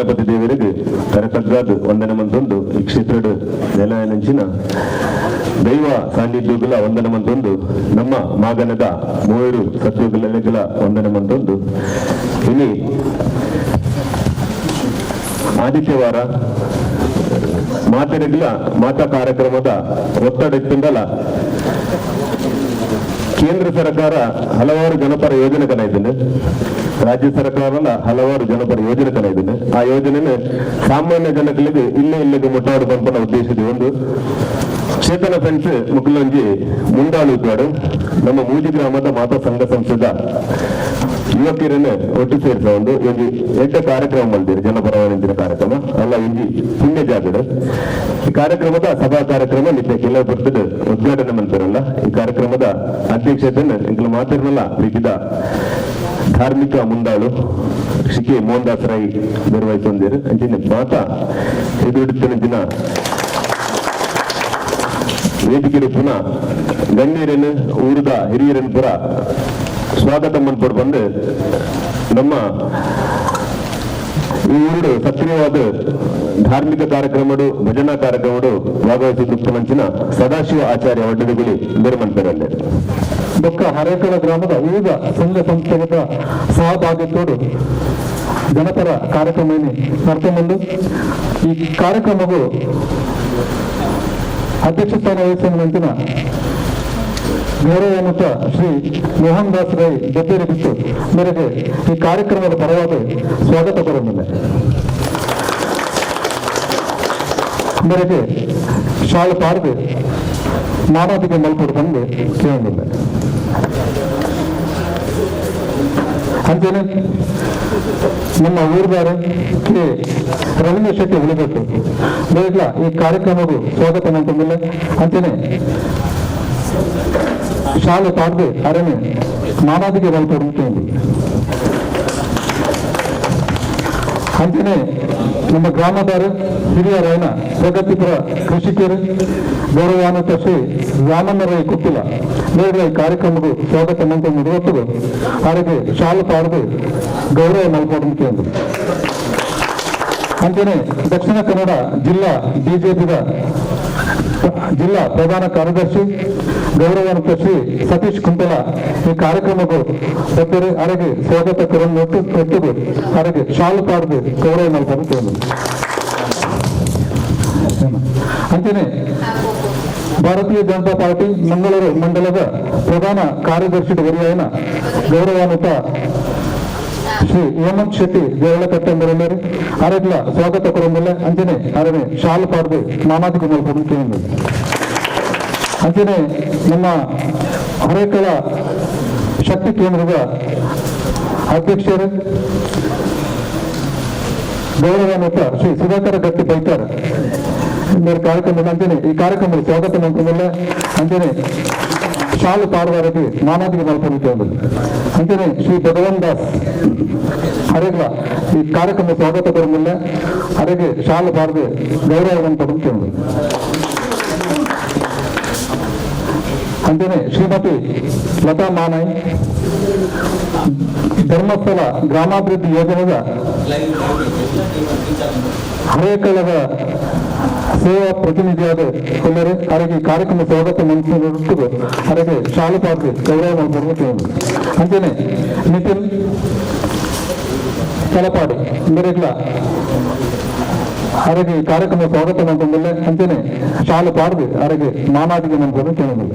ಗಣಪತಿ ದೇವರಿಗೆ ತರೆ ತಗ್ಗಾದ ವಂದನೆ ಮಂತೊಂದು, ಈ ಕ್ಷೇತ್ರದ ನೆಲಯನಂಚಿನ ದೈವ ಸಾನ್ನಿಧ್ಯಗಳ ವಂದನೆ ಮಂತೊಂದು, ನಮ್ಮ ಮಾಗನದ ಮೂವರು ಸತ್ವಗಳ ವಂದನೆ ಮಂತೊಂದು, ಇಲ್ಲಿ ಆದಿತ್ಯವಾರ ಮಾತೆರೆಗ್ಲ ಮಾತಾ ಕಾರ್ಯಕ್ರಮದ ಒತ್ತಡ ಇತ್ತಿಂದಲ, ಕೇಂದ್ರ ಸರ್ಕಾರ ಹಲವಾರು ಜನಪರ ಯೋಜನೆ ಇದ್ದೇನೆ, ರಾಜ್ಯ ಸರ್ಕಾರ ಹಲವಾರು ಜನಪರ ಯೋಜನೆ ಇದ್ದೇನೆ. ಆ ಯೋಜನೆ ಸಾಮಾನ್ಯ ಜನಗಳಿಗೆ ಇಲ್ಲೇ ಇಲ್ಲಿಗೆ ಮುಟ್ಟಾಡು ಪನ್ಪನ ಉದ್ದೇಶದ ಒಂದು ಚೇತನ ಫ್ರೆಂಡ್ಸ್ ಮುಕ್ಕಲಂಜಿ ಮುಂದಾಳು ಇದ್ದಾಡು ನಮ್ಮ ಮೂಜಿ ಗ್ರಾಮದ ಮಾತಾ ಸಂಘ ಸಂಸ್ಥೆದ ಯುವಕರನ್ನು ಒಟ್ಟು ಸೇರಿಸ ಒಂದು ಒಂಜಿ ಎಡ್ಡ ಕಾರ್ಯಕ್ರಮ ಮಲ್ದಿರು. ಜನಪರವಾದ ಕಾರ್ಯಕ್ರಮ ಅಲ್ಲ, ಒಂಜಿ ಪುಣ್ಯ ಜಾಗಡ್ ಈ ಕಾರ್ಯಕ್ರಮದ ಸಭಾ ಕಾರ್ಯಕ್ರಮ ನಿತ್ಯ ಕೆಲವು ಬರ್ತದೆ ಉದ್ಘಾಟನೆ ಮಂತಿರಲ್ಲ. ಈ ಕಾರ್ಯಕ್ರಮದ ಅಧ್ಯಕ್ಷತೆಯನ್ನು ಎಂಕಲ ಮಾತಿರ್ನಲ್ಲ ಪ್ರೀತಿದ ಧಾರ್ಮಿಕ ಮುಂದಾಳು ಶ್ರೀ ಮೋಹನ್ ದಾಸ್ ರೈ ನಿರ್ವಹಿಸೊಂದಿರು. ಅಂಚಿನ ಮಾತ ಎದುರುತ್ತಿನ ದಿನ ವೇದಿಕೆ ಪುನಃ ಗಣ್ಯರನ್ನು, ಊರದ ಹಿರಿಯರನ್ನು ಪುರ ಸ್ವಾಗತ ಮನ್ಪೊಡು ಬಂದು, ನಮ್ಮ ಈ ಊರು ಸಕ್ರಿಯವಾದ ಧಾರ್ಮಿಕ ಕಾರ್ಯಕ್ರಮಡು, ಭಜನಾ ಕಾರ್ಯಕ್ರಮಡು ಭಾಗವಹಿಸಿದ ಮಂಚಿನ ಸದಾಶಿವ ಆಚಾರ್ಯ ಒಡ್ಡದಿಗುಳಿ ಬೇರೆ. ಬೊಕ್ಕ ಹರೇಕಳ ಗ್ರಾಮದ ವಿವಿಧ ಸಂಘ ಸಂಸ್ಥೆಗಳ ಸಹಭಾಗಿತ್ವಡು ಜನಪರ ಕಾರ್ಯಕ್ರಮ ನಡ್ತೊಂದು, ಈ ಕಾರ್ಯಕ್ರಮವು ಅಧ್ಯಕ್ಷ ಸ್ಥಾನ ವಹಿಸಿದ ನಂತರ ಗೌರವಾನ್ವಿತ ಶ್ರೀ ಮೋಹನ್ ದಾಸ್ ರೈ ಜೊತೆಗಿತ್ತು ಮೇರೆಗೆ ಈ ಕಾರ್ಯಕ್ರಮದ ಪರವಾಗಿ ಸ್ವಾಗತ ಕೋರಲಿದೆ. ಮೇರೆಗೆ ಶಾಲು ಪಾಡ್ದು ಮಾನಾದಿಗೆ ಮಲ್ಪೊಡು ಬಂದು ಕೇಳಿದೆ. ಅಂಚನೆ ನಮ್ಮ ಊರ್ದಾರ ಕೆ ರವೀಂದ್ರ ಶೆಟ್ಟಿ ಉಳಿಬೇಕು ಬೇಗ ಈ ಕಾರ್ಯಕ್ರಮಕ್ಕೂ ಸ್ವಾಗತ ಮಂತಂದಿಲ್ಲ. ಅಂಚನೆ ಶಾಲೆ ಪಾಡ್ದು ಅರನೆ ಮಾನಾದಿಗೆ ಮಲ್ಪೊಡು ಕೇಳಿ. ಅಂಚನೆ ನಮ್ಮ ಗ್ರಾಮದಾರ ಹಿರಿಯರಾಯನ ಪ್ರಗತಿಪರ ಕೃಷಿಕರು ಗೌರವಾನ್ವಿತ ಶ್ರೀ ರಾಮಣ್ಣ ರೈ ಕುತ್ತಿಲ ನೇರ ಈ ಕಾರ್ಯಕ್ರಮಕ್ಕೂ ಸ್ವಾಗತ ಮಂತ ಮುಡುವತ್ತು ಅವರಿಗೆ ಶಾಲು ಪಾಡ್ದು ಗೌರವ ಮಲ್ಪೊಡು ಕೇಳಿ. ಅಂಚನೆ ದಕ್ಷಿಣ ಕನ್ನಡ ಜಿಲ್ಲಾ ಬಿಜೆಪಿದ ಜಿಲ್ಲಾ ಪ್ರಧಾನ ಕಾರ್ಯದರ್ಶಿ ಗೌರವಾನ್ವಿತ ಶ್ರೀ ಸತೀಶ್ ಕುಂತಲ ಈ ಕಾರ್ಯಕ್ರಮಕ್ಕೂ ಬರ್ತಾರೆ. ಅವರಿಗೆ ಸ್ವಾಗತ ಒಟ್ಟಿಗೆ ಅವರಿಗೆ ಶಾಲು ಪಾಡ್ದು ಗೌರವ ಮಲ್ಪೊಡು ಕೇಳಿ. ಅಂಚನೆ ಭಾರತೀಯ ಜನತಾ ಪಾರ್ಟಿ ಮಂಗಳೂರು ಮಂಡಲದ ಪ್ರಧಾನ ಕಾರ್ಯದರ್ಶಿ ವರಿಯಾಯನ ಗೌರವಾನ್ವಿತ ಶ್ರೀ ಹೇಮಂತ್ ಶೆಟ್ಟಿ ದೇವಳಕಟ್ಟೆ ಬರಲೇರಿ ಅರೆಗ್ಲ ಸ್ವಾಗತ ಕೊರಂದಿಲ್ಲ. ಅಂಚನೆ ಅರನೆ ಶಾಲು ಪಾಡ್ದು ಮಾನಾದಿಗೆ ಮಲ್ಪೊಡು ಕೇಳಿ. ಅಂಚನೆ ನಮ್ಮ ಹರೇಕಳ ಶಕ್ತಿ ಕೇಂದ್ರದ ಅಧ್ಯಕ್ಷರು ಗೌರವಾನ್ವಿತ ಶ್ರೀ ಸುಧಾಕರ ಗಟ್ಟಿ ಬೈತಾರ್ ಮೇರೆ ಕಾರ್ಯಕ್ರಮ ಅಂಚನೆ ಈ ಕಾರ್ಯಕ್ರಮದ ಸ್ವಾಗತ ಮಂತ್ರದಲ್ಲ. ಅಂಚನೆ ಶಾಲು ಪಾಡುವವರಿಗೆ ಮಾನಾದಿಗೆ ಮಲ್ಪೊಡು ಕೇಳಿ. ಅಂಚನೆ ಶ್ರೀ ಭಗವಾನ್ ದಾಸ್ ಹರೇಗ್ಲ ಈ ಕಾರ್ಯಕ್ರಮ ಸ್ವಾಗತ ಕೊರಂದಿಲ್ಲ. ಹರೆಗೆ ಶಾಲು ಪಾಡ್ದು ಗೌರವ ಪಡೆದು ಕೇಳಿ. ಅಂಚನೆ ಶ್ರೀಮತಿ ಲತಾ ಮಾನಾಯ್ ಧರ್ಮಸ್ಥಳ ಗ್ರಾಮಾಭಿವೃದ್ಧಿ ಯೋಜನೆಯ ಹರೇಕಳದ ಸೇವಾ ಪ್ರತಿನಿಧಿಯಾದ ಕೊಲ್ಲರೆ ಅವರಿಗೆ ಈ ಕಾರ್ಯಕ್ರಮ ಸ್ವಾಗತ ಮಂತ್ರಿ ಅವರಿಗೆ ಶಾಲು ಪಾಡ್ದು ಗೌರವ ಮಲ್ಪೊಡು ಕೇಳಿ. ಅಂಚನೆ ನಿತಿನ್ ತಲಪಾಡಿ ಮೇರೆಗ್ಲ ಅವರಿಗೆ ಈ ಕಾರ್ಯಕ್ರಮ ಸ್ವಾಗತ ಮಂತಂದಿಲ್ಲ. ಅಂಚನೆ ಶಾಲು ಪಾಡ್ದು ಅವರಿಗೆ ಮಾನಾದಿಗೆ ಮಲ್ಪೊಡು ಕೇಳಿಲ್ಲ.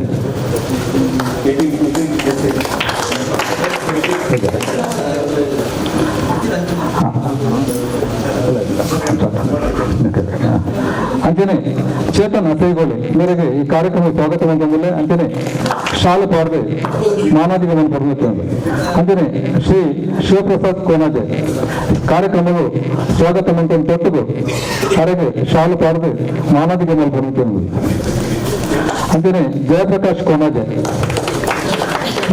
ಅಂಚನೆ ಚೇತನ್ ಅಸೈಗೋಳಿ ಮೇರೆಗೆ ಈ ಕಾರ್ಯಕ್ರಮ ಸ್ವಾಗತ ಮಂತಂದಿಲ್ಲ. ಅಂಚನೆ ಶಾಲು ಪಾಡ್ದು ಮಾನಾದಿಗೆ ಮಲ್ಪೊಡು ಕೇಳಿ. ಅಂಚನೆ ಶ್ರೀ ಶಿವಪ್ರಸಾದ್ ಕೋನಾಜೆ ಕಾರ್ಯಕ್ರಮವು ಸ್ವಾಗತ ಮಂತನ್ ತೊಟ್ಟುಗು ಅವರಿಗೆ ಶಾಲು ಪಾಡ್ದು ಮಾನಾದಿಗೆ ಮಲ್ಪೊಡು ಕೇಳಿ. ಅಂಚನೆ ಜಯಪ್ರಕಾಶ್ ಕೋನಾಜೆ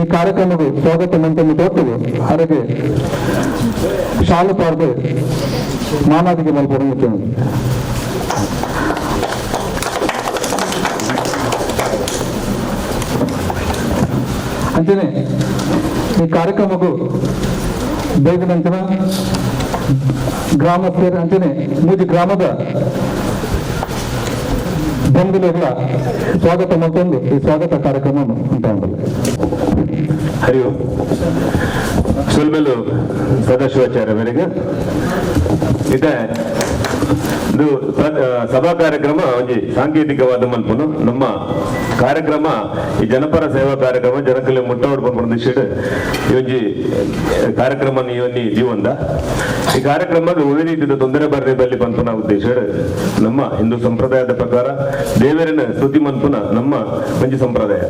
ಈ ಕಾರ್ಯಕ್ರಮಕ್ಕೆ ಸ್ವಾಗತ ಮಂತನ್ನು ತೊಟ್ಟುಗು ಅವರಿಗೆ ಶಾಲು ಪಾಡ್ದು ಮಾನಾದಿಗೆ ಮಲ್ಪೊಡು ಕೇಳಿ. ಅಂಚನೆ ಈ ಕಾರ್ಯಕ್ರಮಕ್ಕೂ ಬೇಗನಂಚಿನ ಗ್ರಾಮಸ್ಥರು ಅಂಚನೆ ಮೂಜಿ ಗ್ರಾಮದ ಬಂಧುಗಳ ಸ್ವಾಗತ ಮತ್ತೊಂದು ಈ ಸ್ವಾಗತ ಕಾರ್ಯಕ್ರಮ ಉಂಟಾಗಲ್ಲ. ಹರಿ ಓಂ. ಸೊಲ್ಮೆಲು ಸದಾಶಿವಾಚಾರ್ಯ ಮೇರೆಗೆ. ಇದೆ ಇದು ಸಭಾ ಕಾರ್ಯಕ್ರಮ ಒಂಜಿ ಸಾಂಕೇತಿಕವಾದ ಮಲ್ಪುನು. ನಮ್ಮ ಕಾರ್ಯಕ್ರಮ ಈ ಜನಪರ ಸೇವಾ ಕಾರ್ಯಕ್ರಮ ಜನಕಲೆ ಮುಟ್ಟವಡ್ ಪನ್ಪುನ ದಿಶೆಡ್ ಈ ಒಂಜಿ ಕಾರ್ಯಕ್ರಮ ಇವನ್ನಿ ಜೀವಂದ. ಈ ಕಾರ್ಯಕ್ರಮದ ಒಳ್ಳೆ ರೀತಿಯ ತೊಂದರೆ ಬರದೆ ಬಲ್ಲಿ ಪನ್ಪುನ ಉದ್ದೇಶ. ನಮ್ಮ ಹಿಂದೂ ಸಂಪ್ರದಾಯದ ಪ್ರಕಾರ ದೇವರನ್ನ ಸ್ತುತಿ ಮನ್ಪುನ ನಮ್ಮ ಒಂಜಿ ಸಂಪ್ರದಾಯ.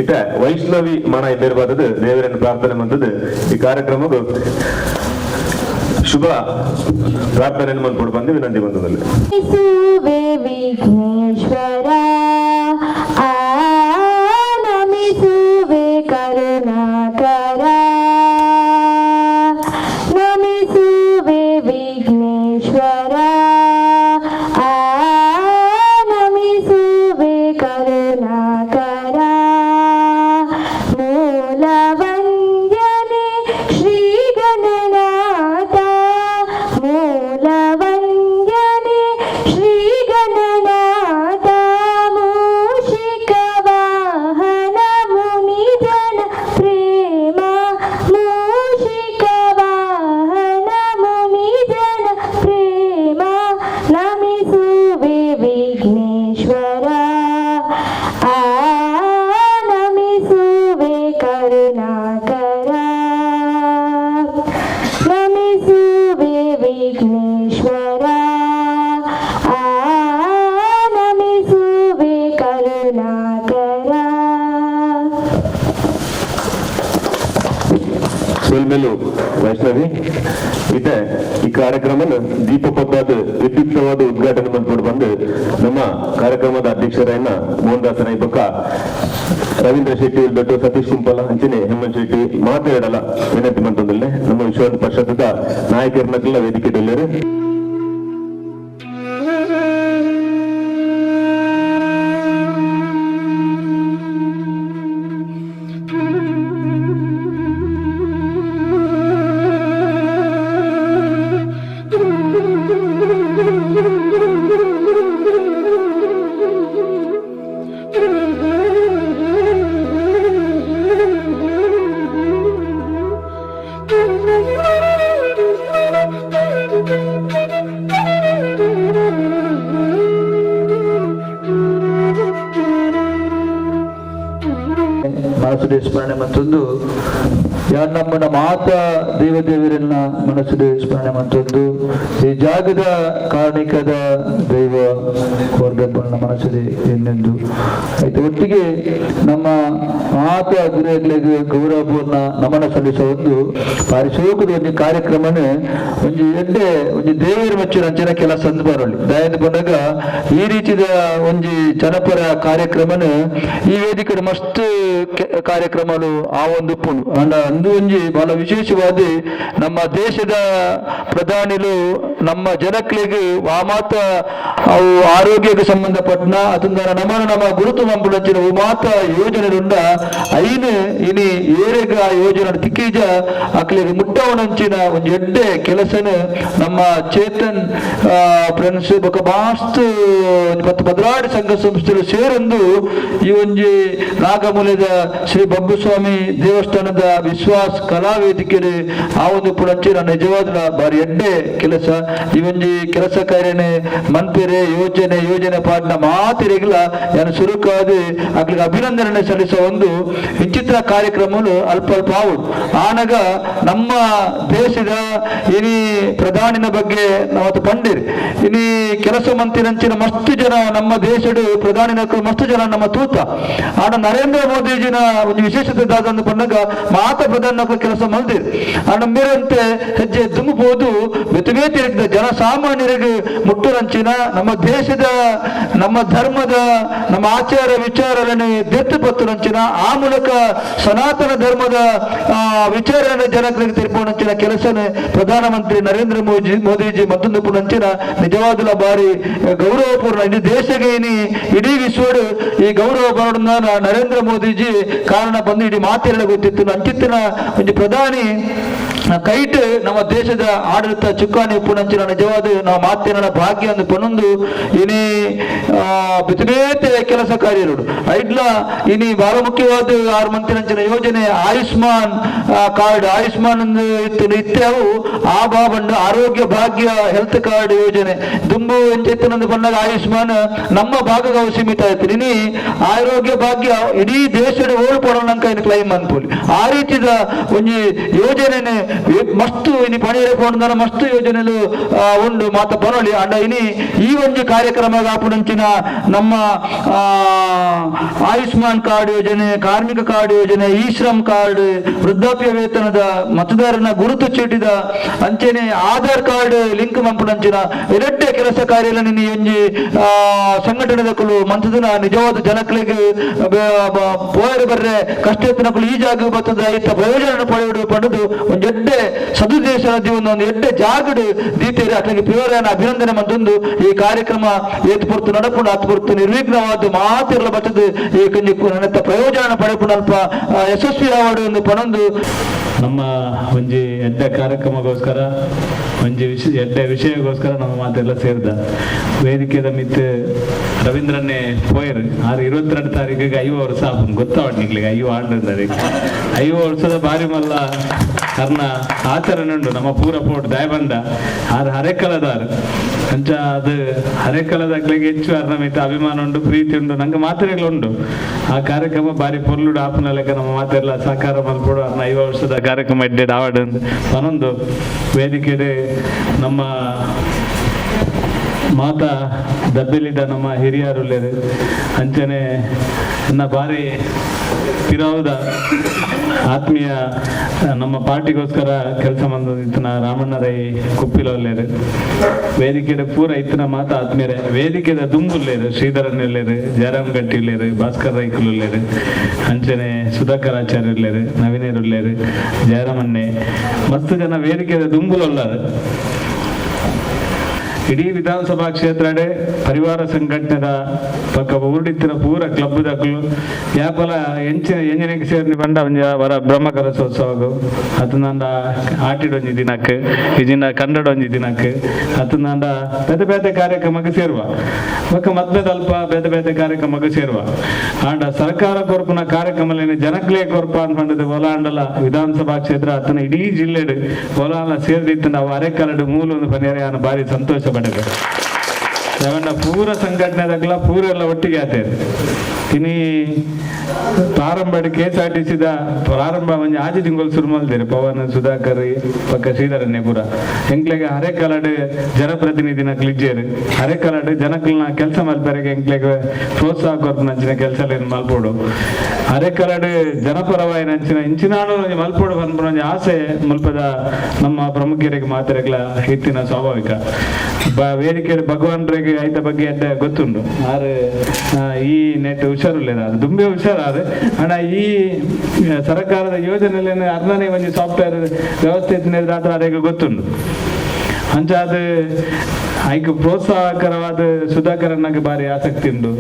ಇತ್ತ ವೈಷ್ಣವಿ ಮನ ಬೇರ್ಬಾದದು ದೇವರನ್ನು ಪ್ರಾರ್ಥನೆ ಮಂತದ್ದು. ಈ ಕಾರ್ಯಕ್ರಮದ ಶುಭ ಪ್ರಾರ್ಥನೆ ಮನ್ಪೊಡು ಬಂದು ವಿನಂತಿ ಬಂದದಲ್ಲಿ. ನಮಿಸುವೆ ವಿಘ್ನೇಶ್ವರ, ಆ ನಮಿಸುವೆ ಕರುಣಾಕರ, ನಮಿಸುವೆ ವಿಘ್ನೇಶ್ವರ, ಆ ನಮಿಸುವೆ ಕರುಣಾಕರ. ಮೂಲವಂದ್ಯನೆ ಶ್ರೀ ಗಣನಾಥ, ಮೂಲವಂದ್ಯನೆ ಶ್ರೀ ಗಣನಾಥ, ಮೂಷಿಕ ವಾಹನ ಮುನಿಜನ ಪ್ರೇಮ, ಮೂಷಿಕ ವಾಹನ ಮುನಿಜನ ಪ್ರೇಮ, ನಮಿಸುವೆ ವಿಘ್ನೇಶ್ವರ, ಆ ನಮಿಸುವೆ ಕರುಣಾಕರ, ನಮಿಸುವೆ ವಿಘ್ನೇಶ್ವರ, ಆ ನಮಿಸುವೆ ಕರುಣಾಕರ. ಸೊಲ್ಮೆಲು ವೈಷ್ಣವಿ. ಇತ್ತೆ ಈ ಕಾರ್ಯಕ್ರಮನ ದೀಪ ಪದ್ದಾದ ವಿದ್ಯುಕ್ತವಾದ ಉದ್ಘಾಟನೆ ಮನ್ಪೊಡು ಬಂದು ನಮ್ಮ ಕಾರ್ಯಕ್ರಮದ ಅಧ್ಯಕ್ಷರಾಯನ ಮೋಹನದಾಸ ರೈ ಬೊಕ್ಕ ರವೀಂದ್ರ ಶೆಟ್ಟಿ ಉಲ್ಬೆಟ್ಟು, ಸತೀಶ್ ಕುಂಪಲ, ಅಂಚನೆ ಹೇಮಂತ್ ಶೆಟ್ಟಿ ಮಾತಾಡಲ ವಿನಂತಿ ಮಂತೊಂದಿಲ್ಲ. ನಮ್ಮ ವಿಶ್ವ ಪರಿಷತ್ದ ನಾಯಕರನ್ನಕ್ಕೆಲ್ಲ ವೇದಿಕೆ. ಮನಸ್ಸುಡೆ ಸ್ಮರಣೆ ಮತ್ತೊಂದು ಯಾರು ನಮ್ಮನ್ನ ಮಾತ ದೇವದೇವರನ್ನ ಮನಸ್ಸುಡೆ ಸ್ಮರಣೆ ಮತ್ತೊಂದು ಈ ಜಾಗದ ಕಾರಣಿಕದ ದೈವ ಕೋರ್ದಬ್ಬನ ಮನಸ್ಸುಡೆ ಎನ್ನೆಂದು ಆಯ್ತು. ಒಟ್ಟಿಗೆ ನಮ್ಮ ಮಾತ ಗುರುಗಳಿಗೆ ಗೌರವಪೂರ್ಣ ನಮನ ಸಲ್ಲಿಸುವ ಒಂದು ಪಾರಿಶೋಕದ ಒಂದು ಕಾರ್ಯಕ್ರಮನೇ. ಒಂಜಿ ಎಡ್ಡೆ ಒಂಜಿ ದೇವರ ಮೆಚ್ಚಿನ ಅಂಚಿನ ಕೆಲಸ ಅಂದ್ ಬರಲಿ ದಯದ ಬಂದಾಗ ಈ ರೀತಿಯ ಒಂಜಿ ಜನಪರ ಕಾರ್ಯಕ್ರಮನ ಈ ವೇದಿಕೆ ಮಸ್ತ್ ಕಾರ್ಯಕ್ರಮಗಳು ಆ ಒಂದು ಪುಣ್ ಅಂಡ ಅಂದು ಒಂಜಿ ಬಹಳ ವಿಶೇಷವಾದ ನಮ್ಮ ದೇಶದ ಪ್ರಧಾನಿಲು ನಮ್ಮ ಜನಕ್ಲೆಗ್ ಆ ಮಾತ ಅವು ಆರೋಗ್ಯಕ್ಕೆ ಸಂಬಂಧಪಟ್ಟನ ಅದನ್ನ ನಮ್ಮ ನಮ್ಮ ಗುರುತು ಮಂಪುಡಂಚಿನ ಅವು ಮಾತ ಯೋಜನೆలుಂಡ ಐನು ಇನಿ ಏರೆಗ ಆ ಯೋಜನೆ ತಿಕ್ಕೀಜ ಅಕ್ಲೆಗ್ ಮುಟ್ಟವನಂಚಿನ ಒಂಜಿ ಎಡ್ಡೆ ಕೆಲಸನ ನಮ್ಮ ಚೇತನ್ ಫ್ರೆಂಡ್ಸ್ ಬೊಕ ಮಾಸ್ತ್ ಒಂಜಿ 10 12 ಸಂಘ ಸಂಸ್ಥೆಲು ಸೇರೊಂದು ಈ ಒಂಜಿ ನಾಗಮೂಲದ ಶ್ರೀ ಬಬ್ಬುಸ್ವಾಮಿ ದೇವಸ್ಥಾನದ ವಿಶ್ವಾಸ್ ಕಲಾ ವೇದಿಕೆ ಆ ಒಂದು ಪುಣಂಚಿನ ನಿಜವಾದ ಬಾರಿ ಎಡ್ಡೆ ಕೆಲಸ. ಈ ಒಂಜಿ ಕೆಲಸ ಕಾರ್ಯನೆ ಮನ್ಪೆರೆ ಯೋಜನೆ ಯೋಜನೆ ಪಾಡ್ನ ಮಾತಿರೆಗ್ಲ ಯಾನು ಸುರುಕಾದ ಅಕ್ಲಿಗೆ ಅಭಿನಂದನೆ ಸಲ್ಲಿಸುವ ಒಂದು ಇಂಚಿತ್ರ ಕಾರ್ಯಕ್ರಮಗಳು ಅಲ್ಪ ಅಲ್ಪ ಆವು. ಆನಗ ನಮ್ಮ ದೇಶದ ಇನಿ ಪ್ರಧಾನಿನ ಬಗ್ಗೆ ನಾವತ್ತು ಪಂಡಿರ್ ಇನಿ ಕೆಲಸ ಮಂತಿನಂಚಿನ ಮಸ್ತ್ ಜನ ನಮ್ಮ ದೇಶಡು ಪ್ರಧಾನಿನ ಮಸ್ತ್ ಜನ ನಮ್ಮ ತೂತ. ಆಡ ನರೇಂದ್ರ ಮೋದಿಜಿನ ಒಂದು ವಿಶೇಷತೆ ದಾದಂದು ಪಂಡಗ ಮಾತ ಪ್ರಧಾನ ಕೆಲಸ ಮಲ್ದಿರ್. ಆಡ ಮೇರಂತೆ ಹೆಜ್ಜೆ ದುಂಬಬಹುದು ಬೇತೆ ಬೇತೆ ರೀತಿಯ ಜನಸಾಮಾನ್ಯರಿಗೆ ಮುಟ್ಟುರಂಚಿನ ನಮ್ಮ ದೇಶದ ನಮ್ಮ ಧರ್ಮದ ನಮ್ಮ ಆಚಾರ ವಿಚಾರಗಳನ್ನು ದೆತ್ತು ಪತ್ತುರಂಚಿನ ಆ ಮೂಲಕ ಸನಾತನ ಧರ್ಮದ ವಿಚಾರವನ್ನು ಜನಗಳಿಗೆ ತಿರುಪುಣಂಚಿನ ಕೆಲಸನೇ ಪ್ರಧಾನಮಂತ್ರಿ ನರೇಂದ್ರ ಮೋದಿಜಿ ಮತ್ತೊಂದು ಪುಣಂಚಿನ ನಿಜವಾದಲ ಬಾರಿ ಗೌರವಪೂರ್ಣ. ಇಡೀ ದೇಶಕ್ಕೆ ಇನಿ ಇಡೀ ವಿಶ್ವಡು ಈ ಗೌರವ ಬರೋಣ ನರೇಂದ್ರ ಮೋದಿಜಿ ಕಾರಣ ಬಂದು ಇಡೀ ಮಾತೆಲ್ಲ ಗೊತ್ತಿತ್ತು. ಅಂಚಿತ್ತಿನ ಒಂದು ಪ್ರಧಾನಿ ಕೈಟ್ ನಮ್ಮ ದೇಶದ ಆಡಳಿತ ಚುಕ್ಕಾಣಿ ಉಪ್ಪುನಂಚಿನ ನಿಜವಾದ ನಾವು ಮಾತಿನ ಭಾಗ್ಯ ಒಂದು ಪನೊಂದು ಇನಿ ಬೇತೆ ಕೆಲಸ ಕಾರ್ಯರು ಐಡ್ಲ ಇನಿ ಬಹಳ ಮುಖ್ಯವಾದ 6 ಮಂತಿನಂಚಿನ ಯೋಜನೆ ಆಯುಷ್ಮಾನ್ ಕಾರ್ಡ್, ಆಯುಷ್ಮಾನ್ ಇತ್ತೆ ಅವು ಆ ಬಾಬಂಡು ಆರೋಗ್ಯ ಭಾಗ್ಯ ಹೆಲ್ತ್ ಕಾರ್ಡ್ ಯೋಜನೆ ದುಂಬು ಎಂಚೆತ್ತನಂದು ಬಂದಾಗ ಆಯುಷ್ಮಾನ್ ನಮ್ಮ ಭಾಗದ ಸೀಮಿತ ಆಯ್ತು. ಇನಿ ಆರೋಗ್ಯ ಭಾಗ್ಯ ಇಡೀ ದೇಶದ ಓಳು ಪಡೋಣಂಕ ಇನ್ನು ಕ್ಲೈಮ್ ಅನ್ಪೋಲಿ. ಆ ರೀತಿದ ಒಂಜಿ ಯೋಜನೆ ಮಸ್ತು ಇನಿ ಪಣಿಯರೆ ಪೋಂಡನ ಮಸ್ತು ಯೋಜನೆಲು ಉಂಡು ಮಾತ ಬನೊಳಿ. ಅಂಡ ಇನಿ ಈ ಒಂಜಿ ಕಾರ್ಯಕ್ರಮ ಆಪುನಂಚಿನ ನಮ್ಮ ಆಯುಷ್ಮಾನ್ ಕಾರ್ಡ್ ಯೋಜನೆ, ಕಾರ್ಮಿಕ ಕಾರ್ಡ್ ಯೋಜನೆ, ಇ ಶ್ರಮ್ ಕಾರ್ಡ್, ವೃದ್ಧಾಪ್ಯ ವೇತನದ ಮತದಾರನ ಗುರುತು ಚೀಟಿದ ಅಂಚೆನೆ ಆಧಾರ್ ಕಾರ್ಡ್ ಲಿಂಕ್ ಮಂಪುನಂಚಿನ ಎರಡ್ಡೆ ಕೆಲಸ ಕಾರ್ಯ ನಿನ್ನೆ ಒಂಜಿ ಸಂಘಟನೆದಕುಲು ಮಂತದನ ನಿಜವಾದ ಜನಕ್ಲೆಗ್ ಪೋಯರು ಬರ್ರೆ ಕಷ್ಟ ಎತ್ತಿನಕುಲು ಈ ಜಾಗ ಬತ್ತದ ಇತ್ತ ಪ್ರಯೋಜನ ಪಡೆಯುವುದು ಪಡೆದು ಒಂಜೆಡ್ಡೆ ಸದುದ್ದೇಶ ಒಂದು ಎಡ್ಡೆ ಜಾಗಡು ದೀತೇರಿ ಅಟ್ಲಿಗೆ ಪ್ರಿಯೋರನ ಅಭಿನಂದನೆ ಮತ್ತೊಂದು ಈ ಕಾರ್ಯಕ್ರಮ ಏತ್ ಪೊರ್ತು ನಡಪುಂಡು ಆತ್ ಪೊರ್ತು ನಿರ್ವಿಘ್ನವಾದ ಮಾತಿರಲ ಬತ್ತದು ಈ ಕಂಜಿ ನನ್ನ ಪ್ರಯೋಜನ ಪಡೆಪುಂಡು ಅಲ್ಪ ಯಶಸ್ವಿ ಆವಡು ಒಂದು ಪಣೊಂದು ನಮ್ಮ ಒಂಜಿ ಎಡ್ಡೆ ಕಾರ್ಯಕ್ರಮಗೋಸ್ಕರ ಒಂಜಿ ವಿಷಯ ಎಡ್ಡೆ ವಿಷಯಕ್ಕೋಸ್ಕರ ನಮ್ಮ ಮಾತೆಲ್ಲ ಸೇರಿದ ವೇದಿಕೆದ ಮಿತ್ ರವೀಂದ್ರನ್ನೇ ಪೋಯರು ಆರು 22 ತಾರೀಕಿಗೆ 50 ವರ್ಷ ಆಪುಂಡು ಗೊತ್ತಾವಡ್ ನಿಕ್ಲೆಗ್ 50 ಆಂಡ್ 50 ವರ್ಷದ ಬಾರಿ ಮಲ್ಲ ಅರ್ನ ಆಚರಣೆ ಉಂಡು ನಮ್ಮ ಪೂರ ಪೋಟ್ ದಯಬಂದ ಆರು ಹರೆಕಲದಾರು ಅಂಚ ಅದು ಹರೆಕಲದಾಗ್ಲಿಗೆ ಹೆಚ್ಚು ಅರ್ನ ಮಿತ್ತ ಅಭಿಮಾನ ಉಂಡು ಪ್ರೀತಿ ಉಂಡು ನಂಗೆ ಮಾತ್ರೆಗಳು ಆ ಕಾರ್ಯಕ್ರಮ ಬಾರಿ ಪೊರ್ಲುಡು ಆಪುನ ಲೆಕ್ಕ ನಮ್ಮ ಮಾತೆಲ್ಲ ಸಹಕಾರ ಮಲ್ಪೊಡು ಅರ್ನ 50 ವರ್ಷದ ಕಾರ್ಯಕ್ರಮ ಎಡ್ಡೆ ಆವಡ್ ಪನೊಂದು ವೇದಿಕೆಡೆ ನಮ್ಮ ಮಾತಾ ದಬ್ಬೆಲಿದ ನಮ್ಮ ಹಿರಿಯರುಲ್ಲೇರು ಅಂಚನೆ ನನ್ನ ಬಾರಿ ಪಿರಾವುದ ಆತ್ಮೀಯ ನಮ್ಮ ಪಾರ್ಟಿಗೋಸ್ಕರ ಕೆಲಸ ಬಂದಿತ್ತನ ರಾಮಣ್ಣ ರೈ ಕುಪ್ಪಿಲೊಲ್ಲೇರು ವೇದಿಕೆದ ಪೂರ ಇತ್ತನ ಮಾತಾ ಆತ್ಮೀಯರೇ ವೇದಿಕೆದ ದುಂಬುಲ್ಲೇರು ಶ್ರೀಧರನ್ ಇಲ್ಲೇರು ಜಯರಾಮ್ ಗಟ್ಟಿ ಇಲ್ಲೇರು ಭಾಸ್ಕರ್ ರೈಕುಲ್ಲೇರು ಅಂಚನೆ ಸುಧಾಕರ್ ಆಚಾರ್ಯ ಇಲ್ಲೇರು ನವೀನೇರುಲ್ಲೇರು ಜಯರಾಮನ್ನೇ ಮಸ್ತ್ ಜನ ವೇದಿಕೆದ ದುಂಬುಲೊಲ್ಲಾರು. ಇಡೀ ವಿಧಾನಸಭಾ ಕ್ಷೇತ್ರಡೆ ಪರಿವಾರ ಸಂಘಟನೆದ ಪಕ್ಕ ಊರುಡಿತ್ತಿನ ಪೂರ ಕ್ಲಬ್ ದಕ್ಲು ಯಾಪಲ ಎಂಚಿನ ಎಂಜಿನಿಗೆ ಸೇರಿ ಬಂಡ ಒಂಜಿ ವರ ಬ್ರಹ್ಮಕಲಶೋತ್ಸವಗು ಅತನಂಡ ಆಟಿಡೊಂಜಿ ದಿನಕ್ಕೆ ಇಜಿನ ಕಂಡಡೊಂಜಿ ದಿನಕ್ಕೆ ಅತನಂಡ ಬೇತೆ ಬೇತೆ ಕಾರ್ಯಕ್ರಮಕ್ಕೆ ಸೇರುವ ಬೊಕ್ಕ ಮದ್ವೆ ಅಲ್ಪ ಬೇತೆ ಬೇತೆ ಕಾರ್ಯಕ್ರಮಕ್ಕೆ ಸೇರುವ ಆಂಡ ಸರ್ಕಾರ ಕೊರ್ಪುನ ಕಾರ್ಯಕ್ರಮ ಜನಕ್ಲೇ ಕೊರ್ಪ ಅನ್ಪಂಡದು ಒಲಾಂಡಲ ವಿಧಾನಸಭಾ ಕ್ಷೇತ್ರ ಅತನ ಇಡೀ ಜಿಲ್ಲೆಡ್ ಒಲಾಂಡ ಸೇರಿದಿತ್ತು ನಾವು ಅರೆಕಲಡು ಮೂಲ ಒಂದು ಪನಿಯರೆ ಭಾರಿ ಸಂತೋಷ ಪಡೆದ ಯಾವನ್ನ ಪೂರ ಸಂಘಟನೆದಾಗಲ ಪೂರ ಎಲ್ಲ ಒಟ್ಟಿಗೆ ಆತೇವೆ. ಇನಿ ಪ್ರಾರಂಭ K S R T ಸಿದ ಪ್ರಾರಂಭ ಒಂಜಿ ಆಜಿ ತಿಂಗಳು ಶುರು ಮಲ್ದೇರು ಪವನ್ ಸುಧಾಕರ್ ಪಕ್ಕ ಶ್ರೀಧರನ್ನೇ ಪೂರ ಎಂಕ್ಲೆಗೆ ಅರೆಕಲಡ್ ಜನಪ್ರತಿನಿಧಿನ ಕ್ಲಿಜ್ಜೇರು ಅರೆಕಲಡ್ ಜನಕ್ಲೆನ ಕೆಲಸ ಮಲ್ಪರೆಗೆ ಎಂಕ್ಲೆಗೆ ಪ್ರೋತ್ಸಾಹ ಕೊರ್ಪುನಂಚಿನ ಕೆಲಸ ಮಲ್ಪೋಡು ಅರೆಕಲಡ್ ಜನಪರವಾಯಿನ ಅಂಚಿನ ಇಂಚಿನಾಡು ಮಲ್ಪೋಡು ಪನ್ಪುನ ಒಂಜಿ ಆಸೆ ಮುಲ್ಪದ ನಮ್ಮ ಪ್ರಮುಖರಿಗೆ ಮಾತೆರೆಗ್ಲ ಇತ್ತಿನ ಸ್ವಾಭಾವಿಕ ವೇದಿಕೆ ಭಗವಾನ್ರಿಗೆ ಐತ ಬಗ್ಗೆ ಅಡ್ಡ ಗೊತ್ತುಂಡು ಆರು ಈ ನೆಟ್ ಹುಷಾರುಲ್ಲೇರ ಅದು ದುಂಬೆ ಹುಷಾರಾರು ಅಣ್ಣ ಈ ಸರ್ಕಾರದ ಯೋಜನೆಯಲ್ಲಿ ಅರ್ಧನೇ ಒಂಜಿ ಸಾಫ್ಟ್ವೇರ್ ವ್ಯವಸ್ಥೆ ಇತ್ತಿನ ಅರೆಗೆ ಗೊತ್ತುಂಡು ಅಂಚ ಅದು ಐಕ್ ಪ್ರೋತ್ಸಾಹಕರವಾದ ಸುಧಾಕರಣ್ಣಗೆ ಬಾರಿ ಆಸಕ್ತಿ ಉಂಡು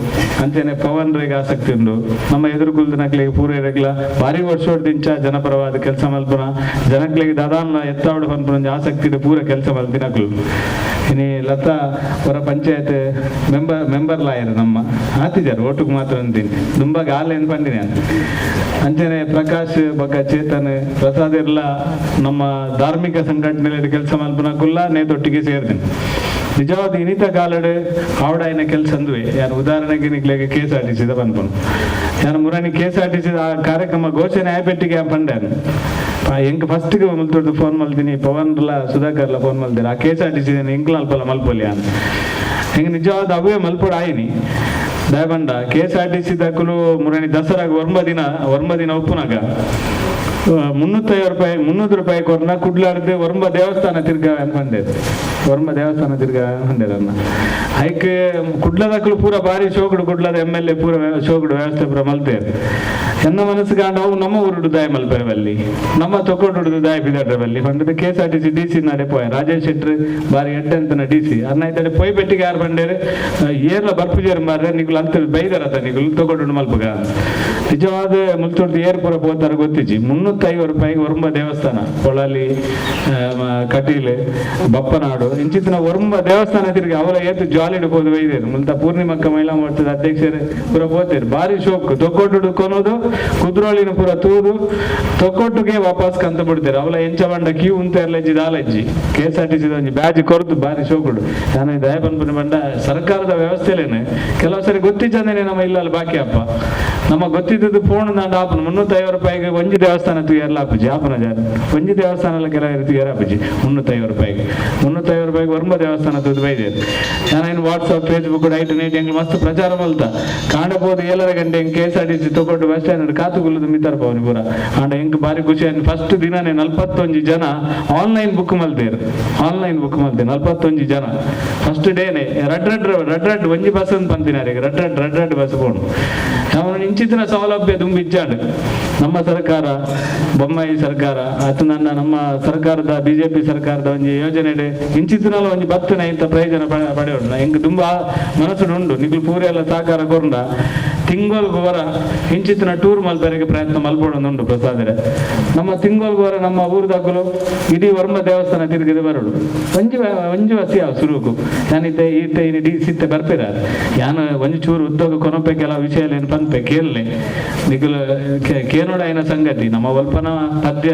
ಅಂಚನೆ ಪವನ್ ರೇಗೆ ಆಸಕ್ತಿ ಉಂಡು ನಮ್ಮ ಎದುರುಕುಲ್ದನಕ್ಲೆಗ್ ಪೂರ ಬಾರಿ ವರ್ಷೋಡ್ದಿಂಚ ಜನಪರವಾದ ಕೆಲಸ ಮಲ್ಪುನ ಜನಕ್ಲೆಗ್ ದಾದಾನ ಎತ್ತಾವಡು ಪನ್ಪುನ ಒಂಜಿ ಆಸಕ್ತಿ ಪೂರ ಕೆಲಸ ಮಲ್ತಿನಕ್ಲು. ಇನಿ ಲತಾ ಅವರ ಪಂಚಾಯತ್ member member lawyer ನಮ್ಮ ಆತಿಜಾರ್ ಓಟುಗ್ ಮಾತ್ರ ಅಂತೀನಿ ದುಂಬಾಗ ಆಲ್ ಪಂಡಿನಿ ಅಂಚನೆ ಪ್ರಕಾಶ್ ಬೊಕ್ಕ ಚೇತನ್ ಪ್ರಸಾದ್ ಇರ್ಲ ನಮ್ಮ ಧಾರ್ಮಿಕ ಸಂಘಟನೆಯಲ್ಲಿ ಕೆಲಸ ಮಲ್ಪುನಕುಲ್ಲ ನೇತೊಟ್ಟಿಗೆ ಸೇರ್ತೀನಿ. ನಿಜವಾದ ಇನಿತ ಕಾಲಡ್ ಆವಡಾಯಿನ ಕೆಲಸ ಅಂದುವೆ ಯಾರು ಉದಾಹರಣೆಗೆ ನಿಕ್ಲೆಗೆ K S R T ಸಿದ ಪನ್ಪುನು ಯಾರು ಮುರಾನಿ K S R T C ಆ ಕಾರ್ಯಕ್ರಮ ಘೋಷಣೆ ಆಯ್ಪೆಟ್ಟಿಗೆ ಪಂಡಾನು ಎಂಕ್ ಫಸ್ಟ್ ಮುಲ್ತೊಡ್ದು ಫೋನ್ ಮಲ್ತೀನಿ ಪವನ್ಲ ಸುಧಾಕರ್ಲ ಫೋನ್ ಮಲ್ದಿರ ಆ K S R T C ಎಂಕ್ಲ ಅಲ್ಪಲ ಮಲ್ಪೊಲಿ ಅನ್ ಹೆಂಗೆ ನಿಜವಾದ ಅವೇ ಮಲ್ಪೊಡು ಆಯಿನಿ ದಯಬಂಡ K S R T C ದಕ್ಕಲು ಮುರಾನಿ ದಸರಾಗ ಒರ್ಂಬ ದಿನ ಉಪ್ಪುನಾಗ 350 ರೂಪಾಯಿ 300 ರೂಪಾಯಿ ಕೊರ್ನ ಕುಡ್ಲಾರ್ದು ಒರ್ಂಬ ದೇವಸ್ಥಾನ ತಿರ್ಗ ಅನ್ಕೊಂಡೇದು ಒರ್ಂಬ ದೇವಸ್ಥಾನ ತಿರ್ಗ ಅನ್ಕೊಂಡೇದನ್ನ ಐಕ್ ಕುಡ್ಲದಕ್ಕಲು ಪೂರ ಬಾರಿ ಶೋಕುಡು ಕುಡ್ಲದ M L A ಪೂರ ಶೋಕುಡು ವ್ಯವಸ್ಥೆ ಪೂರ ಮಲ್ತೇರು ಎನ್ನ ಮನಸ್ಸು ಕಾಂಡ ಅವು ನಮ್ಮ ಊರುಡು ದಾಯ ಮಲ್ಪೆರೆ ಬಲ್ಲಿ ನಮ್ಮ ತೊಕೊಟುಡು ದಾಯ ಬಿದಾಡ್ರೆ ಬಲ್ಲಿ ಪಂಡದ K S R T C D C ನಡೆ ಪೋಯ ರಾಜೇಶ್ ಶೆಟ್ರ್ ಬಾರಿ ಎಡ್ಡೆ ಡಿ ಸಿ ಅನ್ನ ಐತಡೆ ಪೋಯ್ ಪೆಟ್ಟಿಗೆ ಯಾರು ಬಂಡೇರು ಏರ್ಲ ಬರ್ಪುಜೇರು ಮಾರ್ರೆ ನಿಗುಲು ಅಂತ ಬೈದರತ ನಿಗುಲು ತೊಕೊಟುಡು ಮಲ್ಪಗ ನಿಜವಾದ ಮುಲ್ತೊಡ್ದು ಏರ್ ಪೂರ ಪೋತಾರ ಗೊತ್ತಿಜ್ಜಿ 350 ರೂಪಾಯಿಗೆ ಒರ್ಂಬ ದೇವಸ್ಥಾನ, ಪೊಳಲಿ, ಕಟೀಲು, ಬಪ್ಪನಾಡು ಇಂಚಿತ್ತಿನ ಒರ್ಂಬ ದೇವಸ್ಥಾನ ತಿರುಗಿ ಅವಲ ಏತು ಜಾಲಿಡ್ ಪೋದು ಬೈದೇರು. ಮುಲ್ತ ಪೂರ್ಣಿಮಕ್ಕ ಮಹಿಳಾ ಮೋರ್ಚಾದ ಅಧ್ಯಕ್ಷರು ಪೂರ ಪೋತೇರು. ಬಾರಿ ಶೋಕ್ ತೊಕ್ಕೊಟ್ಟು ಕೊನೋದು ಕುದ್ರೋಳಿನ ಪೂರ ತೂದು ತೊಕ್ಕೊಟ್ಟುಗೆ ವಾಪಸ್ ಕಂತ ಬಿಡ್ತೇರು. ಅವಲ ಎಂಚ ಬಂಡ ಕ್ಯೂ ಉಂತೇರ್ಲಜ್ಜಿ ದಾಲಜ್ಜಿ KSRTC ಒಂಜಿ ಬ್ಯಾಜ್ ಕೊರದು ಬಾರಿ ಶೋಕುಡು. ನಾನು ದಯ ಪನ್ಪುನ ಬಂಡ ಸರ್ಕಾರದ ವ್ಯವಸ್ಥೆಲೇನೆ ಕೆಲವು ಸರಿ ಗೊತ್ತಿಜ್ಜಂದೇನೆ ನಮ್ಮ ಇಲ್ಲಲ್ಲಿ ಬಾಕಿ ಅಪ್ಪ ನಮ್ಮ ಗೊತ್ತಿದ್ದದ್ದು ಫೋನ್ ದಾಂಡ ಆಪನ 350 ರೂಪಾಯಿಗೆ ಒಂಜಿ ದೇವಸ್ಥಾನ ತುಯರ್ಲ ಆಪುಜಿ ಆಪನ ಜಾರ ಒಂಜಿ ದೇವಸ್ಥಾನ ಎಲ್ಲ ಕೆಲವು ತುಯರ್ ಆಪುಜಿ 350 ರೂಪಾಯಿಗೆ 350 ರೂಪಾಯಿಗೆ ಒರ್ಂಬ ದೇವಸ್ಥಾನ ತೂದು ಬೈದೆ. ನಾನು WhatsApp Facebook night night ಎಂಗ್ ಮಸ್ತ್ ಪ್ರಚಾರ ಮಲ್ತ ಕಾಣಬಹುದು. 7:30 ಗಂಟೆ ಹೆಂಗ್ KSRTC ತೊಗೊಂಡು ಬಸ್ ಸ್ಟ್ಯಾಂಡ್ ಕಾತು ಗುಲ್ಲದ ಮಿತ್ತಾರ ಪವನಿ ಪೂರ ಆಂಡ ಎಂಕ್ ಬಾರಿ ಖುಷಿ ಆಯ್ತು. ಫಸ್ಟ್ ದಿನನೇ 41 ಜನ ಆನ್ಲೈನ್ ಬುಕ್ ಮಲ್ತೇರು, ಆನ್ಲೈನ್ ಬುಕ್ ಮಲ್ತೇರು 41 ಜನ ಫಸ್ಟ್ ಡೇನೆ. ರಡ್ ರಡ್ ರಡ್ ರಡ್ ಒಂಜಿ ಬಸ್ ಅಂತ ಪಂತಿನಾರಿಗೆ ರಡ್ ರಡ್ ರಡ್ ರಡ್ ಬಸ್ ಪೋಣು. ಅವನು ಇಂಚಿತ್ತಿನ ಸೌಲಭ್ಯ ದುಂಬಿಚ್ಚಾಂಡ್ ನಮ್ಮ ಸರ್ಕಾರ, ಬೊಮ್ಮಾಯಿ ಸರ್ಕಾರ ಆತ ನನ್ನ ನಮ್ಮ ಸರ್ಕಾರದ ಬಿಜೆಪಿ ಸರ್ಕಾರದ ಒಂಜಿ ಯೋಜನೆ ಇಂಚಿತ್ತಿನಲ ಒಂಜಿ ಬತ್ತನ ಇಂತ ಪ್ರಯೋಜನ ಪಡೆಯೋಣ ಎಂಕ್ ತುಂಬಾ ಮನಸ್ಸು ಉಂಡು. ನಿಗುಲು ಪೂರ ಎಲ್ಲ ಸಹಕಾರ ಕೊರಂಡ ತಿಂಗೊಲ್ಗು ವರ ಇಂಚಿತ್ತಿನ ಟೂರ್ ಮಲ್ಪರಿಗೆ ಪ್ರಯತ್ನ ಮಲ್ಪೊಡೊಂದುಂಡು ಪ್ರಸಾದರೆ. ನಮ್ಮ ತಿಂಗೊಲ್ಗು ವರ ನಮ್ಮ ಊರುದಕುಲು ಇಡೀ ವರ್ಮ ದೇವಸ್ಥಾನ ತಿರುಗಿದೆ ಬರೋಡು ಒಂಜಿ ಒಂಜಿ ವಸಿ ಯಾವ ಸುರುಕು ಯಾನಿತ್ತೆ ಈತೆ ಇನಿ ಡಿ ಸಿತ್ತೆ ಬರ್ಪಿರ ಯಾನು ಒಂಜಿ ಚೂರು ಉದ್ಯೋಗ ಕೊನಪೆ ಕೆಲವು ವಿಷಯ ಏನು ಪನ್ಪೆ ಕೇಳಲೆ ನಿಗುಲು ಕೇನೋಡ అయిన ಸಂಗತಿ ನಮ್ಮ ಒಲ್ಪನ ಪದ್ಯ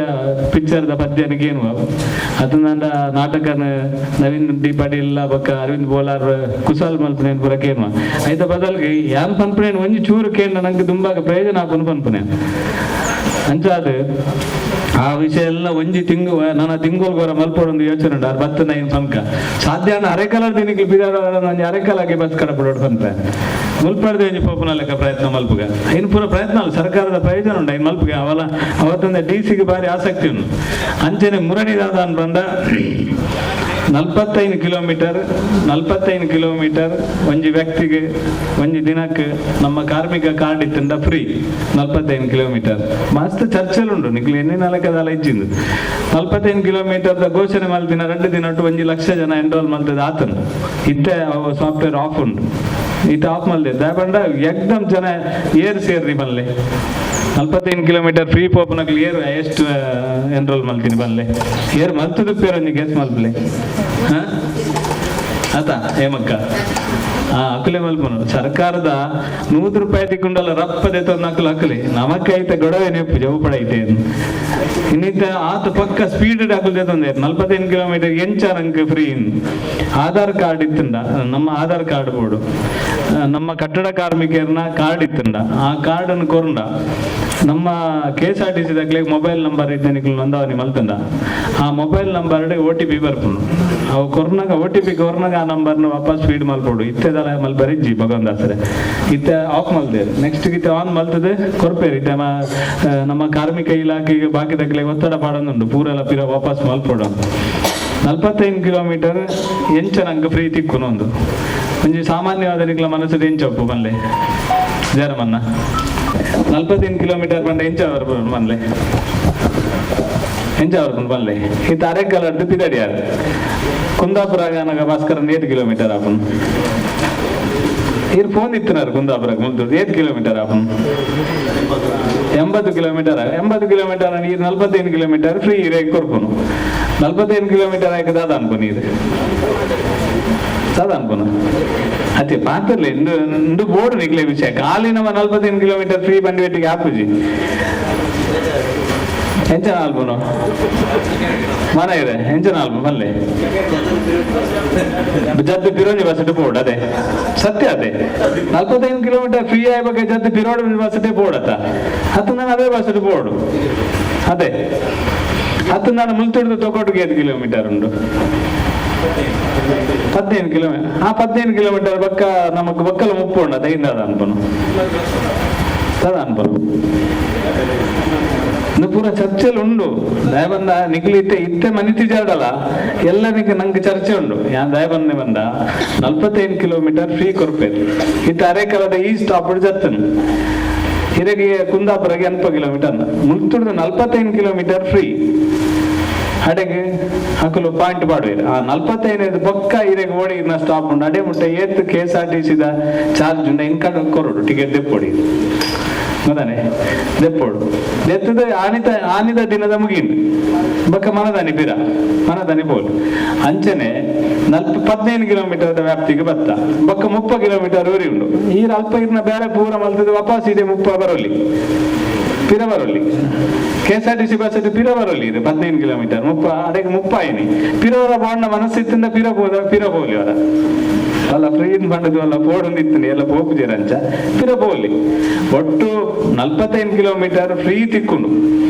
ಪಿಕ್ಚರ್ದ ಪದ್ಯನ ಕೇನು ಅದನ್ನ ನಾಟಕನ ನವೀನ್ ಡಿ ಪಾಟೀಲ್ ಬೊಕ್ಕ ಅರವಿಂದ್ ಬೋಲಾರ್ ಕುಶಾಲ್ ಮಲ್ಪನೇನ್ ಪೂರ ಕೇನುವ ಐತ ಬದಲ್ಗೆ ಯಾನ್ ಪನ್ಪನೇನ್ ಒಂಜಿ ಚೂರು ಕೇಂದ್ರ ನಂಗೆ ದುಂಬಾಗ ಪ್ರಯೋಜನ ಆಪುನು ಪನ್ಪುನೆ. ಅಂಚಾದ ಆ ವಿಷಯ ಎಲ್ಲ ಒಂಜಿ ತಿಂಗು ನನ್ನ ತಿಂಗೋಲ್ಗೋರ ಮಲ್ಪೊಡೊಂದು ಯೋಚನೆ ಉಂಟು. ಬತ್ತ ನೈನ್ ಪನ್ಕ ಸಾಧ್ಯ ಅರೆಕಲರ್ ದಿನಕ್ಕೆ ಬಿದಾಡ ಒಂಜಿ ಅರೆಕಲಾಗಿ ಬಸ್ ಕಡಪಡೋಡು ಪನ್ಪೆ ಮುಲ್ಪಡ್ದೆ ಒಂಜಿ ಪೋಪುನ ಲೆಕ್ಕ ಪ್ರಯತ್ನ ಮಲ್ಪುಗ ಇನ್ನು ಪೂರ ಪ್ರಯತ್ನ ಅಲ್ಲ ಸರ್ಕಾರದ ಪ್ರಯೋಜನ ಉಂಟು ಇನ್ನು ಮಲ್ಪುಗ ಅವಲ ಅವತ್ತೊಂದು ಡಿ ಸಿಗೆ ಬಾರಿ ಆಸಕ್ತಿ ಉಂಟು. ಅಂಚನೆ ಮುರಣಿ ದಾದ ಬಂದ 45 ಕಿಲೋಮೀಟರ್ 45 ಕಿಲೋಮೀಟರ್ ಒಂಜಿ ವ್ಯಕ್ತಿಗೆ ಒಂಜಿ ದಿನಕ್ಕೆ ನಮ್ಮ ಕಾರ್ಮಿಕ ಕಾರ್ಡ್ ಇತ್ತಂಡ ಫ್ರೀ 45 ಕಿಲೋಮೀಟರ್. ಮಸ್ತ್ ಚರ್ಚೆಲ್ ಉಂಟು ನಿಕ್ಲು ಎಣ್ಣೆ ನಾಲ್ಕದಲ್ಲ ಇಜ್ಜಿಂದು 45 ಕಿಲೋಮೀಟರ್ ಘೋಷಣೆ ಮಲ್ತಿನ 2 ದಿನ 1 ಲಕ್ಷ ಜನ ಎನ್ರೋಲ್ ಮಲ್ತದ ಆತನು ಇತ್ತೆ ಸಾಫ್ಟ್ವೇರ್ ಆಫ್ ಉಂಟು ಇತ್ತೆ ಆಫ್ ಮಲ್ದೆ ದಾಪಂಡ ಎಕ್ದಮ್ ಜನ ಏರ್ ಸೇರ್ರಿ ಬಲ್ಲೆ 45 ಕಿಲೋಮೀಟರ್ ಫ್ರೀ ಪೋಪನಕ್ಲು ಏರ್ ಎಷ್ಟು ಎನ್ರೋಲ್ ಮಲ್ತೀನಿ ಬಲ್ಲೆ ಏರ್ ಮಲ್ತದ ಪೇರು ಒಂಜಿ ಗೆಸ್ ಮಲ್ಪಲೆ ಆತ ಹೇಮಕ್ಕ ಅಕುಲೆ ಮಲ್ಪನು ಸರ್ಕಾರದ 100 ರೂಪಾಯಿ ತಿಕ್ಕೊಂಡಲ್ಲ ರಪ್ಪದೆ ತಂದು ಅಕುಲು ಅಕಲೆ ನಮಕ್ಕೆ ಐತೆ ಗೊಡವೆ ನೆಪ್ಪು ಜವುಪಡ ಐತೆ ಇನ್ನಿತ ಆತ ಪಕ್ಕ ಸ್ಪೀಡ್ ಅಕುಲು ತಂದೆ 45 ಕಿಲೋಮೀಟರ್ ಎಂಚ ನಂಗೆ ಫ್ರೀ ಆಧಾರ್ ಕಾರ್ಡ್ ಇತ್ತಂಡ ನಮ್ಮ ಆಧಾರ್ ಕಾರ್ಡ್ ಬೋರ್ಡು ನಮ್ಮ ಕಟ್ಟಡ ಕಾರ್ಮಿಕರನ್ನ ಕಾರ್ಡ್ ಇತ್ತಂಡ ಆ ಕಾರ್ಡನ್ನು ಕೊರಂಡ ನಮ್ಮ KSRTC ದಕ್ಲೆ mobile number ಇದ್ದ ನಿಕ್ಲು ನೋಂದಾವಣಿ ಮಲ್ತಂಡ ಆ mobile number OTP ಬರ್ಪುಂಡು ಅವು ಕೊರ್ನಾಗ OTP ಕೊರ್ನಾಗ ಆ ನಂಬರ್ನ ವಾಪಸ್ ಫೀಡ್ ಮಲ್ಪೊಡು ಇತ್ತೆದಲ ಮಲ್ಪರಿಜ್ಜಿ ಭಗವಂತ ದಾಸರೆ ಇತ್ತೆ ಆಫ್ ಮಲ್ದೇರು ನೆಕ್ಸ್ಟ್ ಇತ್ತೆ ಆನ್ ಮಲ್ತದೆ ಕೊರ್ಪೇರು ಇತ್ತೆ ನಮ್ಮ ಕಾರ್ಮಿಕ ಇಲಾಖೆಗೆ ಬಾಕಿ ದಕ್ಲೆ ಒತ್ತಡ ಪಾಡೊಂದುಂಡು ಪೂರೆಲ್ಲ ಪಿರ ವಾಪಸ್ ಮಲ್ಪೊಡು 45 ಕಿಲೋಮೀಟರ್ ಎಂಚ ನಂಗೆ ಫ್ರೀ ತಿಕ್ಕುನು ಒಂದು ಒಂಜಿ ಸಾಮಾನ್ಯವಾದ ನಿಕ್ಲ ಮನಸ್ಸು ಎಂಚೊಪ್ಪು ಬಲ್ಲೆ ಜರಮನ್ನ 45 ಕಿಲೋಮೀಟರ್ ಬಂಡ ಎಂಚ ಮನ್ಲೆ ಎಂಚ ಬರ್ಪುಂಡು ಬಲ್ಲೆ ಇತ್ತ ಅರೆಕಲಡ್ದು ಪಿದಡಿಯಾರ್ ಕುಂದಾಪುರ ಆನಗ ಭಾಸ್ಕರ 8 ಕಿಲೋಮೀಟರ್ ಆಪುಂಡು ಇರ್ ಫೋನ್ ಇತ್ತಿನಾರು ಕುಂದಾಪುರ ಮುಲ್ತು 8 ಕಿಲೋಮೀಟರ್ ಆಪುಂಡು 80 ಕಿಲೋಮೀಟರ್ 80 ಕಿಲೋಮೀಟರ್ ನೀರು 45 ಕಿಲೋಮೀಟರ್ ಫ್ರೀ ಇರೇ ಕೊರ್ಪುನು 45 ಕಿಲೋಮೀಟರ್ ಆಯ್ಕೆ ದಾದ ಅನ್ಪು ನೀರು ದಾದ ಅನ್ಪುನು ಅತ್ತೆ ಪಾತ್ರಲೆ ಇಂದು ಬೋರ್ಡ್ ನಿಕ್ಲೆ ವಿಷಯ ಖಾಲಿ ನಮ್ಮ 45 ಕಿಲೋಮೀಟರ್ ಫ್ರೀ ಬಂಡಿ ವೆಟ್ಟಿಗೆ ಆಪುಜಿ ಎಂಚ ನಾಲ್ಪುನು ಮನ ಇದೆ ಎಂಚ ನಾಲ್ಪು ಬಲ್ಲೆ ಜದ್ದು ಪಿರೋಜಿ ಬಸ್ ಬೋರ್ಡ್ ಅದೇ ಸತ್ಯ ಅದೇ 45 ಕಿಲೋಮೀಟರ್ ಫ್ರೀ ಆಯ್ಬೇಕು ಜದ್ದು ಪಿರೋಡ್ ಬಸ್ ಬೋರ್ಡ್ ಅತ್ತ ಹತ್ತು ನಾನು ಅದೇ ಬಸ್ ಬೋರ್ಡ್ ಅದೇ ಹತ್ತು ನಾನು ಮುಲ್ತುಡ್ದು ತೊಗೊಟ್ಟಿಗೆ 5 ಕಿಲೋಮೀಟರ್ ಉಂಟು 15 ಕಿಲೋಮೀಟರ್ ಆ 15 ಕಿಲೋಮೀಟರ್ ಬಕ್ಕ ನಮಕ್ ಬಕ್ಕಲ ಮುಪ್ಪು ಉಂಡು ಅದ ಅನ್ಪನು ತದ ಅನ್ಪನು ಇನ್ನು ಪೂರ ಚರ್ಚೆಲ್ ಉಂಡು ದಯಬಂದ ನಿಕ್ಲು ಇತ್ತೆ ಇತ್ತೆ ಮನಿತಿ ಜಾಡಲ್ಲ ಎಲ್ಲ ನಿಕ್ ನಂಗೆ ಚರ್ಚೆ ಉಂಡು ಯಾನ್ ದಯಬಂದೆ ಬಂದ 45 ಕಿಲೋಮೀಟರ್ ಫ್ರೀ ಕೊರ್ಪೇರು ಇತ್ತೆ ಅರೆಕಲದ ಈ ಸ್ಟಾಪ್ ಜತ್ತನು ಹಿರಗೆ ಕುಂದಾಪುರಗೆ 80 ಕಿಲೋಮೀಟರ್ ಮುಲ್ತುಡ್ದು 45 ಕಿಲೋಮೀಟರ್ ಫ್ರೀ ಅಡೆಗೆ ಅಕುಲು ಪಾಯಿಂಟ್ ಪಾಡುವೇರು ಆ 45 ಬೊಕ್ಕ ಇರೆಗ್ ಓಡಿ ಇರ್ನ ಸ್ಟಾಪ್ ಉಂಡು ಅಡೆ ಮುಟ್ಟ ಏತ್ KSRTC the charge ಉಂಡು ಇನ್ಕಡೆ ಕೊರಡು ಟಿಕೆಟ್ ದೆಪ್ಪೊಡಿ ಮದಾನೆ ದೆಪ್ಪೋಡು ದೆತ್ತದ ಆನಿತ ಆನಿದ ದಿನದ ಮುಗಿಂಡು ಬೊಕ್ಕ ಮನದಾನಿ ಪಿರ ಮನದಾನಿ ಬೋಲು ಅಂಚನೆ 15 ಕಿಲೋಮೀಟರ್ ವ್ಯಾಪ್ತಿಗೆ ಬತ್ತ ಬೊಕ್ಕ 30 ಕಿಲೋಮೀಟರ್ ಊರಿ ಉಂಡು ಈರ್ ಅಲ್ಪ ಇರ್ನ ಬೇರೆ ಪೂರ ಮಲ್ತದ ವಾಪಸ್ ಇದೆ 30 ಬರೋಲಿ ಪಿರ ಬರೋಲಿ KSRTC bus ಪಿರ ಬರೋಲಿ ಇದು 15 ಕಿಲೋಮೀಟರ್ 30 ಅಡೆಗೆ 30 ಆಯ್ನಿ ಪಿರವರ ಬಾಂಡ ಮನಸ್ಸಿತ್ತಿಂದ ಪಿರ ಹೋದ ಪಿರ ಹೋಲಿ ಅವರ ಅಲ್ಲ ಫ್ರೀ ಬಂಡದು ಅಲ್ಲ ಪೋಡೊಂದು ಇತ್ತು ಎಲ್ಲ ಪೋಪುಜೇರಂಚ ಪಿರ ಪೋಲಿ ಒಟ್ಟು 45 ಕಿಲೋಮೀಟರ್ ಫ್ರೀ ತಿಕ್ಕುಂಡು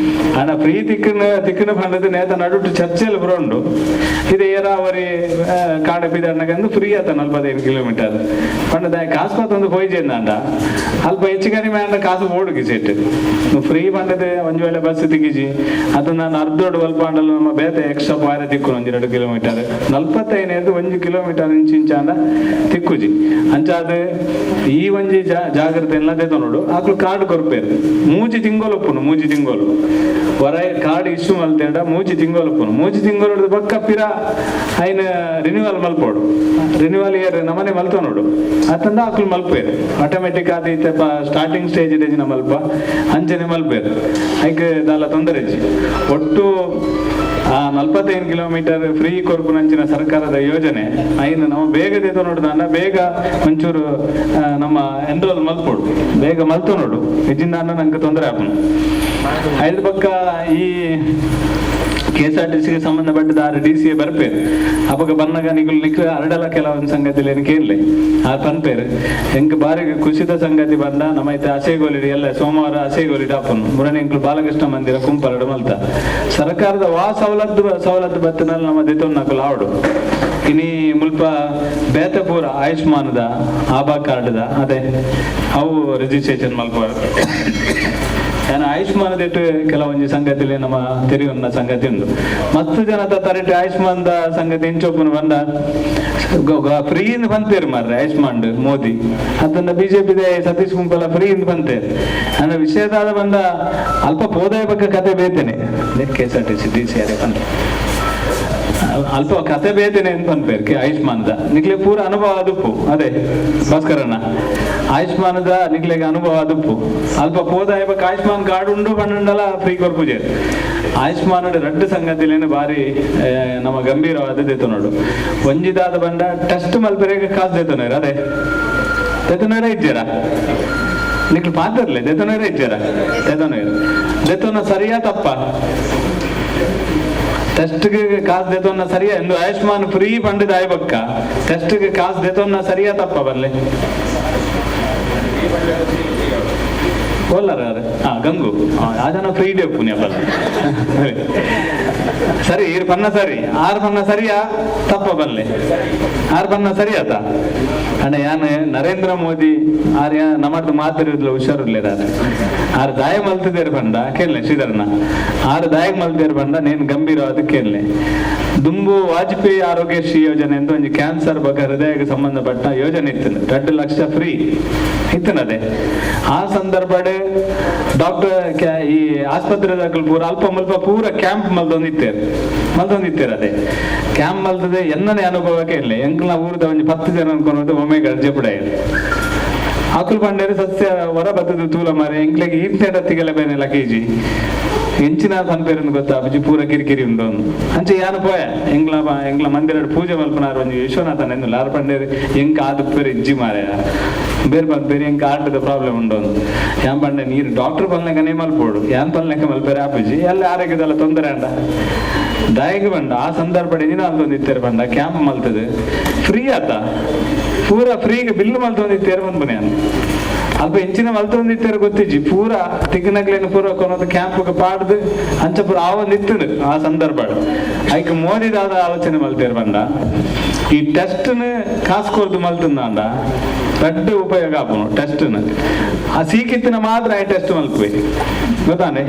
ಆಂಡ ಫ್ರೀ ತಿಕ್ಕನ ತಿಕ್ಕನ ಬಂಡದು ನೇತ ನಡುಟು ಚರ್ಚೆಲ್ ಬರೋಂಡು ಇದು ಏರಾವರಿ ಕಾಡ ಪಿದಣ್ಣಗಂದು ಫ್ರೀ ಆತ 45 ಕಿಲೋಮೀಟರ್ ಪಂಡದ ಕಾಸು ಪಾತೊಂದು ಪೋಯ್ಜೇಂದಾಂಡ ಅಲ್ಪ ಹೆಚ್ಚು ಕಡಿಮೆ ಅಂಡ ಕಾಸು ಓಡುಗಿ ಸೆಟ್ ಫ್ರೀ ಬಂಡದೆ ಒಂಜಿ ವೇಳೆ ಬಸ್ ತಿಕ್ಕಿಜಿ ಅದು ನಾನು ಅರ್ಧೋಡು ಅಲ್ಪ ಅಂಡಲು ನಮ್ಮ ಬೇತೆ ಎಕ್ಸ್ಟ್ರಾ ಪಾರ ತಿಕ್ಕು ಒಂಜಿ 2 ಕಿಲೋಮೀಟರ್ 45 1 ಕಿಲೋಮೀಟರ್ ಇಂಚಿಂಚಾಂಡ ತಿಕ್ಕುಜಿ ಅಂಚಾದ ಈ ಒಂಜಿ ಜಾಗ್ರತೆ ಎಲ್ಲ ನೋಡು ಆಕ್ಲು ಕಾರ್ಡ್ ಕೊರ್ಪೇರು 3 ತಿಂಗಳು ಉಪ್ಪುನು 3 ತಿಂಗಳು ಹೊರ ಕಾರ್ಡ್ ಇಶ್ಯೂ ಮಲ್ತೇಡ 3 ತಿಂಗಳು ಉಪ್ಪುನು 3 ತಿಂಗಳು ಬಕ್ಕ ಪಿರ ಐನ ರಿನ್ಯೂವಲ್ ಮಲ್ಪೋಡು ರಿನ್ಯೂವಲ್ ಇಯರ್ ನಮ್ಮನೆ ಮಲ್ತೋ ನೋಡು ಅತ್ತಂದ ಆಕ್ಲು ಮಲ್ಪೇರು ಆಟೋಮೆಟಿಕ್ ಆದ ಸ್ಟಾರ್ಟಿಂಗ್ ಸ್ಟೇಜ್ ಡೇಜಿನ ಮಲ್ಪ ಅಂಚನೆ ಮಲ್ಪೇರು ಐಕ್ ದಾಲ ತೊಂದರೆ ಒಟ್ಟು ಆ 45 ಕಿಲೋಮೀಟರ್ ಫ್ರೀ ಕೊರ್ಪುನಂಚಿನ ಸರ್ಕಾರದ ಯೋಜನೆ ಐನು ನಾವು ಬೇಗ ದೇತ ನೋಡುದಾಂಡ ಬೇಗ ಒಂಚೂರು ನಮ್ಮ ಎನ್ರೋಲ್ ಮಲ್ಪೋಡು ಬೇಗ ಮಲ್ತೋ ನೋಡು ಇಜ್ಜಿಂದಾಂಡ ನಂಗೆ ತೊಂದರೆ ಆಪುನು. ಐದು ಪಕ್ಕ ಈ KSRTC ಸಂಬಂಧಪಟ್ಟದ ಆರು DCA ಬರ್ಪೇರು ಅಪಗ ಬನ್ನಗ ನಿಗುಲ್ ನಿಕ್ ಅರಡಲ ಕೆಲವೊಂದು ಸಂಗತಿ ಏನು ಕೇಳಲಿ ಆ ಪನ್ಪೇರು ಎಂಕ್ ಬಾರಿ ಖುಷಿದ ಸಂಗತಿ ಬಂದ ನಮ್ಮೈತೆ ಅಸೇಗೋಲಿಡಿ ಎಲ್ಲ ಸೋಮವಾರ ಅಸೇಗೋಲಿ ಡಾಪನು ಮುರಣಿ ಎಂಕ್ಲು ಬಾಲಕೃಷ್ಣ ಮಂದಿರ ಕುಂಪರಡು ಮಲ್ತ ಸರ್ಕಾರದ ವಾ ಸವಲತ್ತು ಸವಲತ್ತು ಬತ್ತಿನಲ್ಲಿ ನಮ್ಮ ದಿತ್ತೊನ್ನಕುಲು ಆವಡು ಇನಿ ಮುಲ್ಪ ಬೇತಪೂರ ಆಯುಷ್ಮಾನದ ಆಭಾ ಕಾರ್ಡ್ದ ಅದೇ ಅವು ರಿಜಿಸ್ಟ್ರೇಷನ್ ಮಲ್ಪ ನಾನು ಆಯುಷ್ಮಾನದಿಟ್ಟು ಕೆಲವೊಂದು ಸಂಗತಿಲಿ ನಮ್ಮ ತೆರೆಯುವ ಸಂಗತಿ ಉಂಟು ಮಸ್ತ್ ಜನತ ತರಟಿ ಆಯುಷ್ಮಾನ್ದ ಸಂಗತಿ ಇಂಚೊಪ್ಪುನ ಬಂದ ಫ್ರೀ ಇಂದ ಬಂತೇರು ಮಾರ್ರೆ ಆಯುಷ್ಮಾನ್ ಮೋದಿ ಅದನ್ನ ಬಿಜೆಪಿ ಸತೀಶ್ ಕುಂಪಲ ಫ್ರೀ ಇಂದ ಬಂತೇರು ನನ್ನ ವಿಷಯದಾದ ಬಂದ ಅಲ್ಪ ಪೋದಾಯ ಬಗ್ಗೆ ಕತೆ ಬೇತೇನೆ KSRTC DC ಅರೆ ಬಂದ ಅಲ್ಪ ಕತೆ ಬೇತೇನೆ ಅಂತ ಪನ್ಪೇರು ಆಯುಷ್ಮಾನ್ದ ನಿಕ್ಲೆ ಪೂರ ಅನುಭವ ಅದುಪ್ಪು ಅದೇ ಭಾಸ್ಕರಣ್ಣ ಆಯುಷ್ಮಾನದ ನಿಕ್ಲೆಗೆ ಅನುಭವ ಅದುಪ್ಪು ಅಲ್ಪ ಪೋದಾಯ ಬಕ್ಕ ಆಯುಷ್ಮಾನ್ ಕಾರ್ಡ್ ಉಂಡು ಪನ್ನೊಂಡಲ ಫ್ರೀ ಕೊರ್ಪುಜೆ ಆಯುಷ್ಮಾನ್ ರಡ್ಡು ಸಂಗತಿಲೇನು ಬಾರಿ ನಮ್ಮ ಗಂಭೀರವಾದ ದೇತು ನೋಡು ಒಂಜಿದಾದ ಬಂಡ ಟೆಸ್ಟ್ ಮಲ್ಪೆರೆಗೆ ಕಾಸು ದೇತನೇರ ಅದೇ ದೇತನೇರ ಇಜ್ಜೇರ ನಿಕ್ಲು ಪಾತ್ರರ್ಲೆ ದೇತನೇರ ಇಜ್ಜೇರ ದೇತನೇರ ದೇತನ ಸರಿಯಾ ತಪ್ಪ ಟೆಸ್ಟ್ಗೆ ಕಾಸು ದೇತೋನ್ನ ಸರಿಯಾ ಎಂದು ಆಯುಷ್ಮಾನ್ ಫ್ರೀ ಪಂಡಿದ ಆಯ್ಬಕ್ಕ ಟೆಸ್ಟ್ಗೆ ಕಾಸು ದೇತೋನ್ನ ಸರಿಯಾ ತಪ್ಪ ಬರ್ಲೆ ಬೋಲಾರ ಹಾ ಗಂಗು ಆ ಜನ ಫ್ರೀ ಡೇ ಪುಣ್ಯ ಬಲ್ಲ ಸರಿ ಈರ್ ಪನ್ನ ಸರಿ ಆರು ಪನ್ನ ಸರಿಯಾ ತಪ್ಪ ಬಲ್ಲೆ ಆರು ಪನ್ನ ಸರಿಯಾತ ಅಣ್ಣ ಯಾನ್ ನರೇಂದ್ರ ಮೋದಿ ಆರ್ಯ ನಮ್ಮದು ಮಾತಿರುದಿಲ್ಲ ಹುಷಾರಿರ್ಲಿಲ್ಲ ಆರು ದಾಯ ಮಲ್ತಿದ್ದೇರು ಬಂಡ ಕೇಳಲೆ ಶ್ರೀಧರನ ಆರು ದಾಯಕ್ ಮಲ್ತೇರು ಬಂಡ ನೇನು ಗಂಭೀರವಾದ ಕೇಳಲೆ ದುಂಬು ವಾಜಪೇಯಿ ಆರೋಗ್ಯ ಶ್ರೀ ಯೋಜನೆ ಅಂತ ಒಂದು ಕ್ಯಾನ್ಸರ್ ಬಗ್ಗೆ ಹೃದಯಕ್ಕೆ ಸಂಬಂಧಪಟ್ಟ ಯೋಜನೆ ಇತ್ತು 2 ಲಕ್ಷ ಫ್ರೀ ಇತ್ತನದೇ ಆ ಸಂದರ್ಭ ಡಾಕ್ಟರ್ ಈ ಆಸ್ಪತ್ರೆ ಪೂರ ಅಲ್ಪ ಮಲ್ಪ ಪೂರ ಕ್ಯಾಂಪ್ ಮಲ್ದೊಂದಿತ್ತೇರು ಮಲ್ದೊಂದಿತ್ತೇರು ಅದೇ ಕ್ಯಾಂಪ್ ಮಲ್ತದೆ ಎನ್ನನೇ ಅನುಭವಕ್ಕೆ ಇಲ್ಲ ಎಂಕ್ಲ ಊರದ ಒಂದು 10 ಜನ ಅನ್ಕೊಂಡು ಒಮ್ಮೆ ಗರ್ಜೆ ಪಡ ಆಕುಲ್ ಪಂಡೇರು ಸಸ್ಯ ಹೊರ ಬತ್ತದ ತೂಲ ಮಾರೆ ಎಂಕ್ಲೆಗೆ ಈತ್ನೇಟ ತಿಗಲ ಬೇನೆಲ್ಲ ಕೆಜಿ ಎಂಚಿನ ಪನ್ಪೇರಂದು ಗೊತ್ತಾ ಅಜ್ಜಿ ಪೂರ ಕಿರಿಕಿರಿ ಉಂಡು ಅಂಚೆ ಯಾನು ಪೋಯ ಎಂಗ್ಲ ಎಂಗ್ಲ ಮಂದಿರ ಪೂಜೆ ಮಲ್ಪನಾರು ಒಂಜಿ ವಿಶ್ವನಾಥನ್ ಎಂದು ಲಾರ್ ಪಂಡೇರು ಎಂಕ್ ಆದು ಪೇರು ಇಜ್ಜಿ ಮಾರೆ ಬೇರೆ ಪನ್ಪೇರು ಎಂಕ್ ಆಟದ ಪ್ರಾಬ್ಲಮ್ ಉಂಡು ಯಾನ್ ಪಂಡೆ ನೀರು ಡಾಕ್ಟರ್ ಪನ್ಲೆಕನೇ ಮಲ್ಪೋಡು ಯಾನ್ ಪನ್ಲೆಕ ಮಲ್ಪೇರು ಆಪುಜಿ ಎಲ್ಲ ಆರೋಗ್ಯದಲ್ಲ ತೊಂದರೆ ಅಂಡ ದಾಯಕ ಬಂಡ ಆ ಸಂದರ್ಭ ದಿನ ಅಂತೊಂದು ಇತ್ತೇರು ಬಂಡ ಕ್ಯಾಂಪ್ ಮಲ್ತದೆ ಫ್ರೀ ಆತ ಪೂರ ಫ್ರೀಗೆ ಬಿಲ್ ಮಲ್ತೊಂದು ಇತ್ತೇರು ಬಂದ್ಬನೆ ಅಲ್ಪ ಇಂಚಿನ ಮಲ್ತೊಂದಿತ್ತೇರು ಗೊತ್ತಿಜ್ಜಿ ಪೂರ ತಿಗ್ನಗ್ಲೇನು ಪೂರ ಕೊನೊಂದು ಕ್ಯಾಂಪ್ ಪಾಡ್ದು ಅಂಚ ಪೂರ ಆವೊಂದು ಇತ್ತುಂಡು ಆ ಸಂದರ್ಭ ಐಕ್ ಮೋದಿದಾದ ಆಲೋಚನೆ ಮಲ್ತೇರು ಬಂಡ ಈ ಟೆಸ್ಟ್ನ ಕಾಸು ಕೊರ್ದು ಮಲ್ತಂದಾಂಡ ದೊಡ್ಡ ಉಪಯೋಗ ಆಪುನು ಟೆಸ್ಟ್ನ ಆ ಸೀಕಿತ್ತಿನ ಮಾತ್ರ ಆ ಟೆಸ್ಟ್ ಮಲ್ಪುವೆ ಗೊತ್ತಾನೆ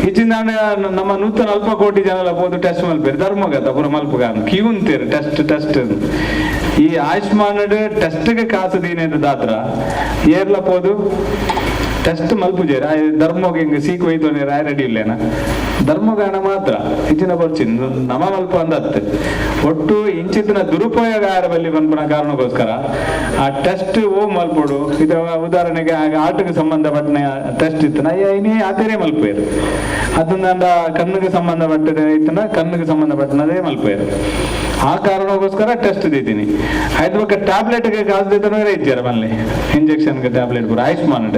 ಇಚ್ಚಿಂದಾಂಡ ನಮ್ಮ 140 ಕೋಟಿ ಜನಲ ಪೋದು ಟೆಸ್ಟ್ ಮಲ್ಪೇರು ಧರ್ಮಗತ ಪೂರ ಮಲ್ಪುಗ ಕ್ಯೂ ಅಂತೀರು ಟೆಸ್ಟ್ ಟೆಸ್ಟ್ ಈ ಆಯುಷ್ಮಾನ್ ಟೆಸ್ಟ್ಗೆ ಕಾಸು ದೀನೇದು ದಾತ್ರ ಏರ್ಲ ಪೋದು ಟೆಸ್ಟ್ ಮಲ್ಪುಜೇರು ಆ ಧರ್ಮೋಗ ಹಿಂಗ ಸೀಕ್ ಒಯ್ದೋನೆ ರಾಯ ರೆಡಿ ಇಲ್ಲೇನ ಧರ್ಮಗಾಣ ಮಾತ್ರ ಇಚ್ಚಿನ ಬರ್ಚಿನ್ ನಮ ಮಲ್ಪ ಅಂದತ್ತೆ ಒಟ್ಟು ಇಂಚಿತ್ತಿನ ದುರುಪಯೋಗ ಆರ ಬಲ್ಲಿ ಪನ್ಪುನ ಕಾರಣಕ್ಕೋಸ್ಕರ ಆ ಟೆಸ್ಟ್ ಓ ಮಲ್ಪೊಡು. ಇದು ಉದಾಹರಣೆಗೆ ಆಗ ಆಟಕ್ಕೆ ಸಂಬಂಧಪಟ್ಟ ಟೆಸ್ಟ್ ಇತ್ತು, ಇನಿ ಆತೇನೆ ಮಲ್ಪೇರು. ಅದನ್ನ ಕಣ್ಣಿಗೆ ಸಂಬಂಧಪಟ್ಟದ ಇತ್ತನ ಕಣ್ಣಿಗೆ ಸಂಬಂಧಪಟ್ಟನದೇ ಮಲ್ಪೇರು. ಆ ಕಾರಣಕ್ಕೋಸ್ಕರ ಟೆಸ್ಟ್ ದಿದ್ದೀನಿ. ಆಯ್ತು, ಬೊಕ್ಕ ಟ್ಯಾಬ್ಲೆಟ್ಗೆ ಕಾಸು ದಿತ್ತನವರೇ ಇಚ್ಚಾರ ಮಲ್ಲಿ ಇಂಜೆಕ್ಷನ್ಗೆ ಟ್ಯಾಬ್ಲೆಟ್ ಪೂರ ಆಯುಷ್ಮಾನ್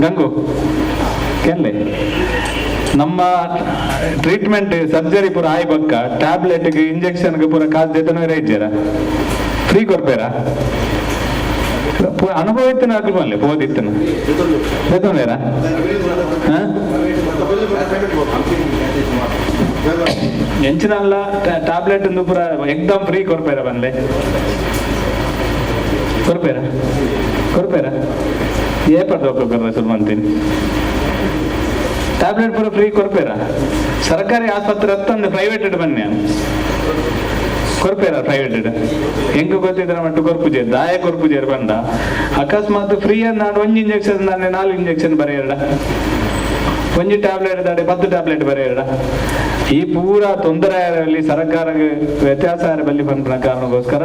ಗಂಗು ಕೆಲ್ಲೆ ನಮ್ಮ ಟ್ರೀಟ್ಮೆಂಟ್ ಸರ್ಜರಿ ಪೂರ ಆಯ್ ಬಕ್ಕ ಟ್ಯಾಬ್ಲೆಟ್ಗೆ ಇಂಜೆಕ್ಷನ್ಗೆ ಪೂರ ಕಾಸು ದಿತ್ತನವರೇ ಇಚ್ಚಾರ ಫ್ರೀ ಕೊರ್ಪೇರ. ಅನುಭವ ಇತ್ತನ ಅಕ್ಲು ಮಲ್ಲೆ ಪೋದಿತ್ತನ ಎತ್ತೊಂದೇರಾ. ಎಂಚಿನಲ್ಲ ಟ್ಯಾಬ್ಲೆಟ್ ಒಂದು ಪೂರ ಎಕ್ದಮ್ ಫ್ರೀ ಕೊರ್ಪೇರ ಬಂದೆ ಕೊರ್ಪೇರ ಕೊರ್ಪೇರ ಏ ಪಡ್ದು ಒಕ್ಕರ್ರ ಶುರು ಮಾಡ್ತೀನಿ. ಟ್ಯಾಬ್ಲೆಟ್ ಪೂರ ಫ್ರೀ ಕೊರ್ಪೇರ ಸರ್ಕಾರಿ ಆಸ್ಪತ್ರೆ ಹತ್ತೊಂದು ಪ್ರೈವೇಟ್ ಬನ್ನಿ ಕೊರ್ಪೇರ. ಪ್ರೈವೇಟ್ ಹೆಂಗ್ ಗೊತ್ತಿದ್ರ ಮಟ್ಟು ಕೊರ್ಪುಜೇರ್ ದಾಯ ಕೊರ್ಪುಜೇರ್ ಬಂದ ಅಕಸ್ಮಾತ್ ಫ್ರೀ ನಾನು ಒಂಜಿ ಇಂಜೆಕ್ಷನ್ ನಾನು 4 ಇಂಜೆಕ್ಷನ್ ಬರೆಯಡ, ಒಂಜಿ ಟ್ಯಾಬ್ಲೆಟ್ ದಾಡೆ 10 ಟ್ಯಾಬ್ಲೆಟ್ ಬರೆಯಡ. ಈ ಪೂರ ತೊಂದರೆ ಅಲ್ಲಿ ಸರ್ಕಾರ ವ್ಯತ್ಯಾಸ ಬಲ್ಲಿ ಪನ್ಪುನ ಕಾರಣಕ್ಕೋಸ್ಕರ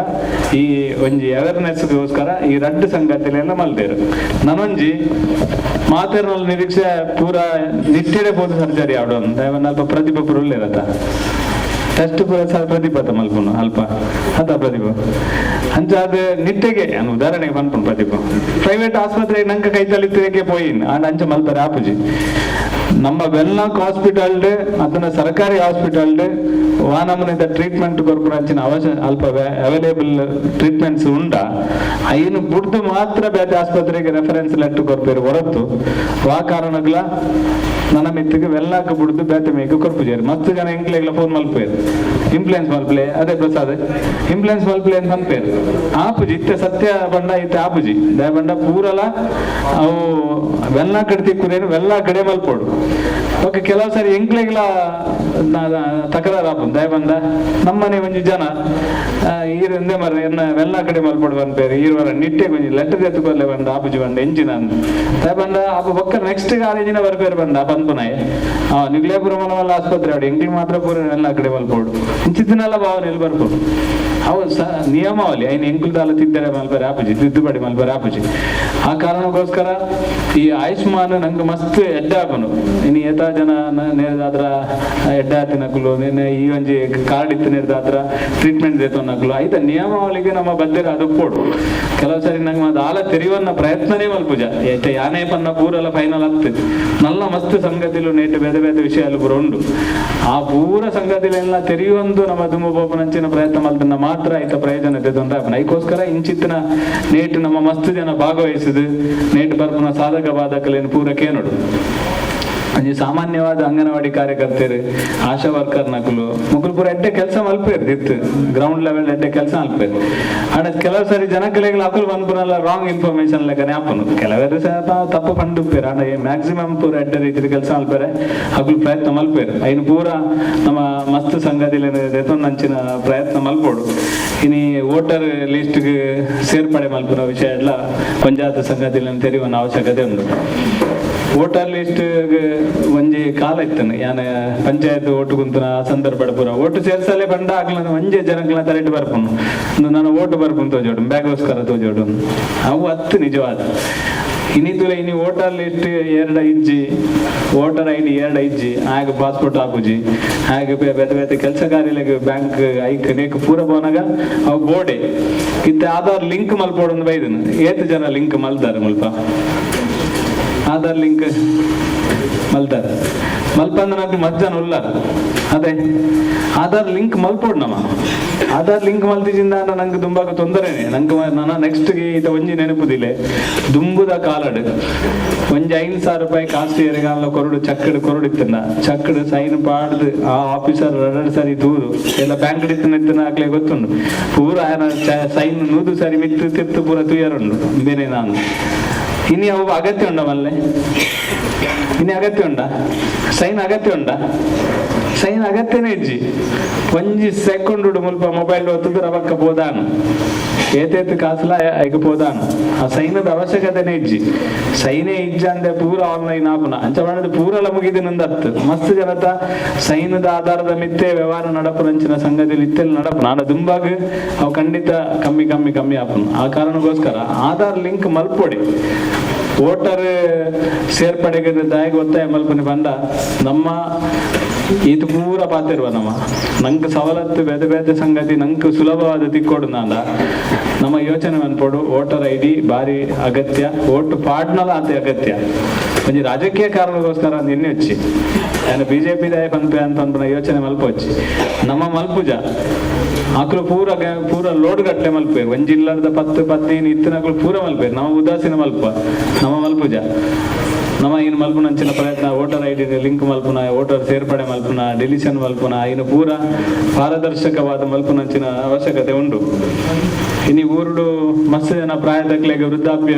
ಈ ಒಂಜಿ ಅವೇರ್ನೆಸ್ಗೋಸ್ಕರ ಈ ರಡ್ಡು ಸಂಗತಿಲೆಲ್ಲ ಮಲ್ದೇರು. ನಾನೊಂಜಿ ಮಾತೆರ್ನಲ್ಲಿ ನಿರೀಕ್ಷೆ ಪೂರ ನಿಟ್ಟೆಡೆ ಪೋದು ಸರ್ಜರಿ ಆಡೋ ಅಲ್ಪ ಪ್ರತಿಭೆ ಪೂರ ಇರತ್ತ ಟೆಸ್ಟ್ ಪೂರ ಪ್ರತಿಭಾತ ಮಲ್ಪುನು ಅಲ್ಪ ಅದ ಪ್ರತಿಭೆ ಅಂಚ ಅದು ನಿಟ್ಟೆಗೆ ಉದಾಹರಣೆಗೆ ಪನ್ಪುನು ಪ್ರತಿಭೆ ಪ್ರೈವೇಟ್ ಆಸ್ಪತ್ರೆ ನಂಗೆ ಕೈ ತಲಿತಿಗೆ ಪೋಯಿನ್ ಆಂಡ ಅಂಚ ಮಲ್ಪರೆ ಆಪುಜಿ. ನಮ್ಮ ವೆಲ್ಲಾಕ್ ಹಾಸ್ಪಿಟಲ್ ಅದನ್ನ ಸರ್ಕಾರಿ ಹಾಸ್ಪಿಟಲ್ ವಾನಮನಿದ ಟ್ರೀಟ್ಮೆಂಟ್ ಕೊರ್ಪುನ ಅವಶ್ಯ ಅಲ್ಪ ಅವೈಲೇಬಲ್ ಟ್ರೀಟ್ಮೆಂಟ್ಸ್ ಉಂಡ ಐನು ಬುಡ್ದು ಮಾತ್ರ ಬೇತೆ ಆಸ್ಪತ್ರೆಗೆ ರೆಫರೆನ್ಸ್ ಲೆಟರ್ ಕೊರ್ಪೇರು ಹೊರತು ವಾ ಕಾರಣಗಳ ನನ್ನ ಮಿತ್ತಿಗೆ ವೆಲ್ಲಾಕ್ ಬುಡ್ದು ಬೇತೆ ಮೇಕ್ ಕೊರ್ಪುಜೇರು. ಮಸ್ತ್ ಜನ ಎಂಕ್ಲೆಗ್ಲ ಫೋನ್ ಮಲ್ಪೇರು ಇಂಪ್ಲುಯೆನ್ಸ್ ಮಲ್ಪ್ಲೆ ಅದೇ ಪ್ರಸಾದ್ ಇಂಪ್ಲುಯೆನ್ಸ್ ಮಲ್ಪ್ಲೆ ಅಂತ ಅನ್ಪೇರು ಆಪುಜಿ. ಇತ್ತೆ ಸತ್ಯ ಬಂಡ ಇತ್ತೆ ಆಪುಜಿ ದಯ ಬಂಡ ಪೂರಲ ಅವು ವೆಲ್ಲ ಕಡೆ ತಿಕ್ಕುನೇನು ವೆಲ್ಲ ಕಡೆ ಮಲ್ಪೋಡು. ಓಕೆ, ಕೆಲವು ಸಾರಿ ಎಂಕ್ಲೆಗ್ಲ ತಕರಾರು ಆಪುಂಡು ದಯ ಬಂದ ನಮ್ಮನೆ ಒಂಜಿ ಜನ ಈರಿಂದೆ ಮರ ಎನ್ನ ವೆಲ್ಲ ಕಡೆ ಮಲ್ಪೋಡು ಪನ್ಪೇರು ಈರುವರ ನಿಟ್ಟೆ ಒಂಜಿ ಲೆಟರ್ ಎತ್ತುಕೊಲ್ಲೆ ಬಂದ ಆಪುಜಿ ಬಂದ ಎಂಜಿನ ದಯ ಬಂದ ಆಪ ಬೊಕ್ಕ ನೆಕ್ಸ್ಟ್ ಕಾಲೇಜಿನ ಬರ್ಪೇರು ಬಂದ ಪನ್ಪುನಾಯೆ ನಿಗ್ಲೇಪುರ ಮಲವಲ್ಲ ಆಸ್ಪತ್ರೆ ಆಡು ಎಂಕ್ಲಿ ಮಾತ್ರ ಪೂರ ಎಲ್ಲ ಕಡೆ ಮಲ್ಪೋಡು ಇಂಚಿತ್ತಿನೆಲ್ಲ ಭಾವನೆ ಬರ್ಪೋಡು. ಅವು ಸ ನಿಯಮಾವಳಿ ಐನ್ ಎಂಕುಲ್ದಾಲ ತಿದ್ದರೆ ಮಲ್ಪರೆ ಆಪುಜಿ, ತಿದ್ದುಪಡಿ ಮಲ್ಪರೆ ಆಪುಜಿ. ಆ ಕಾರಣಕ್ಕೋಸ್ಕರ ಈ ಆಯುಷ್ಮಾನ್ ನಂಗೆ ಮಸ್ತ್ ಎಡ್ಡೆ ಆಪುನು. ಇನ್ನು ಏತಾ ಜನ ನೇರದಾದ್ರ ಎಡ್ಡೆ ಆತಿನಕುಲು ನಿನ್ನೆ ಈ ಒಂಜಿ ಕಾರ್ಡ್ ಇತ್ತು ನೇರದಾದ್ರ ಟ್ರೀಟ್ಮೆಂಟ್ ದೇತೊನ್ನಕುಲು ಐತ ನಿಯಮಾವಳಿಗೆ ನಮ್ಮ ಬದ್ಧರ ಅದು ಪೋಡು. ಕೆಲವು ಸಾರಿ ನಂಗೆ ಅದು ಆಲ ತೆರಿವನ್ನ ಪ್ರಯತ್ನನೇ ಮಲ್ಪುಜ ಐತ ಯಾನೇ ಪನ್ನ ಪೂರೆಲ್ಲ ಫೈನಲ್ ಆಗ್ತದೆ. ನಲ್ಲ ಮಸ್ತ್ ಸಂಗತಿಲು ನೇಟು ಬೇರೆ ಬೇರೆ ವಿಷಯ ಪೂರ ಉಂಡು. ಆ ಪೂರ ಸಂಗತಿಲೆಲ್ಲ ತೆರೆಯುವಂದು ನಮ್ಮ ದುಂಬು ಬೋಪನಂಚಿನ ಪ್ರಯತ್ನ ಮಲ್ತನ್ನ ಮಾತ್ರ ಐತ ಪ್ರಯೋಜನ ತೊಂದರೆ ಐಕೋಸ್ಕರ ಇಂಚಿತ್ತಿನ ನೇಟು ನಮ್ಮ ಮಸ್ತ್ ಜನ ಭಾಗವಹಿಸಿದು ನೇಟು ಬರ್ಪುನ ಸಾಧಕ ಬಾಧಕಲೇನು ಪೂರ ಕೇನೋಡು. ಅಂಚೆ ಸಾಮಾನ್ಯವಾದ ಅಂಗನವಾಡಿ ಕಾರ್ಯಕರ್ತರು ಆಶಾ ವರ್ಕರ್ ನಕಲು ಮುಕುಲು ಪೂರ ಎಡ್ಡೆ ಕೆಲಸ ಮಲ್ಪೇರು ಇತ್ತು ಗ್ರೌಂಡ್ ಲೆವೆಲ್ ಎಡ್ಡೆ ಕೆಲಸ ಮಲ್ಪೇರು. ಆಂಡ ಕೆಲವು ಸಾರಿ ಜನಗಳಿಗೆ ಅಕುಲು ಪನ್ಪುನಲ್ಲ ರಾಂಗ್ ಇನ್ಫಾರ್ಮೇಶನ್ ಲೆಕ್ಕನೆ ಆಪುನು. ಕೆಲವರು ತಪ್ಪು ಪಂಡುಪ್ಪೇರು ಆಂಡ ಮ್ಯಾಕ್ಸಿಮಮ್ ಪೂರ ಎಡ್ಡೆ ರೀತಿಯ ಕೆಲಸ ಮಲ್ಪೇರೆ ಅಕುಲು ಪ್ರಯತ್ನ ಮಲ್ಪೇರು. ಐನು ಪೂರ ನಮ್ಮ ಮಸ್ತ್ ಸಂಗತಿಲೇನು ಪ್ರಯತ್ನ ಮಲ್ಪೋಡು. ಇನಿ ವೋಟರ್ ಲಿಸ್ಟ್ಗೆ ಸೇರ್ಪಡೆ ಮಲ್ಪುನ ವಿಷಯ ಎಲ್ಲ ಪಂಚಾಯತ್ ಸಂಗತಿಲೇನು ತೆರಿಯುವ ಅವಶ್ಯಕತೆ ಉಂಟು. ವೋಟರ್ ಲಿಸ್ಟ್ ಒಂಜಿ ಕಾಲ ಇತ್ತನು ಯಾನ ಪಂಚಾಯತ್ ಓಟು ಕುಂತನ ಆ ಸಂದರ್ಭ ಪೂರ ಓಟು ಸೇರ್ಸಲೆ ಬಂಡ ಆಗ್ಲ ಒಂಜೆ ಜನಕ್ಲ ತಲೆಟ್ ಬರ್ಪುನು ನಾನು ಓಟು ಬರ್ಪುನ್ ತೋಜೋಡು ಬ್ಯಾಗೋಸ್ಕರ ತೋಜೋಡು ಅವು ಹತ್ತು ನಿಜವಾದ. ಇನ್ನಿದ್ದುಲ ಇನಿ ವೋಟರ್ ಲಿಸ್ಟ್ 2 ಇಜ್ಜಿ, ವೋಟರ್ ಐಡಿ 2 ಇಜ್ಜಿ, ಆಗ ಪಾಸ್ಪೋರ್ಟ್ ಆಪುಜಿ, ಆಗ ಬೇತೆ ಬೇತೆ ಕೆಲಸ ಕಾರ್ಯಲೆಗ್ ಬ್ಯಾಂಕ್ ಐಕ್ ನೇಕ್ ಪೂರ ಪೋನಾಗ ಅವು ಬೋಡೆ ಇತ್ತೆ ಆಧಾರ್ ಲಿಂಕ್ ಮಲ್ಪೋಡು ಬೈದನು. ಏತ್ ಜನ ಲಿಂಕ್ ಮಲ್ದಾರ ಮುಲ್ಪ ಆಧಾರ್ ಲಿಂಕ್ ಮಲ್ತಾರ ಮಲ್ಪಂದ ಮಸ್ತ್ ಜನ ಉಲ್ಲಾರ. ಅದೇ ಆಧಾರ್ ಲಿಂಕ್ ಮಲ್ಪೋಡು ನಮ್ಮ ಆಧಾರ್ ಲಿಂಕ್ ಮಲ್ತಿಜಿಂದ ನಂಗೆ ದುಂಬಾಗ ತೊಂದರೆನೆ ನಂಗೆ ನನ್ನ ನೆಕ್ಸ್ಟ್ ಈತ ಒಂಜಿ ನೆನಪುದಿಲ್ಲ. ದುಂಬುದ ಕಾಲಡ್ ಒಂಜಿ 5,000 ರೂಪಾಯಿ ಕಾಸ್ತಿ ಎರೆಗಾಲ ಕೊರಡು ಚಕ್ಕಡ್ ಕೊರಡು ಇತ್ತನ ಚಕ್ಕಡ್ ಸೈನ್ ಪಾಡ್ದು ಆ ಆಫೀಸರ್ ಎರಡು ಸರಿ ದೂರು ಎಲ್ಲ ಬ್ಯಾಂಕ್ ಇತ್ತನ ಇತ್ತನ ಆಗ್ಲೇ ಗೊತ್ತುಂಡು ಪೂರ ಆಯನ ಸೈನ್ ನೂದು ಸರಿ ಮಿತ್ತು ತಿತ್ತು ಪೂರ ತುಯರುಂಡು ಬೇರೆ. ನಾನು ಇನಿ ಅವು ಅಗತ್ಯ ಉಂಡ ಮಲ್ಲೆ ಇನಿ ಅಗತ್ಯ ಉಂಡ ಸೈನ್ ಅಗತ್ಯ ಉಂಡ Sign ಅಗತ್ಯನೇ ಇಜ್ಜಿ. ಒಂಜಿ ಸೆಕೆಂಡ್ ಮುಲ್ಪ ಮೊಬೈಲ್ ಹೊತ್ತದು ರವಕ್ಕ ಪೋದಾನು, ಏತೇತ್ ಕಾಸುಲ ಐಕ್ ಪೋದಾನು. ಆ ಸೈನದ ಅವಶ್ಯಕತೆನೇ ಇಜ್ಜಿ. ಸೈನೇ ಇಜ್ಜ ಅಂದೆ ಪೂರ ಆನ್ಲೈನ್ ಆಪುನ ಅಂಚ ಪಂಡದು ಪೂರಲ ಮುಗಿದಿನಂದತ್ತು. ಮಸ್ತ್ ಜನತ ಸೈನದ ಆಧಾರದ ಮಿತ್ತೆ ವ್ಯವಹಾರ ನಡಪುನಂಚಿನ ಸಂಗತಿಲಿ ಇತ್ತೆಲ್ಲ ನಡಪುನ. ಆಂಡ ದುಂಬಾಗ್ ಅವು ಖಂಡಿತ ಕಮ್ಮಿ ಕಮ್ಮಿ ಕಮ್ಮಿ ಆಪುನ. ಆ ಕಾರಣಕ್ಕೋಸ್ಕರ ಆಧಾರ್ ಲಿಂಕ್ ಮಲ್ಪೊಡಿ. ವೋಟರ್ ಸೇರ್ಪಡೆಗೆ ದಾಯಗ ಒತ್ತಾಯ ಮಲ್ಪನೆ ಬಂದ ನಮ್ಮ ಈತ ಪೂರ ಪಾತಿರುವ ನಮ್ಮ ನಂಗೆ ಸವಲತ್ತು ಬೇತೆ ಬೇತೆ ಸಂಗತಿ ನಂಗೆ ಸುಲಭವಾದ ತಿಕ್ಕೋಡು ನಾಂದ ನಮ್ಮ ಯೋಚನೆ ಅನ್ಪೋಡು. ವೋಟರ್ ಐಡಿ ಭಾರಿ ಅಗತ್ಯ, ವೋಟ್ ಪಾಡ್ನಲ ಅತಿ ಅಗತ್ಯ. ಒಂಜಿ ರಾಜಕೀಯ ಕಾರಣಕ್ಕೋಸ್ಕರ ನಿನ್ನೆ ಹಚ್ಚಿ ನಾನು ಬಿಜೆಪಿ ದಾಯ ಪನ್ಪೆ ಅಂತ ಅನ್ಪುನ ಯೋಚನೆ ಮಲ್ಪೊಚ್ಚಿ. ನಮ್ಮ ಮಲ್ಪುಜ ಆಕಳು ಪೂರ ಪೂರ ಲೋಡ್ ಗಟ್ಟಲೆ ಮಲ್ಪೆ. ಒಂಜಿ ಇಲ್ಲದ 10 15 ಇತ್ತಿನಕಳು ಪೂರ ಮಲ್ಪೆ. ನಮ್ಮ ಉದಾಸೀನ ಮಲ್ಪ ನಮ್ಮ ಮಲ್ಪುಜ. ನಮ್ಮ ಇನ್ನು ಮಲ್ಪುನಂಚಿನ ಪ್ರಯತ್ನ voter ID link ಮಲ್ಪುನ, voter ಸೇರ್ಪಡೆ ಮಲ್ಪುನ, ಡಿಲಿಷನ್ ಮಲ್ಪುನ, ಇನ್ನು ಪೂರ ಪಾರದರ್ಶಕವಾದ ಮಲ್ಪುನಂಚಿನ ಅವಶ್ಯಕತೆ ಉಂಡು. ಇನಿ ಊರುಡು ಮಸ್ತ್ ಜನ ಪ್ರಾಯದಕ್ಲೆಗ್ ವೃದ್ಧಾಪ್ಯ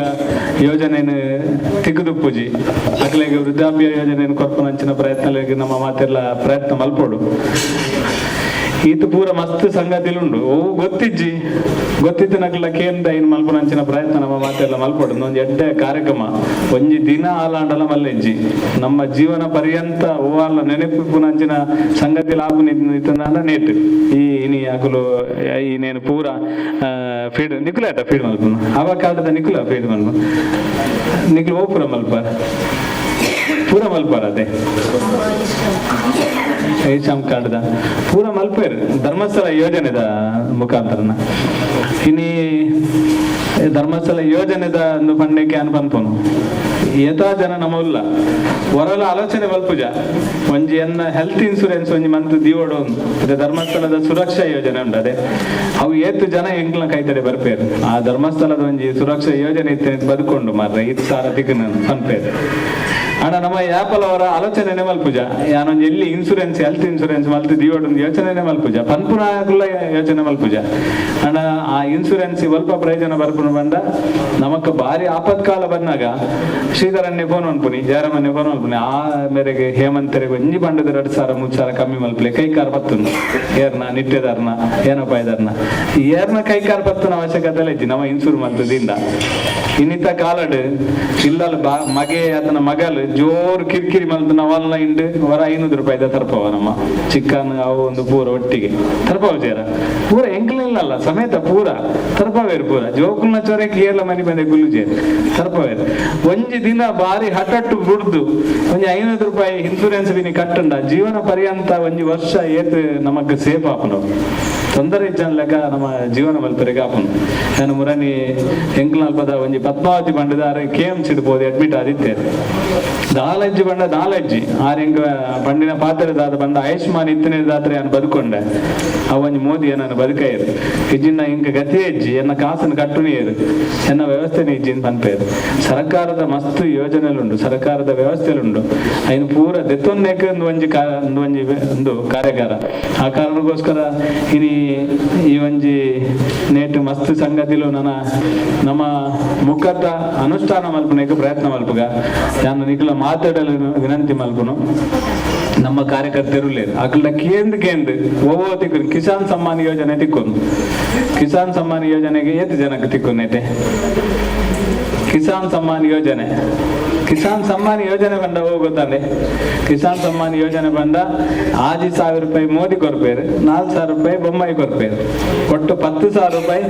ಯೋಜನೆಯನ್ನು ತಿಕ್ಕುದುಪ್ಪುಜಿ. ಅಕ್ಲೆಗ್ ವೃದ್ಧಾಪ್ಯ ಯೋಜನೆಯನ್ನು ಕೊರ್ಪುನಂಚಿನ ಪ್ರಯತ್ನ ನಮ್ಮ ಮಾತೆಲ್ಲ ಪ್ರಯತ್ನ ಮಲ್ಪೊಡು. ಈತ ಪೂರ ಮಸ್ತ್ ಸಂಗತಿಲುಂಡು. ಓ ಗೊತ್ತಿಜ್ಜಿ, ಗೊತ್ತಿತ್ತು ನಕ್ಲ ಕೇಂದ್ರ ಇನ್ ಮಲ್ಪುನಂಚಿನ ಪ್ರಯತ್ನ ನಮ್ಮ ಮಾತೆಲ್ಲ ಮಲ್ಪೊಡು. ಒಂಜಿ ಎಡ್ಡೆ ಕಾರ್ಯಕ್ರಮ, ಒಂಜಿ ದಿನ ಆಲಾಂಡಲ ಮಲ್ಲೆಜ್ಜಿ, ನಮ್ಮ ಜೀವನ ಪರ್ಯಂತ ಓವಾಲ ನೆನಪುನಂಚಿನ ಸಂಗತಿ ಲಾಭ ಇತ್ತಂದ ನೇಟ್ ಈ ಇನಿ ಅಕುಲು ಈ ನೇನು ಪೂರ ಫೀಡ್ ನಿಕುಲ ಆಟ ಫೀಡ್ ಮಲ್ಪುನು. ಅವ ಕಾಲದ ನಿಕುಲ ಫೀಡ್ ಮಲ್ಪು ನಿಕ್ಲು ಓ ಪೂರ ಮಲ್ಪ ಪೂರ ಮಲ್ಪಾರ ಅದೇ ಏಷಾಮ್ ಕಾರ್ಡ್ದ ಪೂರ ಮಲ್ಪೇರು ಧರ್ಮಸ್ಥಳ ಯೋಜನೆದ ಮುಖಾಂತರನ. ಇನಿ ಧರ್ಮಸ್ಥಳ ಯೋಜನೆದ ಒಂದು ಪಂಡಕ್ಕೆ ಅನ್ ಪನ್ಪುನು. ಏತಾ ಜನ ನಮ್ಮಲ್ಲ ಹೊರಲ ಆಲೋಚನೆ ಮಲ್ಪುಜ. ಒಂಜಿ ಎನ್ನ ಹೆಲ್ತ್ ಇನ್ಸೂರೆನ್ಸ್ ಒಂಜಿ ಮಂತ್ ದಿವೋಡು. ಅದೇ ಧರ್ಮಸ್ಥಳದ ಸುರಕ್ಷಾ ಯೋಜನೆ ಉಂಟು. ಅದೇ ಅವು ಏತು ಜನ ಎಂಕ್ಲ ಕೈತಡೆ ಬರ್ಪೇರು. ಆ ಧರ್ಮಸ್ಥಳದ ಒಂಜಿ ಸುರಕ್ಷಾ ಯೋಜನೆ ಇತ್ತು, ಬದುಕೊಂಡು ಮಾರ್ರೆ ಇತ್ತು ಸಾರ ತಿಕ್ಕನ ಪನ್ಪೇರು. ಅಣ್ಣ ನಮ್ಮ ಯಾಪಲ್ ಅವರ ಆಲೋಚನೆನೆ ಮಲ್ಪುಜ. ಯಾನೊಂಜಿ ಎಲ್ಲಿ insurance health insurance ಮಲ್ತು ದಿವೋಡು ಯೋಚನೆನೆ ಮಲ್ಪುಜ, ಪನ್ಪುನಾಕುಲ ಯೋಚನೆ ಮಲ್ಪುಜ. ಅಣ್ಣ ಆ ಇನ್ಸೂರೆನ್ಸ್ ಸ್ವಲ್ಪ ಪ್ರಯೋಜನ ಬರ್ಪುನ ಬಂದ ನಮಕ್ ಭಾರಿ ಆಪತ್ಕಾಲ ಬಂದಾಗ ಶ್ರೀಧರನ್ನೇ ಫೋನ್ ಮನ್ಪುನಿ, ಜಯರಾಮನ್ನೇ ಫೋನ್ ಮನ್ಪುನಿ. ಆ ಮೇರೆಗೆ ಹೇಮಂತರಿಗೆ ಒಂಜಿ ಬಂಡದ 2 ಸಾವಿರ 3 ಸಾವಿರ ಕಮ್ಮಿ ಮಲ್ಪಲೆ ಕೈಕಾರ್ ಪತ್ತುನು. ಏರ್ನ ನಿಟ್ಟೆದಾರ್ನ ಏನಪ್ಪ ಇದಾರ್ನ ಏರ್ನ ಕೈಕಾರ್ ಪತ್ತುನ ಅವಶ್ಯಕತೆ ಇಜ್ಜಿ ನಮ್ಮ ಇನ್ಸೂರ್ ಮಲ್ತದಿಂದ. ಇನ್ನಿತ ಕಾಲಡ್ ಇಲ್ಲಲ್ ಬಾ ಮಗೆ ಆತನ ಮಗಲ್ ಜೋರ್ ಕಿರಿಕಿರಿ ಮಲ್ತು ನಾವಲ್ಲ ಇಂಡು ವರ 500 ರೂಪಾಯಿದ ತರ್ಪವ. ನಮ್ಮ ಚಿಕನ್ ಅವು ಒಂದು ಪೂರ ಒಟ್ಟಿಗೆ ತರ್ಪವ ಜೇರ ಪೂರ ಎಂಕ್ಲಿಲ್ಲಲ್ಲ ಸಮೇತ ಪೂರ ತರ್ಪವೇರು. ಪೂರ ಜೋಕುಲ್ನ ಚೊರೆ ಕೇರಳ ಮನಿ ಬಂದೆ ಗುಲ್ಲು ಜೇರ್ ತರ್ಪವೇರು. ಒಂಜಿ ದಿನ ಬಾರಿ ಹಠಟ್ಟು ಬುಡ್ದು ಒಂಜಿ 500 ರೂಪಾಯಿ ಇನ್ಸೂರೆನ್ಸ್ ಬಿನಿ ಕಟ್ಟಂಡ ಜೀವನ ಪರ್ಯಂತ ಒಂಜಿ ವರ್ಷ ಏತ್ ನಮಕ್ ಸೇಫ್ ಆಪುನು. ತೊಂದರೆ ಇಜ್ಜನ್ ಲೆಕ್ಕ ನಮ್ಮ ಜೀವನ ಮಲ್ಪೆರೆಗ್ ಆಪುನು. ನಾನು ಮುರನಿ ಎಂಕ್ಲಲ್ಪದ ಒಂಜಿ ಪದ್ಮಾವತಿ ಬಂಡದಾರೆ K M C ಪೋದು ಅಡ್ಮಿಟ್ ಆದಿತ್ತೆ. ದಾಲಜ್ಜಿ ಬಂಡ ದಾಲಜ್ಜಿ ಆರ್ ಎಂಕ್ ಬಂಡಿನ ಪಾತ್ರೆ ದಾದ ಬಂಡ ಆಯುಷ್ಮಾನ್ ಇತ್ತನೇ ದಾತ್ರೆ ನಾನು ಬದುಕೊಂಡೆ. ಅವ ಒಂಜಿ ಮೋದಿ ನಾನು ಬದುಕೈರು ಇಜ್ಜಿನ ಇಂಕ ಗತಿ ಇಜ್ಜಿ, ಎನ್ನ ಕಾಸನ್ನು ಕಟ್ಟುನಿಯರು, ಎನ್ನ ವ್ಯವಸ್ಥೆನೇ ಇಜ್ಜಿನ್ ಪನ್ಪೇರು. ಸರ್ಕಾರದ ಮಸ್ತ್ ಯೋಜನೆಲುಂಡು, ಸರ್ಕಾರದ ವ್ಯವಸ್ಥೆಲುಂಡು. ಐನು ಪೂರ ದೆತ್ತೊಂದೇಕ ಒಂದು ಒಂಜಿ ಒಂದು ಒಂಜಿ ಒಂದು ಕಾರ್ಯಾಗಾರ. ಆ ಕಾರಣಕ್ಕೋಸ್ಕರ ಇನಿ ಈ ಒಂಜಿ ನೇಟು ಮಸ್ತ್ ಸಂಗತಿಲು ನನ್ನ ನಮ್ಮ ಮುಖದ ಅನುಷ್ಠಾನ ಮಲ್ಪುನೇಕ ಪ್ರಯತ್ನ ಮಲ್ಪುಗ. ನಾನು ನಿಖಲ ಮಾತಾಡಲು ವಿನಂತಿ ಮಲ್ಪುನು. ನಮ್ಮ ಕಾರ್ಯಕರ್ತರು ಅಕಲ್ಡ ಕೇಂದ್ರ ಕೇಂದ್ರ ಓವೋ ತಿಕ್ಕು ಕಿಸಾನ್ ಸಮ್ಮಾನ್ ಯೋಜನೆ ತಿಕ್ಕೊನು. ಕಿಸಾನ್ ಸಮ್ಮಾನ್ ಯೋಜನೆಗೆ ಏತ್ ಜನಕ್ಕೆ ತಿಕ್ಕೊನೈತೆ ಕಿಸಾನ್ ಸಮ್ಮಾನ್ ಯೋಜನೆ? ಕಿಸಾನ್ ಸಮ್ಮಾನ್ ಯೋಜನೆ ಬಂಡ ಹೋಗುತ್ತಾನೆ. ಕಿಸಾನ್ ಸಮ್ಮಾನ್ ಯೋಜನೆ ಬಂಡ 5,000 ರೂಪಾಯಿ ಮೋದಿ ಕೊರ್ಪೇರು, 4,000 ರೂಪಾಯಿ ಬೊಮ್ಮಾಯಿ ಕೊರ್ಪೇರು. ಒಟ್ಟು 10,000 ರೂಪಾಯಿ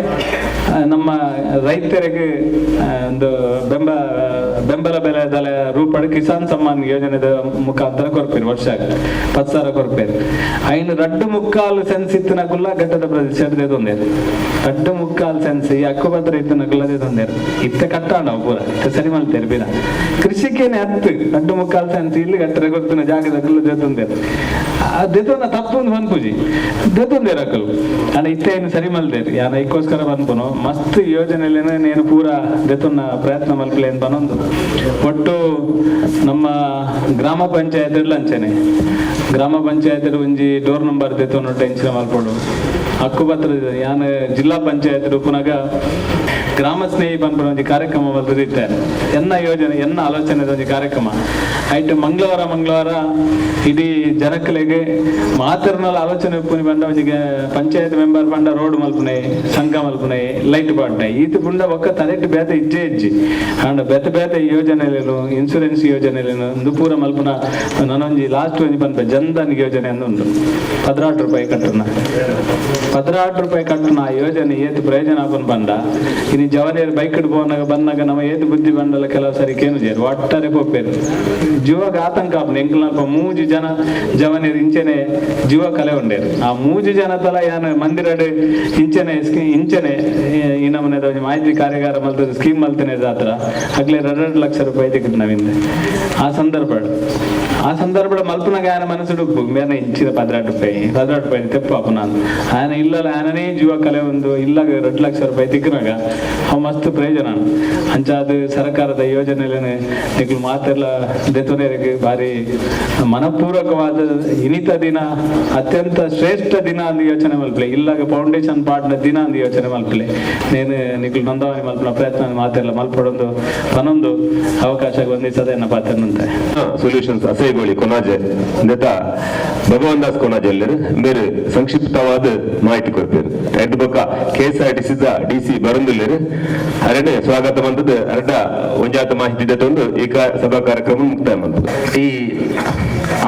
ನಮ್ಮ ರೈತರಿಗೆ ಒಂದು ಬೆಂಬಲ ಬೆಲೆ ದಲ ರೂಪಡ್ ಕಿಸಾನ್ ಸಮ್ಮಾನ್ ಯೋಜನೆದ ಮುಖಾಂತರ ಕೊರ್ಪೇರು. ವರ್ಷ 10,000 ಕೊರ್ಪೇರು. ಐನು 2.75 ಸೆನ್ಸ್ ಇತ್ತಿನಕುಲ್ಲ ಘಟ್ಟದ ಪ್ರದೇಶ ತೊಂದೇರು. 2.75 ಸೆನ್ಸ್ ಈ ಹಕ್ಕುಪತ್ರ ಇತ್ತಿನಕುಲ್ಲ ತೊಂದೇರು. ಇತ್ತೆ ಕಟ್ಟಾಂಡ ಪೂರ ಇತ್ತೆ ಸರಿ ಮಲ್ತೇರು ಬಿರ ಕೃಷಿಕೇನೆ ಹತ್ತು 2.75 ಸೆನ್ಸ್ ಇಲ್ಲಿ ಕಟ್ಟರೆ ಗೊತ್ತಿನ ಜಾಗದ ಕುಲ್ಲ ದೇತೊಂದೇರು. ಆ ದೆತೊಂದ ತಪ್ಪು ಒಂದು ಪನ್ಪುಜಿ, ದೆತೊಂದೇರು ಅಕಲು. ಅಂಡ ಇತ್ತೆ ಏನು ಸರಿ ಮಲ್ದೇರು. ಯಾನ ಐಕ್ಕೋಸ್ಕರ ಪನ್ಪುನು ಮಸ್ತ್ ಯೋಜನೆಲೇನೆ ನೇನು ಪೂರ ದೆತೊನ್ನ ಪ್ರಯತ್ನ ಮಲ್ಪಲೆ ಅಂತ ಪನೊಂದು. ಒಟ್ಟು ನಮ್ಮ ಗ್ರಾಮ ಪಂಚಾಯತ್ ಅಂಚನೆ ಗ್ರಾಮ ಪಂಚಾಯತ್ ಒಂಜಿ ಡೋರ್ ನಂಬರ್ ದೆತೊನ್ನು ಟೆನ್ಷನ್ ಮಲ್ಪೊಡು. ಹಕ್ಕುಪತ್ರ ಯಾನ್ ಜಿಲ್ಲಾ ಪಂಚಾಯತ್ ಪುನಗ ಗ್ರಾಮ ಸ್ನೇಹಿ ಪನ್ಪುನ ಒಂಜಿ ಕಾರ್ಯಕ್ರಮ ಮಲ್ತದಿತ್ತೆ. ಎನ್ನ ಯೋಜನೆ ಎನ್ನ ಆಲೋಚನೆ ಒಂಜಿ ಕಾರ್ಯಕ್ರಮ ಐಟ್ ಮಂಗಳವಾರ ಮಂಗಳವಾರ ಇಡೀ ಜನಕಲೆಗೆ ಮಾತರ್ನಲ್ಲ ಆಲೋಚನೆ ಉಪ್ಪುನಿ ಬಂಡ ಒಂಜಿ ಪಂಚಾಯತ್ ಮೆಂಬರ್ ಬಂಡ ರೋಡ್ ಮಲ್ಪುನೆ, ಸಂಘ ಮಲ್ಪುನೆ, ಲೈಟ್ ಬಾಡ್ನೆ ಈತ ಪುಂಡ ಒಕ್ಕ ತಲೆಟ್ ಬೇತೆ ಇಜ್ಜೆ ಇಜ್ಜಿ. ಅಂಡ ಬೇತೆ ಬೇತೆ ಯೋಜನೆಲೇನು ಇನ್ಸೂರೆನ್ಸ್ ಯೋಜನೆಲೇನು ಇಂದು ಪೂರ ಮಲ್ಪುನ ನನೊಂಜಿ ಲಾಸ್ಟ್ ಒಂಜಿ ಪನ್ಪೆ ಜನ್ಧನ್ ಯೋಜನೆ ಅಂದ್ ಉಂಡು. 16 ರೂಪಾಯಿ ಕಟ್ಟುನ, 16 ರೂಪಾಯಿ ಕಟ್ಟುನ ಆ ಯೋಜನೆ ಏತ್ ಪ್ರಯೋಜನ ಆಪನ್ ಬಂಡ. ಇನಿ ಜವನಿಯರ್ ಬೈಕ್ ಪೋನಾಗ ಬಂದಾಗ ನಮ್ಮ ಏತ್ ಬುದ್ಧಿ ಬಂಡಲ ಕೆಲವು ಸರಿ ಕೇನು ಜೇರು ಒಟ್ಟಾರೆ ಪೋಪೇರು ಜೀವಕ್ಕೆ ಆತಂಕ ಆಪುಂಡು. ಎಂಕಲ್ನಲ್ಪ 3 ಜನ ಜವನಿಯರ್ ಇಂಚೆನೆ ಜೀವ ಕಲೆ ಉಂಡೇರು. ಆ 3 ಜನ ತಲ ಯಾನ್ ಮಂದಿರಡ್ ಇಂಚೆನೆ ಇಂಚೆನೆ ಈ ನಮೂನೆದ ಒಂಜಿ ಮಾಹಿತಿ ಕಾರ್ಯಾಗಾರ ಮಲ್ತದ ಸ್ಕೀಮ್ ಮಲ್ತನೆ ಜಾತ್ರ ಅಗ್ಲೆ 2 ಲಕ್ಷ ರೂಪಾಯಿ ತಿಕ್ಕಿದ್ ನವಿಂದ. ಆ ಸಂದರ್ಭ ಆ ಸಂದರ್ಭ ಮಲ್ಪುನಾಗ ఆయన ಮನಸ್ಸುಡು ಮೇನ ಇಂಚಿದ 16 ರೂಪಾಯಿ 16 ರೂಪಾಯಿ ತೆಪ್ಪಾಪು ನಾನು ఆయన ಇಲ್ಲಲ್ಲ ఆయనನೇ ಜೀವ ಕಲೆ ಒಂದು ಇಲ್ಲಾಗ 2 ಲಕ್ಷ ರೂಪಾಯಿ ತಿಕ್ಕಿನಾಗ ಅವು ಮಸ್ತ್ ಪ್ರಯೋಜನ. ಅಂಚಾದ ಸರ್ಕಾರದ ಯೋಜನೆಲೇನೆ ನಿಕ್ಲು ಮಾತೆಲ್ಲ ದೆತೊನೆರಿಗೆ ಭಾರಿ ಮನಪೂರ್ವಕವಾದ ಇನಿತ ದಿನ ಅತ್ಯಂತ ಶ್ರೇಷ್ಠ ದಿನ ಅಂದು ಯೋಚನೆ ಮಲ್ಪಲೆ. ಇಲ್ಲಾಗ ಫೌಂಡೇಶನ್ ಪಾಟ್ನ ದಿನ ಅಂದು ಯೋಚನೆ ಮಲ್ಪಲೆ. ನೇನು ನಿಕ್ಲು ನೋಂದಾವಣಿ ಮಲ್ಪನ ಪ್ರಯತ್ನ ಮಾತೆಲ್ಲ ಮಲ್ಪಡೊಂದು ಪನೊಂದು ಅವಕಾಶ ಬಂದಿಸದೆ ಎನ್ನ ಪಾತ್ರನಂತೆ. ಸೊಲ್ಯೂಷನ್ಸ್ ಅಸೈಗೋಳಿ ಕೊನಾಜೆ ಇಂದೆತ ಭಗವಾನ್ ದಾಸ್ ಕೊನಾಜೆ ಎಲ್ಲರು ಬೇರೆ ಸಂಕ್ಷಿಪ್ತವಾದ ಮಾಹಿತಿ ಕೊಡ್ತೇವೆ. ಎಡ್ ಬೊಕ್ಕ KSRTC D C ಬರಂದುಲ್ಲೇರು ಅರಣ್ಯ ಸ್ವಾಗತ ಬಂದದ್ದು ಅರ್ಧ ಒಂಜಾತ ಮಾಹಿತಿ ತಂದು ಈ ಸಭಾ ಕಾರ್ಯಕ್ರಮ ಮುಕ್ತಾಯ ಬಂದದ್ದು. ಈ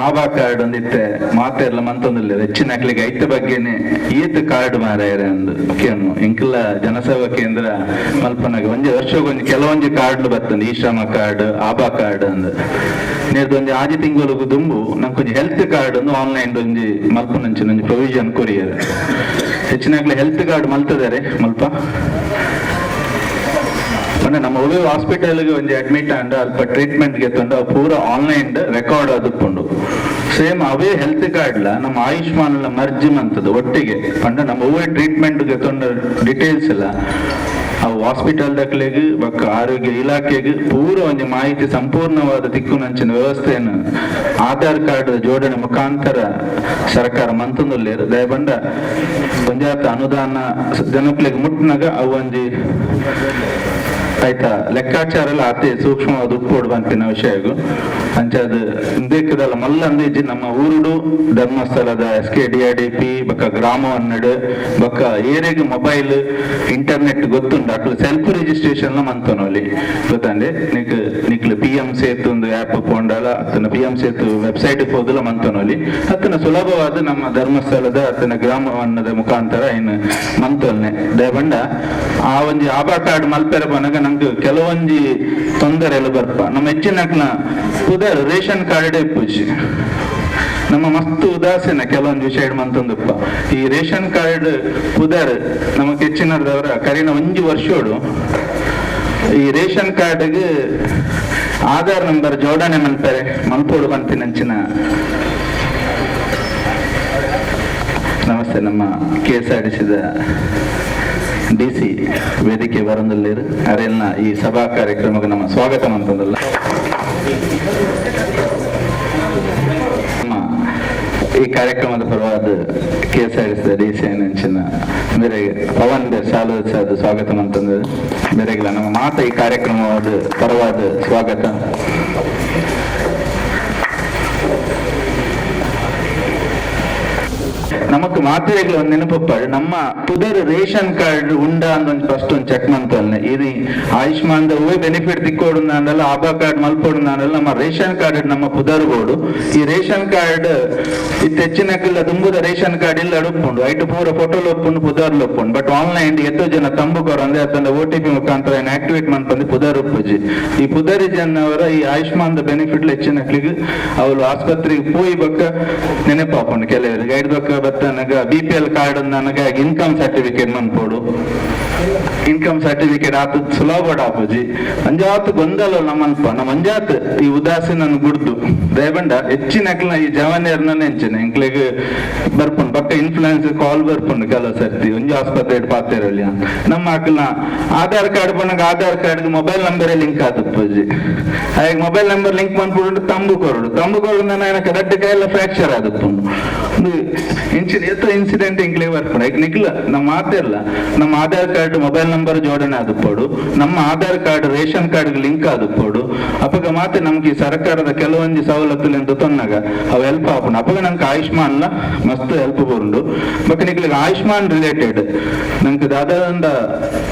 ಆಭಾ ಕಾರ್ಡ್ ಒಂದಿತ್ತೆ ಮಾತೆರ್ಲ ಮಂತೊಂದಿಲ್ಲ ಹೆಚ್ಚಿನ ಅಕ್ಲಿಗೆ ಐತ ಬಗ್ಗೆನೆ ಏತ್ ಕಾರ್ಡ್ ಮಾರಾಯರೆ ಅಂದು ಕೇನು ಎಂಕಲ ಜನಸೇವಾ ಕೇಂದ್ರ ಮಲ್ಪನಾಗ ಒಂಜಿ ವರ್ಷಗೊಂಜಿ ಕೆಲವೊಂಜಿ ಕಾರ್ಡ್ ಬರ್ತಂದು ಈ ಶ್ರಮ ಕಾರ್ಡ್ ಆಭಾ ಕಾರ್ಡ್ ಅಂದು ನೇರ್ದು ಒಂಜಿ ಆಜಿ ತಿಂಗಳಿಗೆ ದುಂಬು ನಂಕೊಂಜಿ ಹೆಲ್ತ್ ಕಾರ್ಡ್ ಒಂದು ಆನ್ಲೈನ್ ಒಂಜಿ ಮಲ್ಪನಂಚಿನ ಒಂಜಿ ಪ್ರೊವಿಷನ್ ಕೊರಿಯರ್ ಹೆಚ್ಚಿನಾಗ್ಲಿ ಹೆಲ್ತ್ ಕಾರ್ಡ್ ಮಲ್ತದಾರೆ ಮಲ್ಪ ಅಂದ್ರೆ ನಮ್ಮ ಉಳಿವು ಹಾಸ್ಪಿಟಲ್ಗೆ ಒಂಜಿ ಅಡ್ಮಿಟ್ ಆಂಡ ಅಲ್ಪ ಟ್ರೀಟ್ಮೆಂಟ್ ಗೆತ್ತುಂಡು ಅವು ಪೂರ ಆನ್ಲೈನ್ ರೆಕಾರ್ಡ್ ಆದುಪ್ಪುಂಡು. ಸೇಮ್ ಅವೇ ಹೆಲ್ತ್ ಕಾರ್ಡ್ಲ ನಮ್ಮ ಆಯುಷ್ಮಾನ್ ಮರ್ಜಿ ಮಂತದ್ದು ಒಟ್ಟಿಗೆ ಪಂಡ ನಮ್ಮ ಒವ್ವೇ ಟ್ರೀಟ್ಮೆಂಟ್ ಗೆತ್ತೊಂಡ ಡೀಟೇಲ್ಸ್ ಎಲ್ಲ ಅವು ಹಾಸ್ಪಿಟಲ್ ದಕ್ಲೆಗ್ ಬೊಕ್ಕ ಆರೋಗ್ಯ ಇಲಾಖೆಗೆ ಪೂರ ಒಂಜಿ ಮಾಹಿತಿ ಸಂಪೂರ್ಣವಾದ ದಿಕ್ಕುನಂಚಿನ ವ್ಯವಸ್ಥೆಯನ್ನು ಆಧಾರ್ ಕಾರ್ಡ್ ಜೋಡಣೆ ಮುಖಾಂತರ ಸರ್ಕಾರ ಮಂತೊಂದುಲ್ಲೇರು. ದಯಬಂಡ ಒಂಜಾತ ಅನುದಾನ ಜನಕ್ಲೆಗ್ ಮುಟ್ನಾಗ ಅವು ಒಂಜಿ ಆಯ್ತಾ ಲೆಕ್ಕಾಚಾರ ಎಲ್ಲ ಅತಿ ಸೂಕ್ಷ್ಮವಾದ ಉಪ್ಪೋಡು ಬಂತಿನ ವಿಷಯಗು ಅಂಚಾದ ಇಂದೇಕದಲ್ಲ ಮಲ್ಲ ಅಂದಿಜ್ಜಿ ನಮ್ಮ ಊರುಡು ಧರ್ಮಸ್ಥಳದ S K D R D P ಬೊಕ್ಕ ಗ್ರಾಮವನ್ನಡು ಬೊಕ್ಕ ಏರೆಗ್ ಮೊಬೈಲ್ ಇಂಟರ್ನೆಟ್ ಗೊತ್ತುಂಡು ಅಕ್ಲು ಸೆಲ್ಫ್ ರಿಜಿಸ್ಟ್ರೇಷನ್ ಮಂತನೋಲಿ ಗೊತ್ತಂಡೆ ನಿಕ್ ನಿಕ್ಲು ಪಿ ಎಂ ಸೇತು ಒಂದು ಆ್ಯಪ್ ಪೋಂಡಲ ಅತ್ತನ ಪಿ ಎಂ ಸೇತು ವೆಬ್ಸೈಟ್ ಪೋದಲ ಮಂತನೋಲಿ ಅತ್ತನ ಸುಲಭವಾದ ನಮ್ಮ ಧರ್ಮಸ್ಥಳದ ಅತ್ತನ ಗ್ರಾಮವನ್ನದ ಮುಖಾಂತರ ಇನ್ನು ಮಂತೋಲ್ನೆ. ದಯಬಂಡ ಆ ಒಂಜಿ ಆಭಾ ಕಾರ್ಡ್ ಮಲ್ಪೆರ ಪನಗ ನಂಗೆ ಕೆಲವೊಂಜಿ ತೊಂದರೆ ಎಲ್ಲ ಬರ್ಪ ನಮ್ಮ ಹೆಚ್ಚಿನ ಪುದರ್ ರೇಷನ್ ಕಾರ್ಡ್ ಇಪ್ಪುಜಿ ನಮ್ಮ ಮಸ್ತ್ ಉದಾಸೀನ ಕೆಲವೊಂದು ವಿಷಯ ಮಂತೊಂದುಪ್ಪ ಈ ರೇಷನ್ ಕಾರ್ಡ್ ಪುದರ್ ನಮಗೆ ಹೆಚ್ಚಿನದವರ ಕರಿನ ಒಂಜಿ ವರ್ಷೋಡು ಈ ರೇಷನ್ ಕಾರ್ಡ್ಗೆ ಆಧಾರ್ ನಂಬರ್ ಜೋಡಣೆ ಮಲ್ಪೆರೆ ಮಲ್ಪೋಡು ಬಂತಿನಂಚಿನ. ನಮಸ್ತೆ, ನಮ್ಮ K S R T ಸಿದ D C ವೇದಿಕೆ ಬರಂದಲ್ಲಿರು ಅರೆಲ್ನ ಈ ಸಭಾ ಕಾರ್ಯಕ್ರಮಕ್ಕೆ ನಮ್ಮ ಸ್ವಾಗತ ಅಂತಂದಲ್ಲ. ನಮ್ಮ ಈ ಕಾರ್ಯಕ್ರಮದ ಪರವಾದ K S R T D C ಅಂಚಿನ ಬೇರೆ ಪವನ್ ಬೇರ್ ಸಾಲು ಸ್ವಾಗತ ಅಂತಂದ್ರೆ ಬೇರೆಗಿಲ್ಲ ನಮ್ಮ ಮಾತ ಈ ಕಾರ್ಯಕ್ರಮವಾದ ಪರವಾದ ಸ್ವಾಗತ. ನಮಕ್ ಮಾತ್ರೆಗಳು ಒಂದು ನೆನಪಪ್ಪಾಡು ನಮ್ಮ ಪುದರ್ ರೇಷನ್ ಕಾರ್ಡ್ ಉಂಡ ಅಂದ್ ಫಸ್ಟ್ ಒಂದು ಚೆಕ್ ಮಂತಲ್ನೆ ಇದು ಆಯುಷ್ಮಾನ್ ಹೂವೇ ಬೆನಿಫಿಟ್ ತಿಕ್ಕೋಡು ಅಂದಲ್ಲ ಆಭಾ ಕಾರ್ಡ್ ಮಲ್ಪೋಡು ಅಂದಲ್ಲ ನಮ್ಮ ರೇಷನ್ ಕಾರ್ಡ್ ನಮ್ಮ ಪುದರ್ ಬೋರ್ಡು ಈ ರೇಷನ್ ಕಾರ್ಡ್ ಇತ್ತೆಚ್ಚಿನಕ್ಕೆಲ್ಲ ತುಂಬುದ ರೇಷನ್ ಕಾರ್ಡ್ ಇಲ್ಲ ಅಡುಪುಂಡು ಐಟು ಪೂರ ಫೋಟೋ ಒಪ್ಪುಂಡು ಪುದರ್ ಒಪ್ಪುಂಡು ಬಟ್ ಆನ್ಲೈನ್ ಎತ್ತೋ ಜನ ತಂಬು ಕೊರ ಅಂದ್ರೆ ಅತ್ತಂದ O T P ಮುಖಾಂತರ ಆಕ್ಟಿವೇಟ್ ಮಂತಂದು ಪುದರ್ ಉಪ್ಪುಜಿ ಈ ಪುದರಿ ಜನವರ ಈ ಆಯುಷ್ಮಾನ್ ಬೆನಿಫಿಟ್ ಹೆಚ್ಚಿನಕ್ಲಿಗೆ ಅವಳು ಆಸ್ಪತ್ರೆಗೆ ಪೋಯಿ ಬಕ್ಕ ನೆನಪಾಪುಂಡು ಕೆಲವರು ಗೈಡ್ ಬಕ್ಕ ಬತ್ತನಗ B P L card ನನಗ ಇನ್ಕಮ್ ಸರ್ಟಿಫಿಕೇಟ್ ಮನ್ಪೋಡು ಇನ್ಕಮ್ ಸರ್ಟಿಫಿಕೇಟ್ ಆತ ಸುಲಭ ಆಪುಜಿ ಅಂಜಾತ್ ಗೊಂದಲ ನಮ್ಮಲ್ಪ ನಮ್ಮ ಅಂಜಾತ್ ಈ ಉದಾಸೀನ ಗುಡ್ದು ದಯಬಂಡ ಹೆಚ್ಚಿನ ಈ ಜವಾನಿಯರ್ನ ಎಂಚಿನ ಎಂಕ್ಲೆಗ್ ಬರ್ಪುಂಡು ಪಕ್ಕ ಇನ್ಫ್ಲೂಯೆನ್ಸ್ ಕಾಲ್ ಬರ್ಪುಂಡು ಕೆಲವು ಸರ್ತಿ ಒಂಜಿ ಆಸ್ಪತ್ರೆ ಪಾತೆರಲಿ ನಮ್ಮ ಅಕ್ಲ ಆಧಾರ್ ಕಾರ್ಡ್ ಪನ್ನಗ Aadhaar card mobile number link ಆತುಪ್ಪುಜಿ ಹಾಗೆ mobile number link ಮನ್ಪುಂಡು ತಂಬು ಕೊರಡು ತಂಬು ಕೊರಡು ನನ್ನ ರಡ್ಡು ಕೈಯೆಲ್ಲ ಫ್ರಾಕ್ಚರ್ ಆದುಪ್ಪುಂಡು. ಇಂಚಿನ ಏತ ಇನ್ಸಿಡೆಂಟ್ ಇಂಕ್ಲೇ ಬರ್ಪುಂಡು. ಐಕ್ ನಿಕ್ಲ ನಮ್ಮ ಮಾತೆರ್ಲ ನಮ್ಮ ಆಧಾರ್ card mobile number ಜೋಡಣೆ ಆದುಪ್ಪೋಡು, ನಮ್ಮ Aadhaar card ration card link ಆದುಪ್ಪೋಡು. ಅಪಗ ಮಾತೆ ನಮ್ಗೆ ಈ ಸರ್ಕಾರದ ಕೆಲವೊಂಜಿ ಸವಲತ್ತುಲೆಂತ ತೊನ್ನಾಗ ಅವು ಹೆಲ್ಪ್ ಆಪುಂಡು. ಅಪಗ ನಂಗೆ ಆಯುಷ್ಮಾನ್ ಲ ಮಸ್ತ್ ಹೆಲ್ಪ್ ಬರುಂಡು. ಬೊಕ್ಕ ನಿಕ್ಲಿಗೆ ಆಯುಷ್ಮಾನ್ ರಿಲೇಟೆಡ್ ನಂಗೆ ದಾದಾಂಡ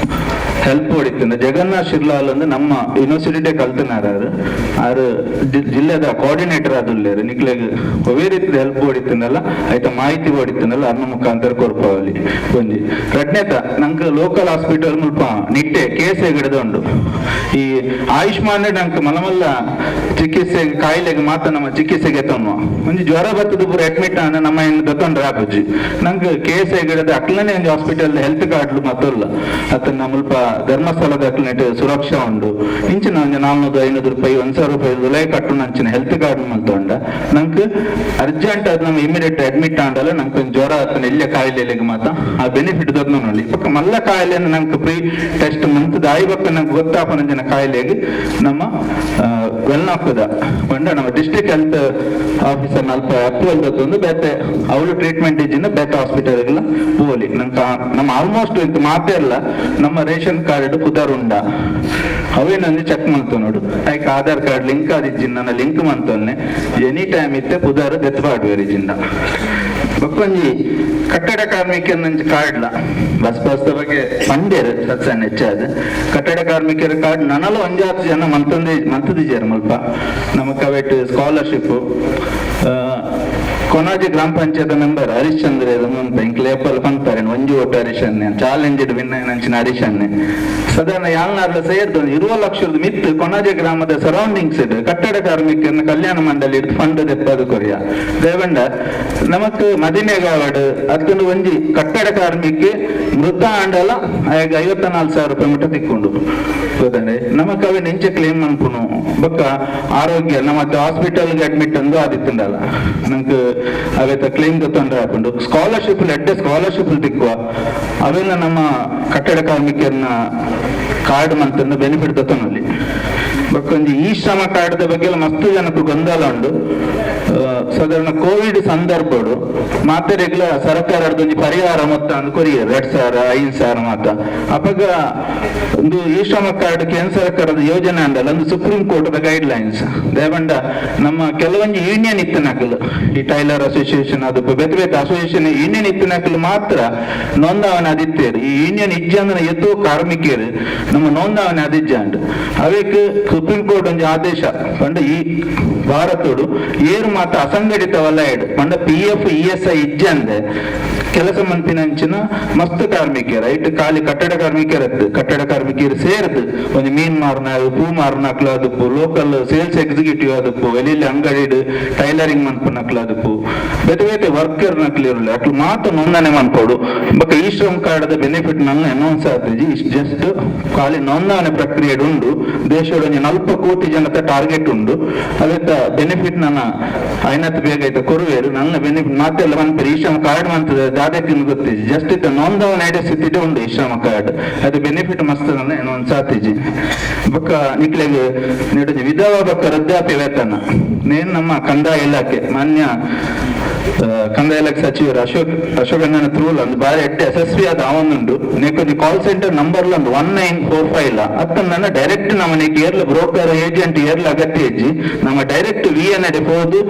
ಹೆಲ್ಪ್ ಹೊಡಿತಂದ ಜಗನ್ನಾಥ್ ಶಿರ್ಲಾಲ್ ಅಂದ್ರೆ ನಮ್ಮ ಯೂನಿವರ್ಸಿಟಿ ಕಲ್ತನಾರ ಆರು ಜಿಲ್ಲೆದ ಕೋಆರ್ಡಿನೇಟರ್ ಆದುಲ್ಲೇರು. ನಿಕ್ಲೆಗ್ ಒವೇ ರೀತಿದ ಹೆಲ್ಪ್ ಹೊಡಿತಂದಲ್ಲ ಆಯ್ತ ಮಾಹಿತಿ ಹೊಡಿತಂದಲ್ಲ ಅನ್ನ ಮುಖಾಂತರ ಕೊರ್ಪವಲ್ಲಿ. ಒಂಜಿ ರಡ್ನೇತ ನಂಗೆ ಲೋಕಲ್ ಹಾಸ್ಪಿಟಲ್ ಮುಲ್ಪ ನಿಟ್ಟೆ ಕೇಸ್ ಹಿಡಿದ ಉಂಡು. ಈ ಆಯುಷ್ಮಾನ್ ನಂಗೆ ಮಲಮಲ್ಲ ಚಿಕಿತ್ಸೆ ಕಾಯಿಲೆಗೆ ಮಾತ್ರ ನಮ್ಮ ಚಿಕಿತ್ಸೆಗೆ ತನ್ನುವ ಒಂಜಿ ಜ್ವರ ಬತ್ತದ ಪೂರ ಅಡ್ಮಿಟ್ ಆನ ನಮ್ಮ ಏನು ದತ್ತೊಂಡ್ರೆ ಆಪುಜಿ. ನಂಗೆ ಕೇಸ್ ಹಿಡಿದ ಅಕ್ಲನೆ ಒಂಜಿ hospital health card ಮತ್ತಲ್ಲ ಅತ್ತ ಮುಲ್ಪ ಧರ್ಮಸ್ಥಳದ ಅಕ್ಲನೆಟ್ ಸುರಕ್ಷಾ ಉಂಡು. ಇಂಚಿನ ಒಂಜಿ 400-500 ರೂಪಾಯಿ 1000 ರೂಪಾಯಿ ದುಲೈ ಕಟ್ಟು ನಂಚಿನ ಹೆಲ್ತ್ ಕಾರ್ಡ್ ಮಲ್ತೊಂಡ ನಂಗೆ ಅರ್ಜೆಂಟ್ ಅದು ನಮ್ಮ ಇಮಿಡಿಯೇಟ್ ಅಡ್ಮಿಟ್ ಆಂಡಲ್ಲ ನಂಗೆ ಒಂಜಿ ಜ್ವರ ಅತ್ತನ ಎಲ್ಲ ಕಾಯಿಲೆಗೆ ಮಾತ್ರ ಆ ಬೆನಿಫಿಟ್ ದೊಡ್ಡ. ಪಕ್ಕ ಮಲ್ಲ ಕಾಯಿಲೆಯನ್ನು ನಂಗೆ ಪ್ರೀ ಟೆಸ್ಟ್ ಮಂತ್ ದಾಯಿ ಬಕ್ಕ ನಂಗೆ ಗೊತ್ತಾಪನ ಜನ ಕಾಯಿಲೆಗೆ ನಮ್ಮ ವೆಲ್ನಾಕದ ಪಂಡ ನಮ್ಮ district health officer ನಲ್ಪ approval ದತ್ತೊಂದು ಬೇತೆ ಅವಳು ಟ್ರೀಟ್ಮೆಂಟ್ ಇಜ್ಜಿನ ಬೇತೆ ಹಾಸ್ಪಿಟಲ್ ಪೋಲಿ. ನಂಗೆ ನಮ್ಮ ಆಲ್ಮೋಸ್ಟ್ ಇಂತ ಮಾತೇ ಇಲ್ಲ ನಮ್ಮ ರೇಷನ್ ಕಾರ್ಡ್ ಪುದರ್ ಉಂಡ ಅವೇನಂದ್ರೆ ಚೆಕ್ ಮಂತು ನೋಡು. ಐಕ್ ಆಧಾರ್ ಕಾರ್ಡ್ ಲಿಂಕ್ ಆದಿಜ್ಜಿನ ನನ್ನ ಲಿಂಕ್ ಮಂತೊನ್ನೆ ಎನಿ ಟೈಮ್ ಇತ್ತೆ ಪುದರ್ ದೆತ್ಪಾಡುವೇರು ಇಜ್ಜಿಂದ. ಬೊಕ್ಕೊಂಜಿ ಕಟ್ಟಡ ಕಾರ್ಮಿಕರ ಕಾರ್ಡ್ಲ ಬಸ್ ಬಸ್ ಬಗ್ಗೆ ಪಂಡೇರು ಸತ್ಸನ್ ಹೆಚ್ಚಾದ ಕಟ್ಟಡ ಕಾರ್ಮಿಕರ ಕಾರ್ಡ್ ನನಲ ಒಂಜಾತ್ ಜನ ಮಂತಂದೆ ಮಂತದಿಜಾರ ಮುಲ್ಪ ನಮ್ಮ ಕವೆಟ್ ಸ್ಕಾಲರ್ಶಿಪ್. ಕೊನಾಜಿ ಗ್ರಾಮ ಪಂಚಾಯತ್ ಮೆಂಬರ್ ಹರಿಶ್ಚಂದ್ರ ಇಂಕ್ಲೇಪಲ್ ಪಂತಾರೆ ಒಂಜಿ ಓಟು ಹರೀಶನ್ನೆ ಚಾಲೆಂಜ್ ವಿನ್ ನಂಚಿನ ಹರೀಶನ್ನೆ ಸಾಧಾರಣ ಯಾಲ್ನಾರ್ಲ ಸೇರ್ದು 20 ಲಕ್ಷದ ಮಿತ್ತು ಕೊನಾಜಿ ಗ್ರಾಮದ ಸರೌಂಡಿಂಗ್ಸ್ ಕಟ್ಟಡ ಕಾರ್ಮಿಕರನ್ನ ಕಲ್ಯಾಣ ಮಂಡಳಿ ಫಂಡ್ ದೆಪ್ಪದು ಕೊರಿಯ ದೇವಂಡ ನಮಕ್ ಮದಿಮೆಗಾವಡು ಅತ್ತೊಂದು ಒಂಜಿ ಕಟ್ಟಡ ಕಾರ್ಮಿಕ ಮೃತ ಆಂಡಲ ಆಗ 54,000 ರೂಪಾಯಿ ಮಟ್ಟ ತಿಕ್ಕೊಂಡು ಗೊತ್ತಂಡೆ. ನಮಕ್ ಅವೆ ನೆಂಚೆ ಕ್ಲೇಮ್ ಅನ್ಪುನು ಬೊಕ್ಕ ಆರೋಗ್ಯ ನಮ್ಮ ಹಾಸ್ಪಿಟಲ್ಗೆ ಅಡ್ಮಿಟ್ ಅಂದು ಆದಿತ್ತಂಡಲ್ಲ ನಂಗೆ ಅವೆತ ಕ್ಲೇಮ್ ತೊಂದರೆ ಹಾಕೊಂಡು ಸ್ಕಾಲರ್ಶಿಪ್ ಎಡ್ಡೆ ಸ್ಕಾಲರ್ಶಿಪ್ ತಿಕ್ಕುವ ಅವೆಲ್ಲ ನಮ್ಮ ಕಟ್ಟಡ ಕಾರ್ಮಿಕರನ್ನ ಕಾರ್ಡ್ ಮಂತಂದು ಬೆನಿಫಿಟ್ ತತ್ತನಲ್ಲಿ. ಬೊಕ್ಕೊಂಜಿ ಈ ಶ್ರಮ ಕಾರ್ಡ್ದ ಬಗ್ಗೆ ಎಲ್ಲ ಮಸ್ತ್ ಜನಕ್ಕೆ ಗೊಂದಲ ಉಂಡು. ಸಾಧಾರಣ ಕೋವಿಡ್ ಸಂದರ್ಭಡು ಮಾತೆರೆಗ್ಲ ಸರ್ಕಾರದ ಒಂಜಿ ಪರಿಹಾರ ಮೊತ್ತ ಅಂದ್ ಕೊರಿಯರ್ 2,000 5,000 ಮಾತ. ಅಪಗ ಒಂದು ಈ ಶ್ರಮ ಕಾರ್ಡ್ ಕೇಂದ್ರ ಸರ್ಕಾರದ ಯೋಜನೆ ಅಂದಲ್ಲ ಒಂದು supreme court guide lines ದೇವಂಡ ನಮ್ಮ ಕೆಲವೊಂಜಿ ಯೂನಿಯನ್ ಇತ್ತನಕಲು ಈ ಟೈಲರ್ ಅಸೋಸಿಯೇಷನ್ ಅದು ಬೇರೆ ಬೇರೆ ಅಸೋಸಿಯೇಷನ್ ಯೂನಿಯನ್ ಇತ್ತನಕಲು ಮಾತ್ರ ನೋಂದಾವಣೆ ಅದಿತ್ತೇರು. ಈ ಯೂನಿಯನ್ ಇಜ್ಜಂದ್ರೆ ಎತ್ತೋ ಕಾರ್ಮಿಕರು ನಮ್ಮ ನೋಂದಾವಣೆ ಅದಿಜ್ಜಾಂಡ್ ಅವೇಕ್ ಸುಪ್ರೀಂ ಕೋರ್ಟ್ ಒಂಜಿ ಆದೇಶ ಪಂಡ ಈ ಭಾರತೋಡು ಏರು ಮಾತ್ರ ಅಸಂಘಟಿತ ವಲಯಡ್ ಪಂಡ PF ESI ಇಜ್ಜಂದೆ ಕೆಲಸ ಮಂತಿನಂಚಿನ ಮಸ್ತ್ ಕಾರ್ಮಿಕರು ರೈಟ್ ಖಾಲಿ ಕಟ್ಟಡ ಕಾರ್ಮಿಕರದ್ದು ಕಟ್ಟಡ ಕಾರ್ಮಿಕರು ಸೇರ್ದು ಒಂಜಿ ಮೀನ್ ಮಾರ್ನ ಪೂ ಮಾರ್ನಕ್ಲು ಅದಪ್ಪು local sales executive ಅದಪ್ಪು ಎಲ್ಲಿ ಅಂಗಡಿ ಟೈಲರಿಂಗ್ ಮನ್ಪುನಕ್ಲು ಅದಪ್ಪು ಬೇತೆ ಬೇತೆ ವರ್ಕರ್ ನಕ್ಲು ಇರಲ್ಲ ಅಟ್ಲು ಮಾತ್ರ ನೋಂದಣಿ ಮನ್ಪೋಡು. ಬೊಕ್ಕ ಈ ಶ್ರಮ್ ಕಾರ್ಡ್ ಬೆನಿಫಿಟ್ ನನ್ನ ಅನೌನ್ಸ್ ಆತಿಜಿ ಜಸ್ಟ್ ಖಾಲಿ ನೋಂದಣಿ ಪ್ರಕ್ರಿಯೆ ಉಂಡು. ದೇಶದ ಒಂಜಿ 40 ಕೋಟಿ ಜನತೆ ಟಾರ್ಗೆಟ್ ಉಂಡು ಅವೆತ್ತ ಬೆನಿಫಿಟ್ ನನ್ನ ಐನತ್ ಬೇಗ ಐತ ಕೊರುವೇರು ನನ್ನ ಬೆನಿಫಿಟ್ ಮಾತೆಲ್ಲ ಮನ್ಪೇರು. ಈ ಶ್ರಮ ಕಾರ್ಡ್ ಮಂತದ ದಾದಕ್ಕೆ ಗೊತ್ತಿಜಿ ಜಸ್ಟ್ ಇತ್ತ ನೋಂದಾವಣೆ ಐಡೆ ಸ್ಥಿತಿ ಉಂಡು ಈ ಶ್ರಮ ಕಾರ್ಡ್ ಅದು ಬೆನಿಫಿಟ್ ಮಸ್ತ್ ನನ್ನ ಅನೌನ್ಸ್ ಆತಿಜಿ. ಬೊಕ್ಕ ನಿಕ್ಲೆಗ್ ನೀಡೊಂಜಿ ವಿಧವಾ ಬೊಕ್ಕ ವೃದ್ಧಾಪ್ಯ ವೇತನ ನೇನು ನಮ್ಮ ಕಂದಾಯ ಇಲಾಖೆ ಮಾನ್ಯ ಕಂದಾಯ ಇಲಾಖೆ ಸಚಿವರು ಅಶೋಕ್ ಅಣ್ಣನ ತ್ರೂಲ್ ಒಂದು ಬಾರಿ ಎಡ್ಡೆ ಯಶಸ್ವಿಯಾದ ಆವೊಂದುಂಡು. ನೇಕೊಂಜಿ call centre number ಒಂದು 1945 ಅತ್ತ ನನ್ನ ಡೈರೆಕ್ಟ್ ನಮ್ಮ ನೇಕ್ ಏರ್ಲ ಬ್ರೋಕರ್ ಏಜೆಂಟ್ ಏರ್ಲ ಅಗತ್ಯ ಇಜ್ಜಿ ನಮ್ಮ ಡೈರೆಕ್ಟ್ VN ಅಡೆ ಪೋದು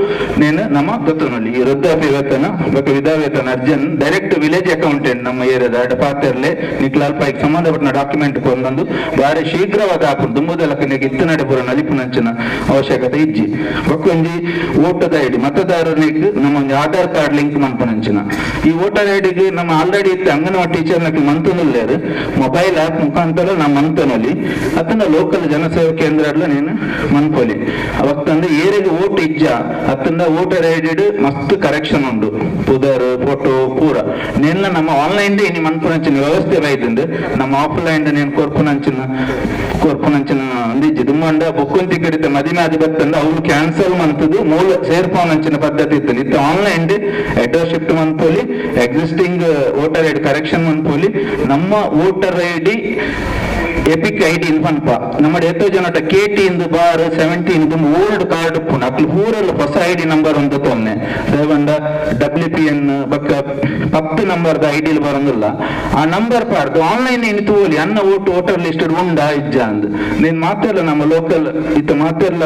ನೇನು ನಮ್ಮ ಗೊತ್ತುನಲ್ಲಿ ಈ ವೃದ್ಧಾಪ್ಯ ವೇತನ ಬೊಕ್ಕ ವಿಧವಾ ವೇತನ ಅರ್ಜನ್ direct village accountant ನಮ್ಮ ಏರಿಯಾದ ಅಡ ಪಾತೆರ್ಲೆ ನಿಕ್ಲಾಲ್ಪಾಯಿಗೆ ಸಂಬಂಧಪಟ್ಟ ಡಾಕ್ಯುಮೆಂಟ್ ಕೊಂದೊಂದು ಬಾರಿ ಶೀಘ್ರವಾದ ಹಾಕೊಂಡು ದುಂಬುದಲಕ ನೇಕ್ ಇತ್ತು ನಡೆ ಪೂರ ನಲಿಪುನಂಚಿನ ಅವಶ್ಯಕತೆ ಇಜ್ಜಿ. ಬೊಕ್ಕೊಂಜಿ ಓಟದ ಐಡಿ ಮತದಾರನಿಗೆ ನಮ್ಮ ಒಂಜಿ ಆಧಾರ್ ಕಾರ್ಡ್ ಲಿಂಕ್ ಮನ್ಪುನಂಚಿನ ಈ ವೋಟರ್ ಐಡಿಗೆ ನಮ್ಮ ಆಲ್ರೆಡಿ ಇತ್ತು ಅಂಗನವಾಡಿ ಟೀಚರ್ ನಕಲಿ ಮಂತನುಲ್ಲೇರು ಮೊಬೈಲ್ ಆಪ್ ಮುಖಾಂತರ ನಮ್ಮ ಮಂತನಲ್ಲಿ ಅತ್ತನ ಲೋಕಲ್ ಜನಸೇವಾ ಕೇಂದ್ರ ನೀನು ಮನ್ಪೊಲಿ ಅವತ್ತಂದ್ರೆ ಏರಿಗೆ ಓಟ್ ಇಜ್ಜ ಅತ್ತಂದ ವೋಟರ್ ಐಡಿ ಮಸ್ತ್ ಕರೆಕ್ಷನ್ ಉಂಡು ಪುದರ್ ಫೋಟೋ ಪೂರ ನಿನ್ನ ನಮ್ಮ ಆನ್ಲೈನ್ ಇನಿ ಮನ್ಪುನಂಚಿನ ವ್ಯವಸ್ಥೆ ಬೈದಂದು ನಮ್ಮ ಆಫ್ಲೈನ್ ನೀನು ಕೊರ್ಪುನಂಚಿನ ಕೊರ್ಪುನಂಚಿನ ಅಂದಿಜ್ಜಿ ದುಮ್ಮಂಡ ಬೊಕ್ಕುಂತಿ ಕಡಿತ ಮದಿನಾದಿ ಬತ್ತಂದ ಅವ್ರು ಕ್ಯಾನ್ಸಲ್ ಮಂತದ್ದು ಮೂಲ ಸೇರ್ಪವನಂಚಿನ ಪದ್ಧತಿ ಇತ್ತು. ಇತ್ತು online address shift ಮನ್ಪೊಲಿ existing voter ID correction ಮನ್ಪೊಲಿ ನಮ್ಮ ವೋಟರ್ ಐಡಿ EPIC ID ಪನ್ಪ. ನಮ್ಮ ಎತ್ತೋ ಜನಟ ಕೆಟಿ ಇಂದು ಬಾರ್ 17 ಓಲ್ಡ್ ಕಾರ್ಡ್ ಉಪ್ಪುಂಡು. ಅಕ್ಲು ಪೂರೆಲ್ಲ ಹೊಸ ಐಡಿ ನಂಬರ್ ಒಂದು ತೊಂದೆ ದೇವಂಡ W P N ಬಕ್ಕ 10 ನಂಬರ್ದ ಐಡಿ ಬರೋದಿಲ್ಲ. ಆ ನಂಬರ್ ಪಾಡ್ದು ಆನ್ಲೈನ್ ಏನು ತೋಲಿ ಅನ್ನ vote voter list ಉಂಡಾ ಇಜ್ಜ ಅಂದ್ ನೀನ್ ಮಾತೆಲ್ಲ ನಮ್ಮ ಲೋಕಲ್ ಇತ್ತ ಮಾತೆಲ್ಲ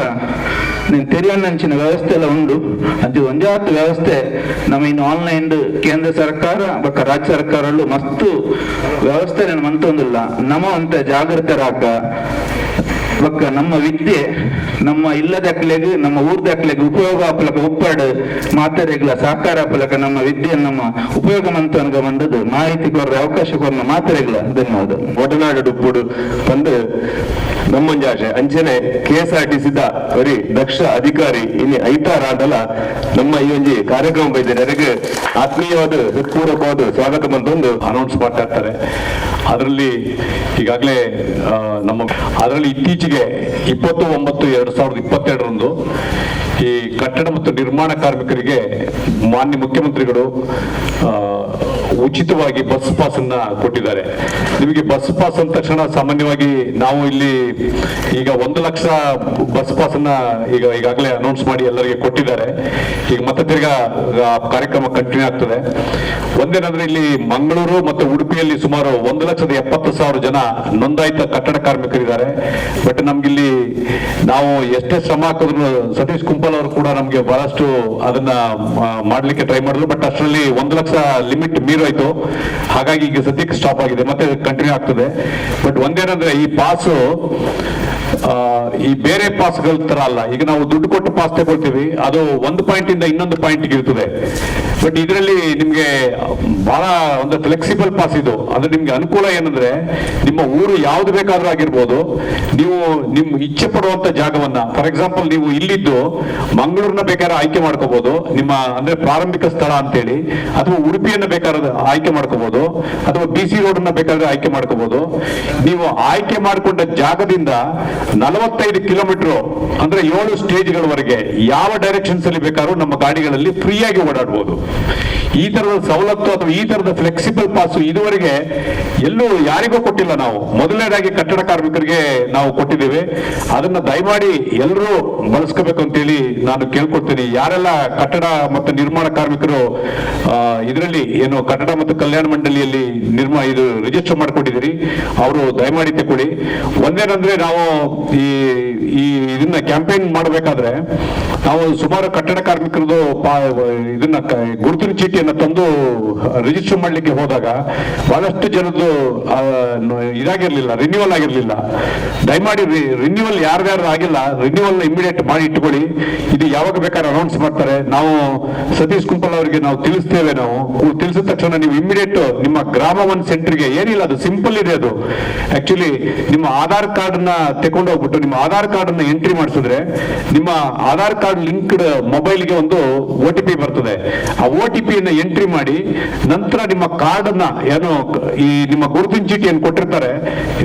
ನೀನ್ ತೆರಿಯನ್ನಂಚಿನ ವ್ಯವಸ್ಥೆ ಎಲ್ಲ ಉಂಡು. ಅದು ಒಂಜಾತ್ ವ್ಯವಸ್ಥೆ ನಮ್ಮ ಇನ್ನು ಆನ್ಲೈನ್ ಕೇಂದ್ರ ಸರ್ಕಾರ ಬಕ್ಕ ರಾಜ್ಯ ಸರ್ಕಾರಲ್ಲೂ ಮಸ್ತು ವ್ಯವಸ್ಥೆ ಮಂತೊಂದಿಲ್ಲ. ನಮ್ಮ ಅಂತ ಜಾಗೃತರಾಕ ಬಕ್ಕ ನಮ್ಮ ವಿದ್ಯೆ ನಮ್ಮ ಇಲ್ಲದಕ್ಲೆಗ್ ನಮ್ಮ ಊರ್ದಕ್ಲೆಗ್ ಉಪಯೋಗ ಆಪಲಕ ಉಪ್ಪಾಡು ಮಾತೆರೆಗ್ಲ ಸಹಕಾರ ಆಪಲಕ ನಮ್ಮ ವಿದ್ಯೆ ನಮ್ಮ ಉಪಯೋಗ ಮಂತನ್ಗ ಬಂದದ್ದು ಮಾಹಿತಿ ಕೊರ್ರೆ ಅವಕಾಶ ಕೊರ್ನ ಮಾತೆರೆಗ್ಲ ಧನ್ಯವಾದ. ಒಡನಾಡು ಡುಪ್ಪುಡು ಪಂದು ನಮ್ಮೊಂಜಾಶೆ ಅಂಚನೆ ಕೆಎಸ್ಆರ್ಟಿಸಿದ ಬರಿ ದಕ್ಷ ಅಧಿಕಾರಿ ಇನಿ ಐತಾರಾಂಡಲ ನಮ್ಮ ಈ ಒಂಜಿ ಕಾರ್ಯಕ್ರಮ ಬೈದಿದೆ. ಅದಕ್ಕೆ ಆತ್ಮೀಯವಾದ ಹೃತ್ಪೂರ್ವಕವಾದ ಸ್ವಾಗತ ಬಂತೊಂದು ಅನೌನ್ಸ್ ಮಾಡ್ತಾ ಇರ್ತಾರೆ. ಅದರಲ್ಲಿ ಈಗಾಗಲೇ ನಮ್ಮ ಅದರಲ್ಲಿ ಇತ್ತೀಚೆಗೆ 20/9/2022 ಈ ಕಟ್ಟಡ ಮತ್ತು ನಿರ್ಮಾಣ ಕಾರ್ಮಿಕರಿಗೆ ಮಾನ್ಯ ಮುಖ್ಯಮಂತ್ರಿಗಳು ಉಚಿತವಾಗಿ ಬಸ್ ಪಾಸ್ ಅನ್ನ ಕೊಟ್ಟಿದ್ದಾರೆ. ನಿಮಗೆ ಬಸ್ ಪಾಸ್ ಅಂದ ತಕ್ಷಣ ಸಾಮಾನ್ಯವಾಗಿ ನಾವು ಇಲ್ಲಿ ಈಗ 1 ಲಕ್ಷ ಬಸ್ ಪಾಸ್ ಅನ್ನ ಈಗಾಗಲೇ ಅನೌನ್ಸ್ ಮಾಡಿ ಎಲ್ಲರಿಗೆ ಕೊಟ್ಟಿದ್ದಾರೆ. ಈಗ ಮತ್ತೆ ತಿರ್ಗಾ ಕಾರ್ಯಕ್ರಮ ಕಂಟಿನ್ಯೂ ಆಗ್ತದೆ. ಒಂದೇನಂದ್ರೆ ಇಲ್ಲಿ ಮಂಗಳೂರು ಮತ್ತು ಉಡುಪಿಯಲ್ಲಿ ಸುಮಾರು 1,70,000 ಜನ ನೋಂದಾಯಿತ ಕಟ್ಟಡ ಕಾರ್ಮಿಕರಿದ್ದಾರೆ. ಬಟ್ ನಮ್ಗಿಲ್ಲಿ ನಾವು ಎಷ್ಟೇ ಶ್ರಮ ಹಾಕಿದ್ರು ಸತೀಶ್ ಕುಂಪಲ್ ಅವರು ಕೂಡ ನಮ್ಗೆ ಬಹಳಷ್ಟು ಅದನ್ನ ಮಾಡ್ಲಿಕ್ಕೆ ಟ್ರೈ ಮಾಡಿದ್ರು. ಬಟ್ ಅಷ್ಟರಲ್ಲಿ 1 ಲಕ್ಷ ಲಿಮಿಟ್ ಮೀರೋಯ್ತು. ಹಾಗಾಗಿ ಈಗ ಸದ್ಯಕ್ಕೆ ಸ್ಟಾಪ್ ಆಗಿದೆ, ಮತ್ತೆ ಕಂಟಿನ್ಯೂ ಆಗ್ತದೆ. ಬಟ್ ಒಂದೇನಂದ್ರೆ ಈ ಪಾಸು ಈ ಬೇರೆ ಪಾಸ್ಗಳ ತರ ಅಲ್ಲ. ಈಗ ನಾವು ದುಡ್ಡು ಕೊಟ್ಟು ಪಾಸ್ ತಗೊಳ್ತೀವಿ, ಅದು ಒಂದು ಪಾಯಿಂಟ್ ಇಂದ ಇನ್ನೊಂದು ಪಾಯಿಂಟ್ ಇರ್ತದೆ. ಬಟ್ ಇದರಲ್ಲಿ ನಿಮ್ಗೆ ಬಹಳ ಒಂದು ಫ್ಲೆಕ್ಸಿಬಲ್ ಪಾಸ್ ಇದು. ಅಂದ್ರೆ ನಿಮ್ಗೆ ಅನುಕೂಲ ಏನಂದ್ರೆ ನಿಮ್ಮ ಊರು ಯಾವ್ದು ಬೇಕಾದ್ರೂ ಆಗಿರ್ಬೋದು, ನೀವು ನಿಮ್ ಇಚ್ಛೆ ಪಡುವಂತ ಜಾಗವನ್ನ, ಫಾರ್ ಎಕ್ಸಾಂಪಲ್ ನೀವು ಇಲ್ಲಿದ್ದು ಮಂಗಳೂರನ್ನ ಬೇಕಾದ್ರೆ ಆಯ್ಕೆ ಮಾಡ್ಕೋಬಹುದು ನಿಮ್ಮ ಅಂದ್ರೆ ಪ್ರಾರಂಭಿಕ ಸ್ಥಳ ಅಂತೇಳಿ, ಅಥವಾ ಉಡುಪಿಯನ್ನ ಬೇಕಾದ್ರೆ ಆಯ್ಕೆ ಮಾಡ್ಕೋಬಹುದು, ಅಥವಾ BC road ಅನ್ನ ಬೇಕಾದ್ರೆ ಆಯ್ಕೆ ಮಾಡ್ಕೋಬಹುದು. ನೀವು ಆಯ್ಕೆ ಮಾಡಿಕೊಂಡ ಜಾಗದಿಂದ 45 ಕಿಲೋಮೀಟರ್ ಅಂದ್ರೆ 7 ಸ್ಟೇಜ್ಗಳವರೆಗೆ ಯಾವ ಡೈರೆಕ್ಷನ್ಸ್ ಅಲ್ಲಿ ಬೇಕಾದ್ರೂ ನಮ್ಮ ಗಾಡಿಗಳಲ್ಲಿ ಫ್ರೀಯಾಗಿ ಓಡಾಡಬಹುದು. ಈ ತರದ ಸವಲತ್ತು ಅಥವಾ ಈ ತರದ ಫ್ಲೆಕ್ಸಿಬಲ್ ಪಾಸ್ ಇದುವರೆಗೆ ಎಲ್ಲೂ ಯಾರಿಗೂ ಕೊಟ್ಟಿಲ್ಲ. ನಾವು ಮೊದಲನೇದಾಗಿ ಕಟ್ಟಡ ಕಾರ್ಮಿಕರಿಗೆ ನಾವು ಕೊಟ್ಟಿದ್ದೇವೆ. ಅದನ್ನ ದಯಮಾಡಿ ಎಲ್ಲರೂ ಬಳಸ್ಕೋಬೇಕು ಅಂತೇಳಿ ನಾನು ಕೇಳ್ಕೊಡ್ತೀನಿ. ಯಾರೆಲ್ಲ ಕಟ್ಟಡ ಮತ್ತು ನಿರ್ಮಾಣ ಕಾರ್ಮಿಕರು ಇದರಲ್ಲಿ ಏನು ಕಟ್ಟಡ ಮತ್ತು ಕಲ್ಯಾಣ ಮಂಡಳಿಯಲ್ಲಿ ಇದು ರಿಜಿಸ್ಟರ್ ಮಾಡ್ಕೊಂಡಿದ್ದೀರಿ, ಅವರು ದಯಮಾಡಿ ತಗೊಳ್ಳಿ. ಒಂದೇನಂದ್ರೆ ನಾವು ಈ ಈ ಇದನ್ನ ಕ್ಯಾಂಪೇನ್ ಮಾಡಬೇಕಾದ್ರೆ ನಾವು ಸುಮಾರು ಕಟ್ಟಡ ಕಾರ್ಮಿಕರದು ಇದನ್ನ ಗುರುತಿನ ಚೀಟಿಯನ್ನು ತಂದು ರಿಜಿಸ್ಟರ್ ಮಾಡ್ಲಿಕ್ಕೆ ಹೋದಾಗ ಬಹಳಷ್ಟು ಜನದ್ದು ಇದಾಗಿರ್ಲಿಲ್ಲ, ರಿನ್ಯೂವಲ್ ಆಗಿರ್ಲಿಲ್ಲ. ದಯಮಾಡಿ ರಿನ್ಯೂವಲ್ ಯಾರ್ಯಾರು ಆಗಿಲ್ಲ ರಿನ್ಯೂವಲ್ ಇಮಿಡಿಯೇಟ್ ಮಾಡಿ ಇಟ್ಕೊಳ್ಳಿ. ಇದು ಯಾವಾಗ ಬೇಕಾದ್ರೆ ಅನೌನ್ಸ್ ಮಾಡ್ತಾರೆ. ನಾವು ಸತೀಶ್ ಕುಂಪಲ್ ಅವರಿಗೆ ನಾವು ತಿಳಿಸ್ತೇವೆ. ನಾವು ತಿಳಿಸಿದ ತಕ್ಷಣ ನೀವು ಇಮಿಡಿಯೇಟ್ ನಿಮ್ಮ ಗ್ರಾಮ ಒನ್ ಸೆಂಟರ್ಗೆ, ಏನಿಲ್ಲ ಅದು ಸಿಂಪಲ್ ಇದೆ ಅದು. ಆಕ್ಚುಲಿ ನಿಮ್ಮ ಆಧಾರ್ ಕಾರ್ಡ್ ನ ತಗೊಂಡು ಹೋಗ್ಬಿಟ್ಟು ನಿಮ್ಮ ಆಧಾರ್ ಕಾರ್ಡ್ ಅನ್ನ ಎಂಟ್ರಿ ಮಾಡಿಸಿದ್ರೆ ನಿಮ್ಮ ಆಧಾರ್ ಕಾರ್ಡ್ ಲಿಂಕ್ಡ್ ಮೊಬೈಲ್ಗೆ ಒಂದು OTP ಬರ್ತದೆ. ಆ OTP ಅನ್ನ ಎಂಟ್ರಿ ಮಾಡಿ ನಂತರ ನಿಮ್ಮ ಕಾರ್ಡ್ ಅನ್ನ ಏನು ಈ ನಿಮ್ಮ ಗುರುತಿನ ಚೀಟಿಯನ್ನು ಕೊಟ್ಟಿರ್ತಾರೆ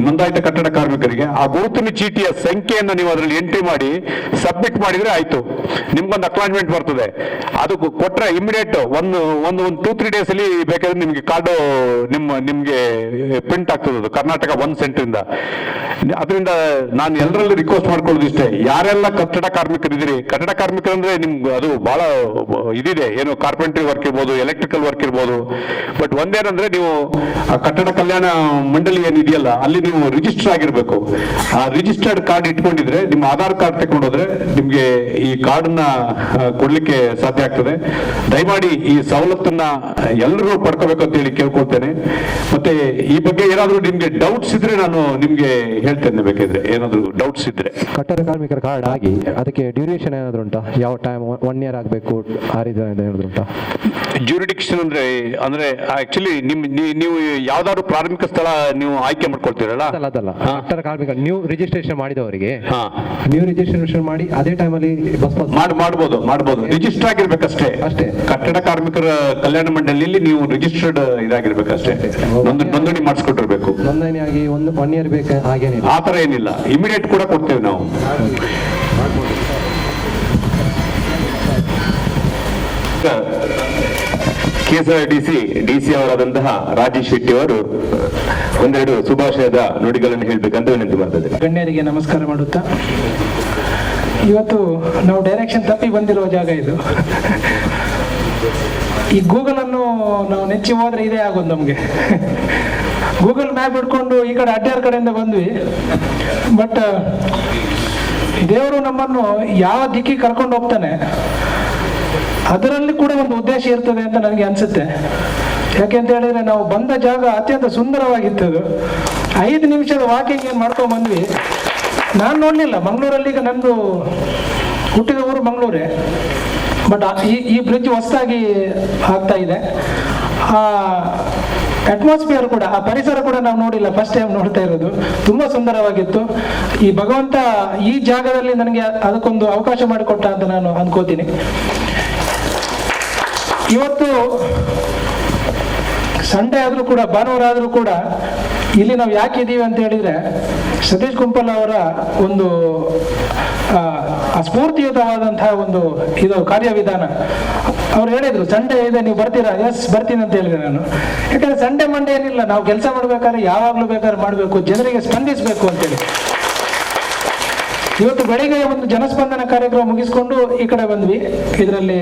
ನೋಂದಾಯಿತ ಕಟ್ಟಡ ಕಾರ್ಮಿಕರಿಗೆ, ಆ ಗುರುತಿನ ಚೀಟಿಯ ಸಂಖ್ಯೆಯನ್ನು ನೀವು ಅದರಲ್ಲಿ ಎಂಟ್ರಿ ಮಾಡಿ ಸಬ್ಮಿಟ್ ಮಾಡಿದ್ರೆ ಆಯ್ತು, ನಿಮ್ಗೊಂದು ಅಕ್ನಾಲಜ್ಮೆಂಟ್ ಬರ್ತದೆ. ಅದು ಕೊಟ್ರೆ ಇಮಿಡಿಯೇಟ್ ಒಂದು ಒಂದು ಒಂದು 2-3 ಡೇಸ್ ಅಲ್ಲಿ ಬೇಕಾದ್ರೆ ನಿಮ್ಗೆ ಕಾರ್ಡು ನಿಮ್ಗೆ ಪ್ರಿಂಟ್ ಆಗ್ತದೆ ಅದು ಕರ್ನಾಟಕ ಒನ್ ಸೆಂಟರ್ ಇಂದ. ಅದರಿಂದ ನಾನು ಎಲ್ಲರಲ್ಲೂ ರಿಕ್ವೆಸ್ಟ್ ಮಾಡ್ಕೊಳ್ಳೋದು ಇಷ್ಟೇ, ಯಾರೆಲ್ಲ ಕಟ್ಟಡ ಕಾರ್ಮಿಕರಿದ್ದೀರಿ, ಕಟ್ಟಡ ಕಾರ್ಮಿಕರಂದ್ರೆ ನಿಮ್ಗೆ ಅದು ಬಹಳ ಇದಿದೆ, ಏನು ಕಾರ್ಪೆಂಟ್ರಿ ವರ್ಕ್ ಇರ್ಬೋದು, ಎಲೆಕ್ಟ್ರಿಕಲ್ ವರ್ಕ್ ಇರ್ಬೋದು. ಬಟ್ ಒಂದೇನಂದ್ರೆ ನೀವು ಆ ಕಟ್ಟಡ ಕಲ್ಯಾಣ ಮಂಡಳಿ ಏನಿದೆಯಲ್ಲ ಅಲ್ಲಿ ನೀವು ರಿಜಿಸ್ಟರ್ ಆಗಿರ್ಬೇಕು. ಆ ರಿಜಿಸ್ಟರ್ಡ್ ಕಾರ್ಡ್ ಇಟ್ಕೊಂಡಿದ್ರೆ ನಿಮ್ಮ ಆಧಾರ್ ಕಾರ್ಡ್ ತಗೊಂಡೋದ್ರೆ ನಿಮ್ಗೆ ಈ ಕಾರ್ಡನ್ನ ಕೊಡ್ಲಿಕ್ಕೆ ಸಾಧ್ಯ ಆಗ್ತದೆ. ದಯಮಾಡಿ ಈ ಸವಲತ್ತನ್ನ ಎಲ್ಲರೂ ಪಡ್ಕೋಬೇಕು ಅಂತ ಹೇಳಿ ಕೇಳ್ಕೊಳ್ತೇನೆ. ಮತ್ತೆ ಈ ಬಗ್ಗೆ ಏನಾದ್ರೂ ನಿಮ್ಗೆ ಡೌಟ್ಸ್ ಇದ್ರೆ ನಾನು ನಿಮ್ಗೆ ಹೇಳ್ತೇನೆ, ಬೇಕಿದ್ರೆ ಏನಾದ್ರೂ ಡೌಟ್ಸ್ ಇದ್ರೆ. ಕಟ್ಟಡ ಕಾರ್ಮಿಕರ ಕಾರ್ಡ್ ಆಗಿ ಅದಕ್ಕೆ ಡ್ಯೂರೇಷನ್ ಏನಾದ್ರು ಉಂಟಾ? ಯಾವ ಟೈಮ್ 1 ಇಯರ್ ಆಗಬೇಕು ಆ ರೀತಿ ಏನಾದ್ರು ಉಂಟಾ? ಜ್ಯೂರಿಡಿಕ್ಷನ್ ಅಂದ್ರೆ ಅಂದ್ರೆ ಆಕ್ಚುಲಿ ನಿಮ್ ನೀವು ಯಾವ್ದಾದ್ರು ಪ್ರಾರಂಭಿಕ ಸ್ಥಳ ನೀವು ಆಯ್ಕೆ ಮಾಡ್ಕೊಳ್ತೀರಲ್ಲ? ಅದಲ್ಲ ಅದಲ್ಲ, ಕಟ್ಟಡ ಕಾರ್ಮಿಕ ನ್ಯೂ ರಿಜಿಸ್ಟ್ರೇಷನ್ ಮಾಡಿದವರಿಗೆ ನ್ಯೂ ರಿಜಿಸ್ಟ್ರೇಷನ್ ಮಾಡಿ ಅದೇ ಟೈಮಲ್ಲಿ ಬಸ್ ಪಾಸ್ ಮಾಡ್ಬೋದು ಮಾಡ್ಬೋದು, ರಿಜಿಸ್ಟರ್ ಆಗಿರ್ಬೇಕಷ್ಟೇ. ಅಷ್ಟೇ. ಕಟ್ಟಡ ಕಾರ್ಮಿಕರ ಕಲ್ಯಾಣ ಮಂಡಳಿಯಲ್ಲಿ ನೀವು ರಿಜಿಸ್ಟರ್ಡ್ ಇದಾಗಿರ್ಬೇಕಷ್ಟೇ, ನೋಂದಣಿ ಮಾಡಿಸ್ಕೊಟ್ಟಿರ್ಬೇಕು. ನೋಂದಣಿ ಆಗಿ 1 ಇಯರ್ ಬೇಕು ಹಾಗೇನಿಲ್ಲ? ಆ ತರ ಏನಿಲ್ಲ, ಇಮಿಡಿಯೇಟ್ ಕೂಡ ಕೊಡ್ತೇವೆ ನಾವು. KSRTC DC ಅವರಾದಂತಹ ರಾಜೇಶ್ ಶೆಟ್ಟಿ ಅವರು ಒಂದೆರಡು ಶುಭಾಶಯದ ನುಡಿಗಳನ್ನು ಹೇಳಬೇಕಂತ ವಿನಂತಿ ಮಾಡ್ತಾ. ಗಣ್ಯರಿಗೆ ನಮಸ್ಕಾರ ಮಾಡುತ್ತಾ, ಇವತ್ತು ನಾವು ಡೈರೆಕ್ಷನ್ ತಪ್ಪಿ ಬಂದಿರುವ ಜಾಗ ಇದು. ಈ ಗೂಗಲ್ ಅನ್ನು ನಾವು ನೆಚ್ಚಿ ಹೋದ್ರೆ ಇದೇ ಆಗೋದು ನಮಗೆ. ಗೂಗಲ್ ಮ್ಯಾಪ್ ಹಿಡ್ಕೊಂಡು ಈ ಕಡೆ ಅಡ್ಯಾರ್ ಕಡೆಯಿಂದ ಬಂದ್ವಿ. ಬಟ್ ದೇವರು ನಮ್ಮನ್ನು ಯಾವ ದಿಕ್ಕಿಗೆ ಕರ್ಕೊಂಡು ಹೋಗ್ತಾನೆ, ಅದರಲ್ಲಿ ಕೂಡ ಒಂದು ಉದ್ದೇಶ ಇರ್ತದೆ ಅಂತ ನನಗೆ ಅನ್ಸುತ್ತೆ. ಯಾಕೆ ಅಂತ ಹೇಳಿದ್ರೆ, ನಾವು ಬಂದ ಜಾಗ ಅತ್ಯಂತ ಸುಂದರವಾಗಿತ್ತು ಅದು. 5 ನಿಮಿಷದ ವಾಕಿಂಗ್ ಏನು ಮಾಡ್ಕೊಂಡ್ ಬಂದ್ವಿ, ನಾನು ನೋಡಲಿಲ್ಲ. ಮಂಗಳೂರಲ್ಲಿ, ಈಗ ನಂದು ಹುಟ್ಟಿದ ಊರು ಮಂಗಳೂರೇ. ಬಟ್ ಈ ಈ ಬ್ರಿಡ್ಜ್ ಹೊಸದಾಗಿ ಆಗ್ತಾ ಇದೆ. ಆ ಅಟ್ಮಾಸ್ಫಿಯರ್ ಕೂಡ, ಆ ಪರಿಸರ ಕೂಡ ನಾವು ನೋಡಿಲ್ಲ, ಫಸ್ಟ್ ಟೈಮ್ ನೋಡ್ತಾ ಇರೋದು. ತುಂಬಾ ಸುಂದರವಾಗಿತ್ತು. ಈ ಭಗವಂತ ಈ ಜಾಗದಲ್ಲಿ ನನಗೆ ಅದಕ್ಕೊಂದು ಅವಕಾಶ ಮಾಡಿಕೊಟ್ಟ ಅಂತ ನಾನು ಅನ್ಕೋತೀನಿ. ಇವತ್ತು ಸಂಡೇ ಆದ್ರೂ ಕೂಡ, ಭಾನುವಾರ ಆದ್ರೂ ಕೂಡ ಇಲ್ಲಿ ನಾವು ಯಾಕೆ ಇದ್ದೀವಿ ಅಂತ ಹೇಳಿದ್ರೆ, ಸತೀಶ್ ಕುಂಪಲ್ ಅವರ ಒಂದು ಸ್ಫೂರ್ತಿಯುತವಾದಂತಹ ಒಂದು ಇದು ಕಾರ್ಯವಿಧಾನ. ಅವ್ರು ಹೇಳಿದ್ರು, ಸಂಡೇ ಇದೆ, ನೀವು ಬರ್ತೀರಾ? ಎಸ್, ಬರ್ತೀನಿ ಅಂತ ಹೇಳಿದೆ ನಾನು. ಯಾಕಂದ್ರೆ ಸಂಡೇ ಮಂಡೇ ಏನಿಲ್ಲ, ನಾವು ಕೆಲಸ ಮಾಡ್ಬೇಕಾದ್ರೆ ಯಾವಾಗ್ಲೂ ಬೇಕಾದ್ರೆ ಮಾಡಬೇಕು, ಜನರಿಗೆ ಸ್ಪಂದಿಸಬೇಕು ಅಂತೇಳಿ. ಇವತ್ತು ಬೆಳಿಗ್ಗೆ ಒಂದು ಜನಸ್ಪಂದನ ಕಾರ್ಯಕ್ರಮ ಮುಗಿಸ್ಕೊಂಡು ಈ ಕಡೆ ಬಂದ್ವಿ. ಇದರಲ್ಲಿ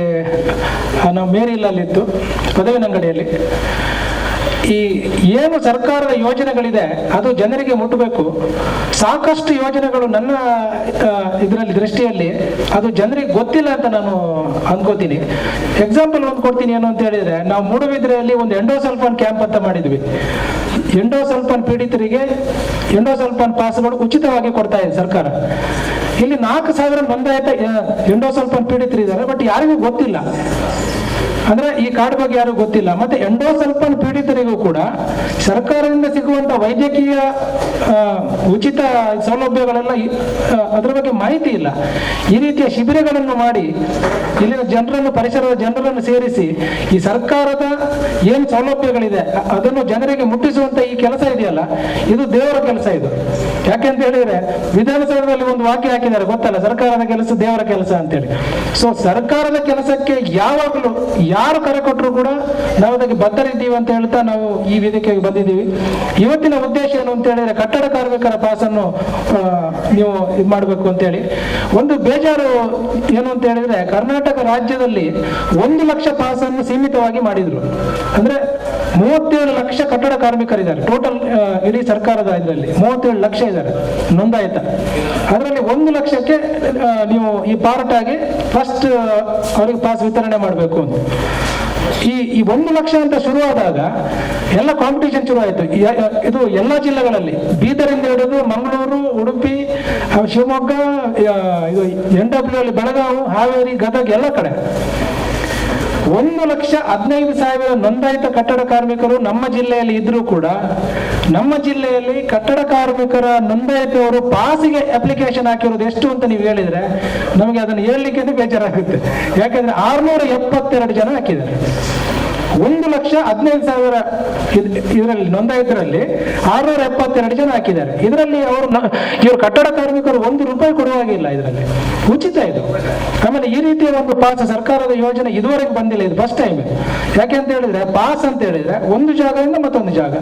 ನಾವು ಮೇರಿಲ್ಲಲ್ಲಿತ್ತು, ಪದವಿನಂಗಡಿಯಲ್ಲಿ. ಈ ಏನು ಸರ್ಕಾರದ ಯೋಜನೆಗಳಿದೆ, ಅದು ಜನರಿಗೆ ಮುಟ್ಟಬೇಕು. ಸಾಕಷ್ಟು ಯೋಜನೆಗಳು ನನ್ನ ಇದರಲ್ಲಿ ದೃಷ್ಟಿಯಲ್ಲಿ ಅದು ಜನರಿಗೆ ಗೊತ್ತಿಲ್ಲ ಅಂತ ನಾನು ಅನ್ಕೋತೀನಿ. ಎಕ್ಸಾಂಪಲ್ ಒಂದು ಕೊಡ್ತೀನಿ. ಏನು ಅಂತ ಹೇಳಿದ್ರೆ, ನಾವು ಮೂಡುಬಿದ್ರೆಯಲ್ಲಿ ಒಂದು ಎಂಡೋಸಲ್ಫಾನ್ ಕ್ಯಾಂಪ್ ಅಂತ ಮಾಡಿದ್ವಿ. ಎಂಡೋಸಲ್ಫಾನ್ ಪೀಡಿತರಿಗೆ ಎಂಡೋಸಲ್ಫಾನ್ ಪಾಸ್ಗಳು ಉಚಿತವಾಗಿ ಕೊಡ್ತಾ ಇದೆ ಸರ್ಕಾರ. ಇಲ್ಲಿ 4,000 ನೋಂದಾಯಿತ ಎಂಡೋಸಲ್ಫಾನ್ ಪೀಡಿತರಿದ್ದಾರೆ. ಬಟ್ ಯಾರಿಗೂ ಗೊತ್ತಿಲ್ಲ. ಅಂದ್ರೆ ಈ ಕಾರ್ಡ್ ಬಗ್ಗೆ ಯಾರಿಗೂ ಗೊತ್ತಿಲ್ಲ. ಮತ್ತೆ ಎಂಡೋಸಲ್ಫಾನ್ ಪೀಡಿತರಿಗೂ ಕೂಡ ಸರ್ಕಾರದಿಂದ ಸಿಗುವಂತ ವೈದ್ಯಕೀಯ ಉಚಿತ ಸೌಲಭ್ಯಗಳೆಲ್ಲ ಅದರ ಬಗ್ಗೆ ಮಾಹಿತಿ ಇಲ್ಲ. ಈ ರೀತಿಯ ಶಿಬಿರಗಳನ್ನು ಮಾಡಿ ಇಲ್ಲಿನ ಜನರನ್ನು, ಪರಿಸರದ ಜನರನ್ನು ಸೇರಿಸಿ ಈ ಸರ್ಕಾರದ ಏನ್ ಸೌಲಭ್ಯಗಳಿದೆ ಅದನ್ನು ಜನರಿಗೆ ಮುಟ್ಟಿಸುವಂತ ಈ ಕೆಲಸ ಇದೆಯಲ್ಲ, ಇದು ದೇವರ ಕೆಲಸ ಇದು. ಯಾಕೆಂತ ಹೇಳಿದ್ರೆ, ವಿಧಾನಸೌಧದಲ್ಲಿ ಒಂದು ವಾಕ್ಯ ಹಾಕಿದ್ದಾರೆ ಗೊತ್ತಲ್ಲ, ಸರ್ಕಾರದ ಕೆಲಸ ದೇವರ ಕೆಲಸ ಅಂತೇಳಿ. ಸೊ ಸರ್ಕಾರದ ಕೆಲಸಕ್ಕೆ ಯಾವಾಗಲೂ ಯಾರು ಕರೆ ಕೊಟ್ಟರು ಕೂಡ ನಾವು ಅದಕ್ಕೆ ಬದ್ಧರಿದ್ದೀವಿ ಅಂತ ಹೇಳ್ತಾ ನಾವು ಈ ವೇದಿಕೆಗೆ ಬಂದಿದ್ದೀವಿ. ಇವತ್ತಿನ ಉದ್ದೇಶ ಏನು ಅಂತ ಹೇಳಿದ್ರೆ, ಕಟ್ಟಡ ಕಾರ್ಮಿಕರ ಪಾಸನ್ನು ನೀವು ಇದು ಮಾಡಬೇಕು ಅಂತೇಳಿ. ಒಂದು ಬೇಜಾರು ಏನು ಅಂತ ಹೇಳಿದ್ರೆ, ಕರ್ನಾಟಕ ರಾಜ್ಯದಲ್ಲಿ 1 ಲಕ್ಷ ಪಾಸನ್ನು ಸೀಮಿತವಾಗಿ ಮಾಡಿದ್ರು. ಅಂದ್ರೆ 37 ಲಕ್ಷ ಕಟ್ಟಡ ಕಾರ್ಮಿಕರಿದ್ದಾರೆ ಟೋಟಲ್. ಇಡೀ ಸರ್ಕಾರದ ಇದರಲ್ಲಿ 37 ಲಕ್ಷ ಇದ್ದಾರೆ ನೋಂದಾಯಿತ. ಅದರಲ್ಲಿ 1 ಲಕ್ಷಕ್ಕೆ ನೀವು ಈ ಪಾರ್ಟ್ ಆಗಿ ಫಸ್ಟ್ ಅವರಿಗೆ ಪಾಸ್ ವಿತರಣೆ ಮಾಡಬೇಕು ಅಂತ. ಈ ಈ 1 ಲಕ್ಷ ಅಂತ ಶುರುವಾದಾಗ ಎಲ್ಲ ಕಾಂಪಿಟೇಷನ್ ಶುರು ಆಯಿತು. ಇದು ಎಲ್ಲ ಜಿಲ್ಲೆಗಳಲ್ಲಿ, ಬೀದರಿಂದ ಹಿಡಿದು ಮಂಗಳೂರು, ಉಡುಪಿ, ಶಿವಮೊಗ್ಗ, ಇದು NW ಅಲ್ಲಿ ಬೆಳಗಾವಿ, ಹಾವೇರಿ, ಗದಗ ಎಲ್ಲ ಕಡೆ 1,15,000 ನೋಂದಾಯಿತ ಕಟ್ಟಡ ಕಾರ್ಮಿಕರು ನಮ್ಮ ಜಿಲ್ಲೆಯಲ್ಲಿ ಇದ್ರೂ ಕೂಡ, ನಮ್ಮ ಜಿಲ್ಲೆಯಲ್ಲಿ ಕಟ್ಟಡ ಕಾರ್ಮಿಕರ ನೋಂದಾಯಿತವರು ಪಾಸಿಗೆ ಅಪ್ಲಿಕೇಶನ್ ಹಾಕಿರೋದು ಎಷ್ಟು ಅಂತ ನೀವು ಹೇಳಿದ್ರೆ, ನಮಗೆ ಅದನ್ನು ಹೇಳಲಿಕ್ಕೆ ಬೇಜಾರಾಗುತ್ತೆ. ಯಾಕಂದ್ರೆ 672 ಜನ ಹಾಕಿದ್ದಾರೆ. 1,15,000 ಇದರಲ್ಲಿ ನೋಂದಾಯಿತರಲ್ಲಿ 672 ಜನ ಹಾಕಿದ್ದಾರೆ. ಇದರಲ್ಲಿ ಅವರು ಇವರು ಕಟ್ಟಡ ಕಾರ್ಮಿಕರು 1 ರೂಪಾಯಿ ಕೊಡುವಾಗಿಲ್ಲ, ಇದರಲ್ಲಿ ಉಚಿತ ಇದು. ಆಮೇಲೆ ಈ ರೀತಿಯ ಒಂದು ಪಾಸ್ ಸರ್ಕಾರದ ಯೋಜನೆ ಇದುವರೆಗೆ ಬಂದಿಲ್ಲ, ಇದು ಫಸ್ಟ್ ಟೈಮ್. ಯಾಕೆ ಅಂತ ಹೇಳಿದ್ರೆ, ಪಾಸ್ ಅಂತ ಹೇಳಿದ್ರೆ ಒಂದು ಜಾಗದಿಂದ ಮತ್ತೊಂದು ಜಾಗ.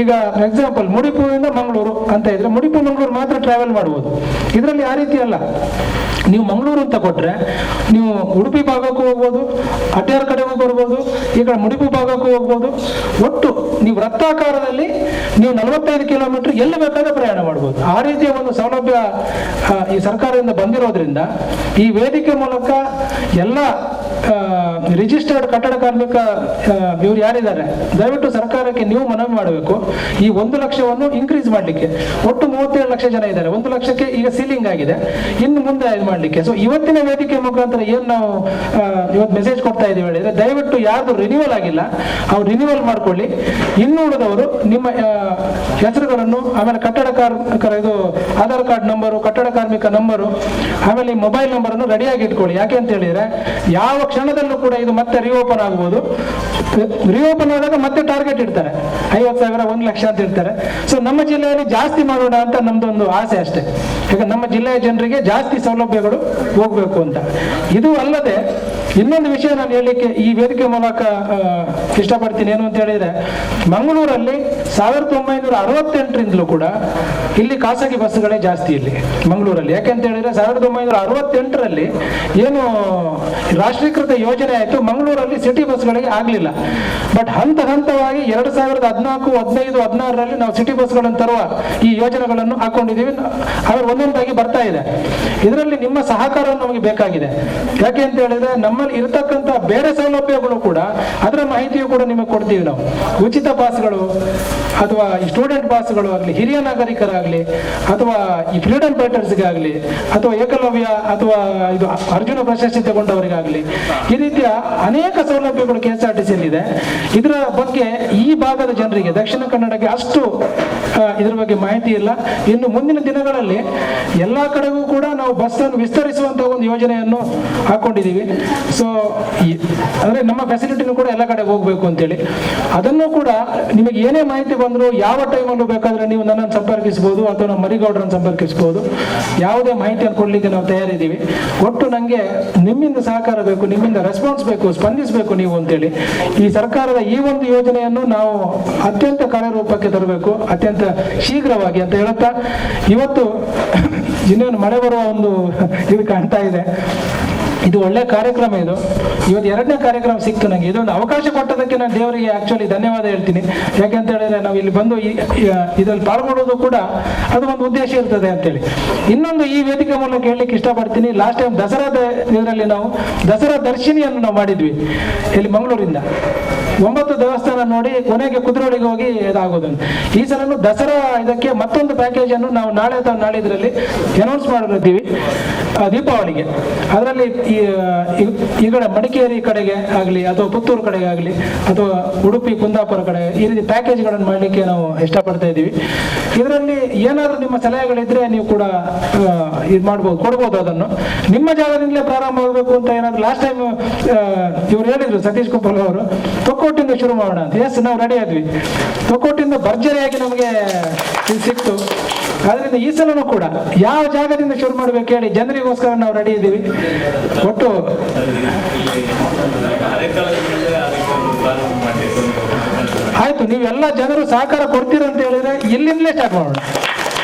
ಈಗ ಎಕ್ಸಾಂಪಲ್, ಮುಡಿಪುವಿಂದ ಮಂಗಳೂರು ಅಂತ ಇದ್ರೆ ಮುಡಿಪು ಮಂಗಳೂರು ಮಾತ್ರ ಟ್ರಾವೆಲ್ ಮಾಡ್ಬೋದು. ಇದರಲ್ಲಿ ಆ ರೀತಿ ಅಲ್ಲ. ನೀವು ಮಂಗಳೂರು ಅಂತ ಕೊಟ್ರೆ ನೀವು ಉಡುಪಿ ಭಾಗಕ್ಕೂ ಹೋಗ್ಬೋದು, ಅಡ್ಯಾರ್ ಕಡೆಗೂ ಬರ್ಬೋದು, ಈ ಕಡೆ ಮುಡಿಪು ಭಾಗಕ್ಕೂ ಹೋಗ್ಬೋದು. ಒಟ್ಟು ನೀವು ವೃತ್ತಾಕಾರದಲ್ಲಿ ನೀವು 45 ಕಿಲೋಮೀಟರ್ ಎಲ್ಲಿ ಬೇಕಾದ್ರೆ ಪ್ರಯಾಣ ಮಾಡ್ಬೋದು. ಆ ರೀತಿಯ ಒಂದು ಸೌಲಭ್ಯ ಈ ಸರ್ಕಾರದಿಂದ ಬಂದಿರೋದ್ರಿಂದ, ಈ ವೇದಿಕೆ ಮೂಲಕ ಎಲ್ಲ ರಿಜಿಸ್ಟರ್ಡ್ ಕಟ್ಟಡ ಕಾರ್ಮಿಕ ಇವ್ರು ಯಾರಿದ್ದಾರೆ, ದಯವಿಟ್ಟು ಸರ್ಕಾರಕ್ಕೆ ನೀವು ಮನವಿ ಮಾಡಬೇಕು ಈ 1 ಲಕ್ಷವನ್ನು ಇನ್ಕ್ರೀಸ್ ಮಾಡಲಿಕ್ಕೆ. ಒಟ್ಟು 37 ಲಕ್ಷ ಜನ ಇದ್ದಾರೆ. 1 ಲಕ್ಷಕ್ಕೆ ಈಗ ಸೀಲಿಂಗ್ ಆಗಿದೆ, ಇನ್ನು ಮುಂದೆ ಇದು ಮಾಡಲಿಕ್ಕೆ. ಸೊ ಇವತ್ತಿನ ವೇದಿಕೆ ಮುಖಾಂತರ ಏನ್ ನಾವು ಇವತ್ತು ಮೆಸೇಜ್ ಕೊಡ್ತಾ ಇದೀವಿ ಹೇಳಿದ್ರೆ, ದಯವಿಟ್ಟು ಯಾರ್ದು ರಿನ್ಯೂವಲ್ ಆಗಿಲ್ಲ ಅವ್ರು ರಿನ್ಯೂವಲ್ ಮಾಡ್ಕೊಳ್ಳಿ. ಇನ್ನು ಉಳಿದವರು ನಿಮ್ಮ ಹೆಸರುಗಳನ್ನು, ಆಮೇಲೆ ಕಟ್ಟಡ ಕಾರ್ಮಿಕರ ಇದು ಆಧಾರ್ ಕಾರ್ಡ್ ನಂಬರು, ಕಟ್ಟಡ ಕಾರ್ಮಿಕ ನಂಬರು, ಆಮೇಲೆ ಈ ಮೊಬೈಲ್ ನಂಬರನ್ನು ರೆಡಿಯಾಗಿ ಇಟ್ಕೊಳ್ಳಿ. ಯಾಕೆ ಅಂತ ಹೇಳಿದ್ರೆ, ಯಾವ ಕ್ಷಣದಲ್ಲೂ ಕೂಡ ಇದು ಮತ್ತೆ ರಿಓಪನ್ ಆಗ್ಬೋದು. ರಿಓಪನ್ ಆದಾಗ ಮತ್ತೆ ಟಾರ್ಗೆಟ್ ಇಡ್ತಾರೆ, 50,000, 1 ಲಕ್ಷ ಅಂತ ಇಡ್ತಾರೆ. ಸೊ ನಮ್ಮ ಜಿಲ್ಲೆಯಲ್ಲಿ ಜಾಸ್ತಿ ಮಾಡೋಣ ಅಂತ ನಮ್ದೊಂದು ಆಸೆ ಅಷ್ಟೇ. ಯಾಕಂದ್ರೆ ನಮ್ಮ ಜಿಲ್ಲೆಯ ಜನರಿಗೆ ಜಾಸ್ತಿ ಸೌಲಭ್ಯಗಳು ಹೋಗ್ಬೇಕು ಅಂತ. ಇದು ಅಲ್ಲದೆ ಇನ್ನೊಂದು ವಿಷಯ ನಾನು ಹೇಳಲಿಕ್ಕೆ ಈ ವೇದಿಕೆ ಮೂಲಕ ಇಷ್ಟಪಡ್ತೀನಿ. ಏನು ಅಂತ ಹೇಳಿದ್ರೆ, ಮಂಗಳೂರಲ್ಲಿ 1968ರಿಂದಲೂ ಕೂಡ ಇಲ್ಲಿ ಖಾಸಗಿ ಬಸ್ಸುಗಳೇ ಜಾಸ್ತಿ ಇಲ್ಲಿ ಮಂಗಳೂರಲ್ಲಿ. ಯಾಕೆಂತ ಹೇಳಿದ್ರೆ 1968ರಲ್ಲಿ ಏನು ರಾಷ್ಟ್ರೀಕೃತ ಯೋಜನೆ ಆಯಿತು, ಮಂಗಳೂರಲ್ಲಿ ಸಿಟಿ ಬಸ್ಗಳಿಗೆ ಆಗಲಿಲ್ಲ. ಬಟ್ ಹಂತ ಹಂತವಾಗಿ 2014, 15, 16ರಲ್ಲಿ ನಾವು ಸಿಟಿ ಬಸ್ಗಳನ್ನು ತರುವ ಈ ಯೋಜನೆಗಳನ್ನು ಹಾಕೊಂಡಿದ್ದೀವಿ. ಆದ್ರೆ ಒಂದೊಂದಾಗಿ ಬರ್ತಾ ಇದೆ. ಇದರಲ್ಲಿ ನಿಮ್ಮ ಸಹಕಾರವನ್ನು ನಮಗೆ ಬೇಕಾಗಿದೆ. ಯಾಕೆ ಅಂತ ಹೇಳಿದ್ರೆ ನಮ್ಮಲ್ಲಿ ಇರತಕ್ಕಂಥ ಬೇರೆ ಸೌಲಭ್ಯಗಳು ಕೂಡ ಅದರ ಮಾಹಿತಿಯು ಕೂಡ ನಿಮಗೆ ಕೊಡ್ತೀವಿ ನಾವು. ಉಚಿತ ಪಾಸ್ಗಳು ಅಥವಾ ಈ ಸ್ಟೂಡೆಂಟ್ ಪಾಸ್ಗಳು ಆಗಲಿ, ಹಿರಿಯ ನಾಗರಿಕರಾಗಲಿ, ಅಥವಾ ಈ ಫ್ರೀಡಮ್ ಫೈಟರ್ಸ್ಗೆ ಆಗಲಿ, ಅಥವಾ ಏಕಲವ್ಯ ಅಥವಾ ಇದು ಅರ್ಜುನ ಪ್ರಶಸ್ತಿ ತಗೊಂಡವರಿಗಾಗಲಿ, ಈ ರೀತಿಯ ಅನೇಕ ಸೌಲಭ್ಯಗಳು KSRTCಯಲ್ಲಿ ಇದೆ. ಇದರ ಬಗ್ಗೆ ಈ ಭಾಗದ ಜನರಿಗೆ, ದಕ್ಷಿಣ ಕನ್ನಡಕ್ಕೆ ಅಷ್ಟು ಇದರ ಬಗ್ಗೆ ಮಾಹಿತಿ ಇಲ್ಲ. ಇನ್ನು ಮುಂದಿನ ದಿನಗಳಲ್ಲಿ ಎಲ್ಲ ಕಡೆಗೂ ಕೂಡ ನಾವು ಬಸ್ಸನ್ನು ವಿಸ್ತರಿಸುವಂತಹ ಒಂದು ಯೋಜನೆಯನ್ನು ಹಾಕೊಂಡಿದ್ದೀವಿ. ಸೊ ಅಂದರೆ ನಮ್ಮ ಫೆಸಿಲಿಟಿನೂ ಕೂಡ ಎಲ್ಲ ಕಡೆಗೆ ಹೋಗಬೇಕು ಅಂತೇಳಿ ಅದನ್ನು ಕೂಡ ನಿಮಗೆ ಏನೇ ಮಾಹಿತಿ ಬಂದರೂ ಯಾವ ಟೈಮಲ್ಲೂ ಬೇಕಾದರೆ ನೀವು ನನ್ನನ್ನು ಸಂಪರ್ಕಿಸ್ಬೋದು ಅಥವಾ ನಮ್ಮ ಮರಿಗೌಡರನ್ನು ಸಂಪರ್ಕಿಸ್ಬೋದು. ಯಾವುದೇ ಮಾಹಿತಿಯನ್ನು ಕೊಡಲಿಕ್ಕೆ ನಾವು ತಯಾರಿದ್ದೀವಿ. ಒಟ್ಟು ನನಗೆ ನಿಮ್ಮಿಂದ ಸಹಕಾರ ಬೇಕು, ನಿಮ್ಮಿಂದ ರೆಸ್ಪಾನ್ಸ್ ಬೇಕು, ಸ್ಪಂದಿಸಬೇಕು ನೀವು ಅಂತೇಳಿ. ಈ ಸರ್ಕಾರದ ಈ ಒಂದು ಯೋಜನೆಯನ್ನು ನಾವು ಅತ್ಯಂತ ಕಾರ್ಯರೂಪಕ್ಕೆ ತರಬೇಕು ಅತ್ಯಂತ ಶೀಘ್ರವಾಗಿ ಅಂತ ಹೇಳುತ್ತಾ, ಇವತ್ತು ಇನ್ನೇನು ಮಳೆ ಬರುವ ಒಂದು ಇದು ಕಾಣ್ತಾ ಇದೆ. ಇದು ಒಳ್ಳೆ ಕಾರ್ಯಕ್ರಮ. ಇದು ಇವತ್ತು ಎರಡನೇ ಕಾರ್ಯಕ್ರಮ ಸಿಕ್ತು ನನಗೆ. ಇದೊಂದು ಅವಕಾಶ ಕೊಟ್ಟದಕ್ಕೆ ನಾನು ದೇವರಿಗೆ ಆ್ಯಕ್ಚುಲಿ ಧನ್ಯವಾದ ಹೇಳ್ತೀನಿ. ಯಾಕೆಂತ ಹೇಳಿದ್ರೆ ನಾವು ಇಲ್ಲಿ ಬಂದು ಇದರಲ್ಲಿ ಪಾಲ್ಗೊಳ್ಳೋದು ಕೂಡ ಅದು ಒಂದು ಉದ್ದೇಶ ಇರ್ತದೆ ಅಂತೇಳಿ. ಇನ್ನೊಂದು ಈ ವೇದಿಕೆ ಮೂಲಕ ಹೇಳಲಿಕ್ಕೆ ಇಷ್ಟಪಡ್ತೀನಿ. ಲಾಸ್ಟ್ ಟೈಮ್ ದಸರಾದ ಇದರಲ್ಲಿ ನಾವು ದಸರಾ ದರ್ಶಿನಿಯನ್ನು ನಾವು ಮಾಡಿದ್ವಿ ಇಲ್ಲಿ ಮಂಗಳೂರಿಂದ. 9 ದೇವಸ್ಥಾನ ನೋಡಿ ಕೊನೆಗೆ ಕುದ್ರೋಳಿಗೆ ಹೋಗಿ ಇದಾಗೋದು. ಈ ಸಲನು ದಸರಾ ಇದಕ್ಕೆ ಮತ್ತೊಂದು ಪ್ಯಾಕೇಜ್ ಅನ್ನು ನಾವು ನಾಳೆ ಅಥವಾ ನಾಳಿದ್ರಲ್ಲಿ ಅನೌನ್ಸ್ ಮಾಡಿರ್ತೀವಿ ದೀಪಾವಳಿಗೆ. ಅದರಲ್ಲಿ ಈ ಕಡೆ ಮಡಿಕೇರಿ ಕಡೆಗೆ ಆಗಲಿ, ಅಥವಾ ಪುತ್ತೂರು ಕಡೆಗೆ ಆಗಲಿ, ಅಥವಾ ಉಡುಪಿ ಕುಂದಾಪುರ ಕಡೆ ಈ ರೀತಿ ಪ್ಯಾಕೇಜ್ಗಳನ್ನು ಮಾಡಲಿಕ್ಕೆ ನಾವು ಇಷ್ಟಪಡ್ತಾ ಇದ್ದೀವಿ. ಇದರಲ್ಲಿ ಏನಾದರೂ ನಿಮ್ಮ ಸಲಹೆಗಳಿದ್ರೆ ನೀವು ಕೂಡ ಇದು ಮಾಡ್ಬೋದು, ಕೊಡ್ಬೋದು. ಅದನ್ನು ನಿಮ್ಮ ಜಾಗದಿಂದಲೇ ಪ್ರಾರಂಭ ಆಗಬೇಕು ಅಂತ ಏನಾದರೂ ಲಾಸ್ಟ್ ಟೈಮ್ ಇವ್ರು ಹೇಳಿದ್ರು ಸತೀಶ್ ಕುಪ್ಪಲ್ ಅವರು, ತೊಕ್ಕೋಟಿಂದ ಶುರು ಮಾಡೋಣ ಅಂತ. ಎಸ್, ನಾವು ರೆಡಿ ಆದ್ವಿ. ತೊಕ್ಕೋಟಿಂದ ಭರ್ಜರಿಯಾಗಿ ನಮಗೆ ಇದು ಸಿಕ್ತು. ಆದ್ರಿಂದ ಈ ಸಲನೂ ಕೂಡ ಯಾವ ಜಾಗದಿಂದ ಶುರು ಮಾಡ್ಬೇಕು ಹೇಳಿ ಜನರಿಗೋಸ್ಕರ ನಾವು ರೆಡಿ ಇದ್ದೀವಿ. ಒಟ್ಟು ಆಯ್ತು, ನೀವೆಲ್ಲ ಜನರು ಸಹಕಾರ ಕೊಡ್ತೀರಂತ ಹೇಳಿದ್ರೆ ಇಲ್ಲಿಂದಲೇ ಸ್ಟಾರ್ಟ್ ಮಾಡೋಣ,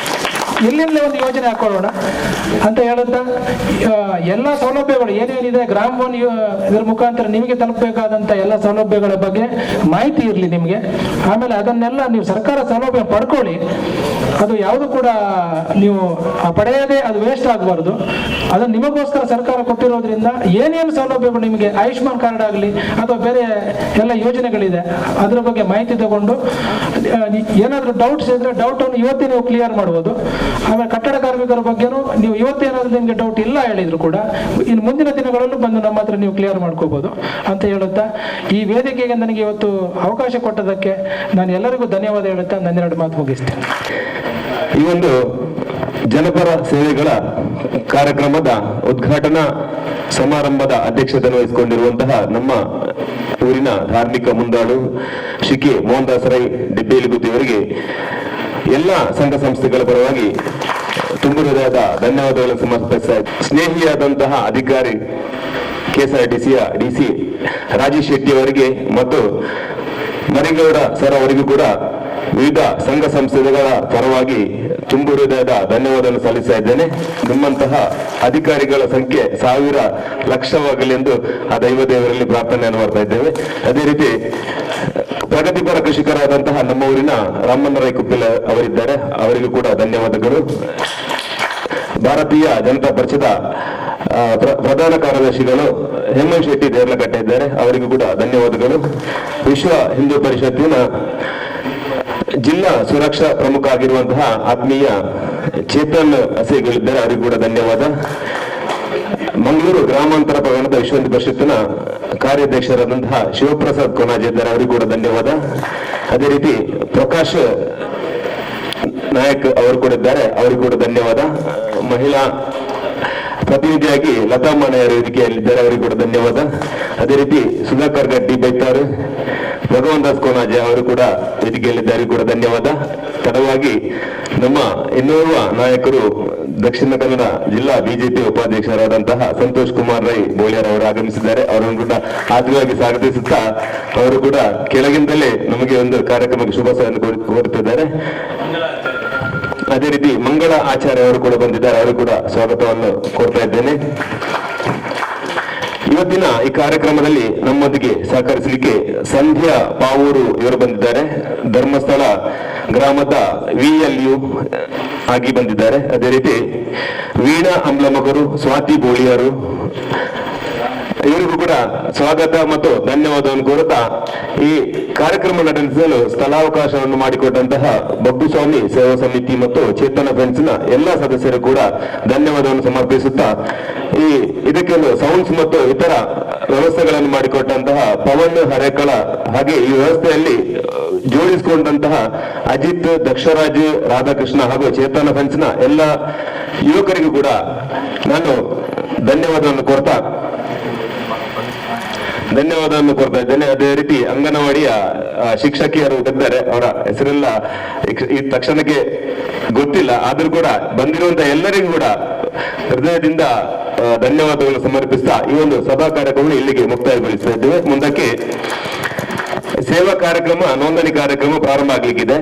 ಇಲ್ಲಿಂದಲೇ ಒಂದು ಯೋಜನೆ ಹಾಕೊಳ್ಳೋಣ ಅಂತ ಹೇಳುತ್ತಾ, ಎಲ್ಲ ಸೌಲಭ್ಯಗಳು ಏನೇನಿದೆ ಗ್ರಾಮ ಒನ್ ಇದರ ಮುಖಾಂತರ ನಿಮಗೆ ತಲುಪಬೇಕಾದಂಥ ಎಲ್ಲ ಸೌಲಭ್ಯಗಳ ಬಗ್ಗೆ ಮಾಹಿತಿ ಇರಲಿ ನಿಮಗೆ. ಆಮೇಲೆ ಅದನ್ನೆಲ್ಲ ನೀವು ಸರ್ಕಾರ ಸೌಲಭ್ಯ ಪಡ್ಕೊಳ್ಳಿ. ಅದು ಯಾವುದು ಕೂಡ ನೀವು ಪಡೆಯದೆ ಅದು ವೇಸ್ಟ್ ಆಗಬಾರ್ದು. ಅದನ್ನು ನಿಮಗೋಸ್ಕರ ಸರ್ಕಾರ ಕೊಟ್ಟಿರೋದ್ರಿಂದ ಏನೇನು ಸೌಲಭ್ಯಗಳು ನಿಮಗೆ ಆಯುಷ್ಮಾನ್ ಕಾರ್ಡ್ ಆಗಲಿ ಅಥವಾ ಬೇರೆ ಎಲ್ಲ ಯೋಜನೆಗಳಿದೆ ಅದರ ಬಗ್ಗೆ ಮಾಹಿತಿ ತಗೊಂಡು ಏನಾದರೂ ಡೌಟ್ಸ್ ಇದ್ದರೆ ಡೌಟನ್ನು ಇವತ್ತೇ ನೀವು ಕ್ಲಿಯರ್ ಮಾಡ್ಬೋದು. ಆಮೇಲೆ ಕಟ್ಟಡ ಕಾರ್ಮಿಕರ ಬಗ್ಗೆನೂ ನೀವು ಇವತ್ತೇನಾದರೂ ನಿಮಗೆ ಡೌಟ್ ಇಲ್ಲ ಹೇಳಿದ್ರು ಕೂಡ ಇನ್ನು ಮುಂದಿನ ದಿನಗಳಲ್ಲೂ ಬಂದು ನಮ್ಮ ಹತ್ರ ನೀವು ಕ್ಲಿಯರ್ ಮಾಡ್ಕೋಬೋದು ಅಂತ ಹೇಳುತ್ತಾ, ಈ ವೇದಿಕೆಗೆ ನನಗೆ ಇವತ್ತು ಅವಕಾಶ ಕೊಟ್ಟದಕ್ಕೆ ನಾನು ಎಲ್ಲರಿಗೂ ಧನ್ಯವಾದ ಹೇಳುತ್ತಾ ನನ್ನೆರಡು ಮಾತು ಮುಗಿಸ್ತೇನೆ. ಈ ಒಂದು ಜನಪರ ಸೇವೆಗಳ ಕಾರ್ಯಕ್ರಮದ ಉದ್ಘಾಟನಾ ಸಮಾರಂಭದ ಅಧ್ಯಕ್ಷತೆಯನ್ನು ವಹಿಸಿಕೊಂಡಿರುವಂತಹ ನಮ್ಮ ಊರಿನ ಧಾರ್ಮಿಕ ಮುಂದಾಳು ಶ್ರೀ ಕೆ ಮೋಹನ್ ರೈ ಡಿಬ್ಬೇಲಿಗುತ್ತಿಯವರಿಗೆ ಎಲ್ಲ ಸಂಘ ಸಂಸ್ಥೆಗಳ ಪರವಾಗಿ ತುಂಬು ಹೃದಯದ ಧನ್ಯವಾದಗಳನ್ನು ಸಮರ್ಪಿಸ್ತಾ, ಸ್ನೇಹಿಯಾದಂತಹ ಅಧಿಕಾರಿ ಕೆಎಸ್ಆರ್ಟಿಸಿಯ ಡಿಸಿ ರಾಜೇಶ್ ಶೆಟ್ಟಿ ಅವರಿಗೆ ಮತ್ತು ಮರಿಗೌಡ ಸರ್ ಅವರಿಗೂ ಕೂಡ ವಿವಿಧ ಸಂಘ ಸಂಸ್ಥೆಗಳ ಪರವಾಗಿ ತುಂಬು ಹೃದಯದ ಧನ್ಯವಾದವನ್ನು ಸಲ್ಲಿಸ್ತಾ ಇದ್ದೇನೆ. ನಿಮ್ಮಂತಹ ಅಧಿಕಾರಿಗಳ ಸಂಖ್ಯೆ 1000 ಲಕ್ಷವಾಗಲಿ ಎಂದು ಆ ದೈವ ದೇವರಲ್ಲಿ ಪ್ರಾರ್ಥನೆಯನ್ನು ಮಾಡ್ತಾ ಇದ್ದೇವೆ. ಅದೇ ರೀತಿ ಪ್ರಗತಿಪರ ಕೃಷಿಕರಾದಂತಹ ನಮ್ಮ ಊರಿನ ರಾಮಣ್ಣ ರೈ ಕುಪ್ಪಿಲ ಅವರಿದ್ದಾರೆ, ಅವರಿಗೂ ಕೂಡ ಧನ್ಯವಾದಗಳು. ಭಾರತೀಯ ಜನತಾ ಪಕ್ಷದ ಪ್ರಧಾನ ಕಾರ್ಯದರ್ಶಿಗಳು ಹೇಮಂತ್ ಶೆಟ್ಟಿ ದೇರ್ಲಕಟ್ಟೆ ಇದ್ದಾರೆ, ಅವರಿಗೂ ಕೂಡ ಧನ್ಯವಾದಗಳು. ವಿಶ್ವ ಹಿಂದೂ ಪರಿಷತ್ತಿನ ಜಿಲ್ಲಾ ಸುರಕ್ಷಾ ಪ್ರಮುಖ ಆಗಿರುವಂತಹ ಆತ್ಮೀಯ ಚೇತನ್ ಹಸೇಗಳಿದ್ದಾರೆ, ಅವರಿಗೂ ಕೂಡ ಧನ್ಯವಾದ. ಮಂಗಳೂರು ಗ್ರಾಮಾಂತರ ಪ್ರಕರಣದ ವಿಶ್ವ ಹಿಂದೂ ಪರಿಷತ್ತಿನ ಕಾರ್ಯಾಧ್ಯಕ್ಷರಾದಂತಹ ಶಿವಪ್ರಸಾದ್ ಕೊನಾಜೆ ಇದ್ದಾರೆ, ಅವರಿಗೂ ಕೂಡ ಧನ್ಯವಾದ. ಅದೇ ರೀತಿ ಪ್ರಕಾಶ್ ನಾಯಕ್ ಅವರು ಕೂಡ ಇದ್ದಾರೆ, ಅವರಿಗೂ ಕೂಡ ಧನ್ಯವಾದ. ಮಹಿಳಾ ಪ್ರತಿನಿಧಿಯಾಗಿ ಲತಾ ಮಾನೆಯವರು ವೇದಿಕೆಯಲ್ಲಿದ್ದಾರೆ, ಅವರಿಗೂ ಕೂಡ ಧನ್ಯವಾದ. ಅದೇ ರೀತಿ ಸುಧಾಕರ್ ಗಡ್ಡಿ ಬೈತಾರು, ಭಗವಾನ್ ದಾಸ್ ಕೋನಾಜೆ ಅವರು ಕೂಡ ವೇದಿಕೆಯಲ್ಲಿದ್ದಾರೆ, ಕೂಡ ಧನ್ಯವಾದ. ತಡವಾಗಿ ನಮ್ಮ ಇನ್ನೋರ್ವ ನಾಯಕರು ದಕ್ಷಿಣ ಕನ್ನಡ ಜಿಲ್ಲಾ ಬಿಜೆಪಿ ಉಪಾಧ್ಯಕ್ಷರಾದಂತಹ ಸಂತೋಷ್ ಕುಮಾರ್ ರೈ ಬೋಳಿಯಾರ್ ಅವರು ಆಗಮಿಸಿದ್ದಾರೆ. ಅವರನ್ನು ಕೂಡ ಆತ್ಮೀಯವಾಗಿ ಸ್ವಾಗತಿಸುತ್ತಾ, ಅವರು ಕೂಡ ಕೆಳಗಿಂದಲೇ ನಮಗೆ ಒಂದು ಕಾರ್ಯಕ್ರಮಕ್ಕೆ ಶುಭಾಶಯವನ್ನು ಕೋರುತ್ತಿದ್ದಾರೆ. ಅದೇ ರೀತಿ ಮಂಗಳ ಆಚಾರ್ಯ ಅವರು ಕೂಡ ಬಂದಿದ್ದಾರೆ. ಅವರು ಕೂಡ ಸ್ವಾಗತವನ್ನು ಕೋರ್ತಾ ಇದ್ದೇನೆ. ಇವತ್ತಿನ ಈ ಕಾರ್ಯಕ್ರಮದಲ್ಲಿ ನಮ್ಮೊಂದಿಗೆ ಸಹಕರಿಸಲಿಕ್ಕೆ ಸಂಧ್ಯಾ ಪಾವೂರು ಇವರು ಬಂದಿದ್ದಾರೆ. ಧರ್ಮಸ್ಥಳ ಗ್ರಾಮದ ವಿಎಲ್ಯು ಆಗಿ ಬಂದಿದ್ದಾರೆ. ಅದೇ ರೀತಿ ವೀಣಾ ಅಂಬ್ಲಮಗರು, ಸ್ವಾತಿ ಬೋಳಿಯರು, ಇವರಿಗೂ ಕೂಡ ಸ್ವಾಗತ ಮತ್ತು ಧನ್ಯವಾದವನ್ನು ಕೋರುತ್ತಾ, ಈ ಕಾರ್ಯಕ್ರಮ ನಡೆಸಲು ಸ್ಥಳಾವಕಾಶವನ್ನು ಮಾಡಿಕೊಟ್ಟಂತಹ ಬಬ್ಬುಸ್ವಾಮಿ ಸೇವಾ ಸಮಿತಿ ಮತ್ತು ಚೇತನ ಫ್ರೆಂಡ್ಸ್ ನ ಎಲ್ಲ ಸದಸ್ಯರು ಕೂಡ ಧನ್ಯವಾದವನ್ನು ಸಮರ್ಪಿಸುತ್ತಾ, ಈ ಇದಕ್ಕೆ ಒಂದು ಸೌಂಡ್ಸ್ ಮತ್ತು ಇತರ ವ್ಯವಸ್ಥೆಗಳನ್ನು ಮಾಡಿಕೊಟ್ಟಂತಹ ಪವನ್ ಹರೇಕಳ, ಹಾಗೆ ಈ ವ್ಯವಸ್ಥೆಯಲ್ಲಿ ಜೋಡಿಸಿಕೊಂಡಂತಹ ಅಜಿತ್, ದಕ್ಷರಾಜ್, ರಾಧಾಕೃಷ್ಣ ಹಾಗೂ ಚೇತನ ಫ್ರೆಂಡ್ಸ್ ನ ಎಲ್ಲ ಯುವಕರಿಗೂ ಕೂಡ ನಾನು ಧನ್ಯವಾದವನ್ನು ಕೋರ್ತಾ ಇದ್ದೇನೆ. ಅದೇ ರೀತಿ ಅಂಗನವಾಡಿಯ ಶಿಕ್ಷಕಿಯರು ಇದ್ದಾರೆ. ಅವರ ಹೆಸರೆಲ್ಲ ಈ ತಕ್ಷಣಕ್ಕೆ ಗೊತ್ತಿಲ್ಲ. ಆದ್ರೂ ಕೂಡ ಬಂದಿರುವಂತಹ ಎಲ್ಲರಿಗೂ ಕೂಡ ಹೃದಯದಿಂದ ಧನ್ಯವಾದಗಳನ್ನು ಸಮರ್ಪಿಸ್ತಾ, ಈ ಒಂದು ಸಭಾ ಕಾರ್ಯಕ್ರಮವನ್ನು ಇಲ್ಲಿಗೆ ಮುಕ್ತಾಯಗೊಳಿಸ್ತಾ ಇದ್ದೇವೆ. ಮುಂದಕ್ಕೆ ಸೇವಾ ಕಾರ್ಯಕ್ರಮ, ನೋಂದಣಿ ಕಾರ್ಯಕ್ರಮ ಪ್ರಾರಂಭ ಆಗ್ಲಿಕ್ಕಿದೆ.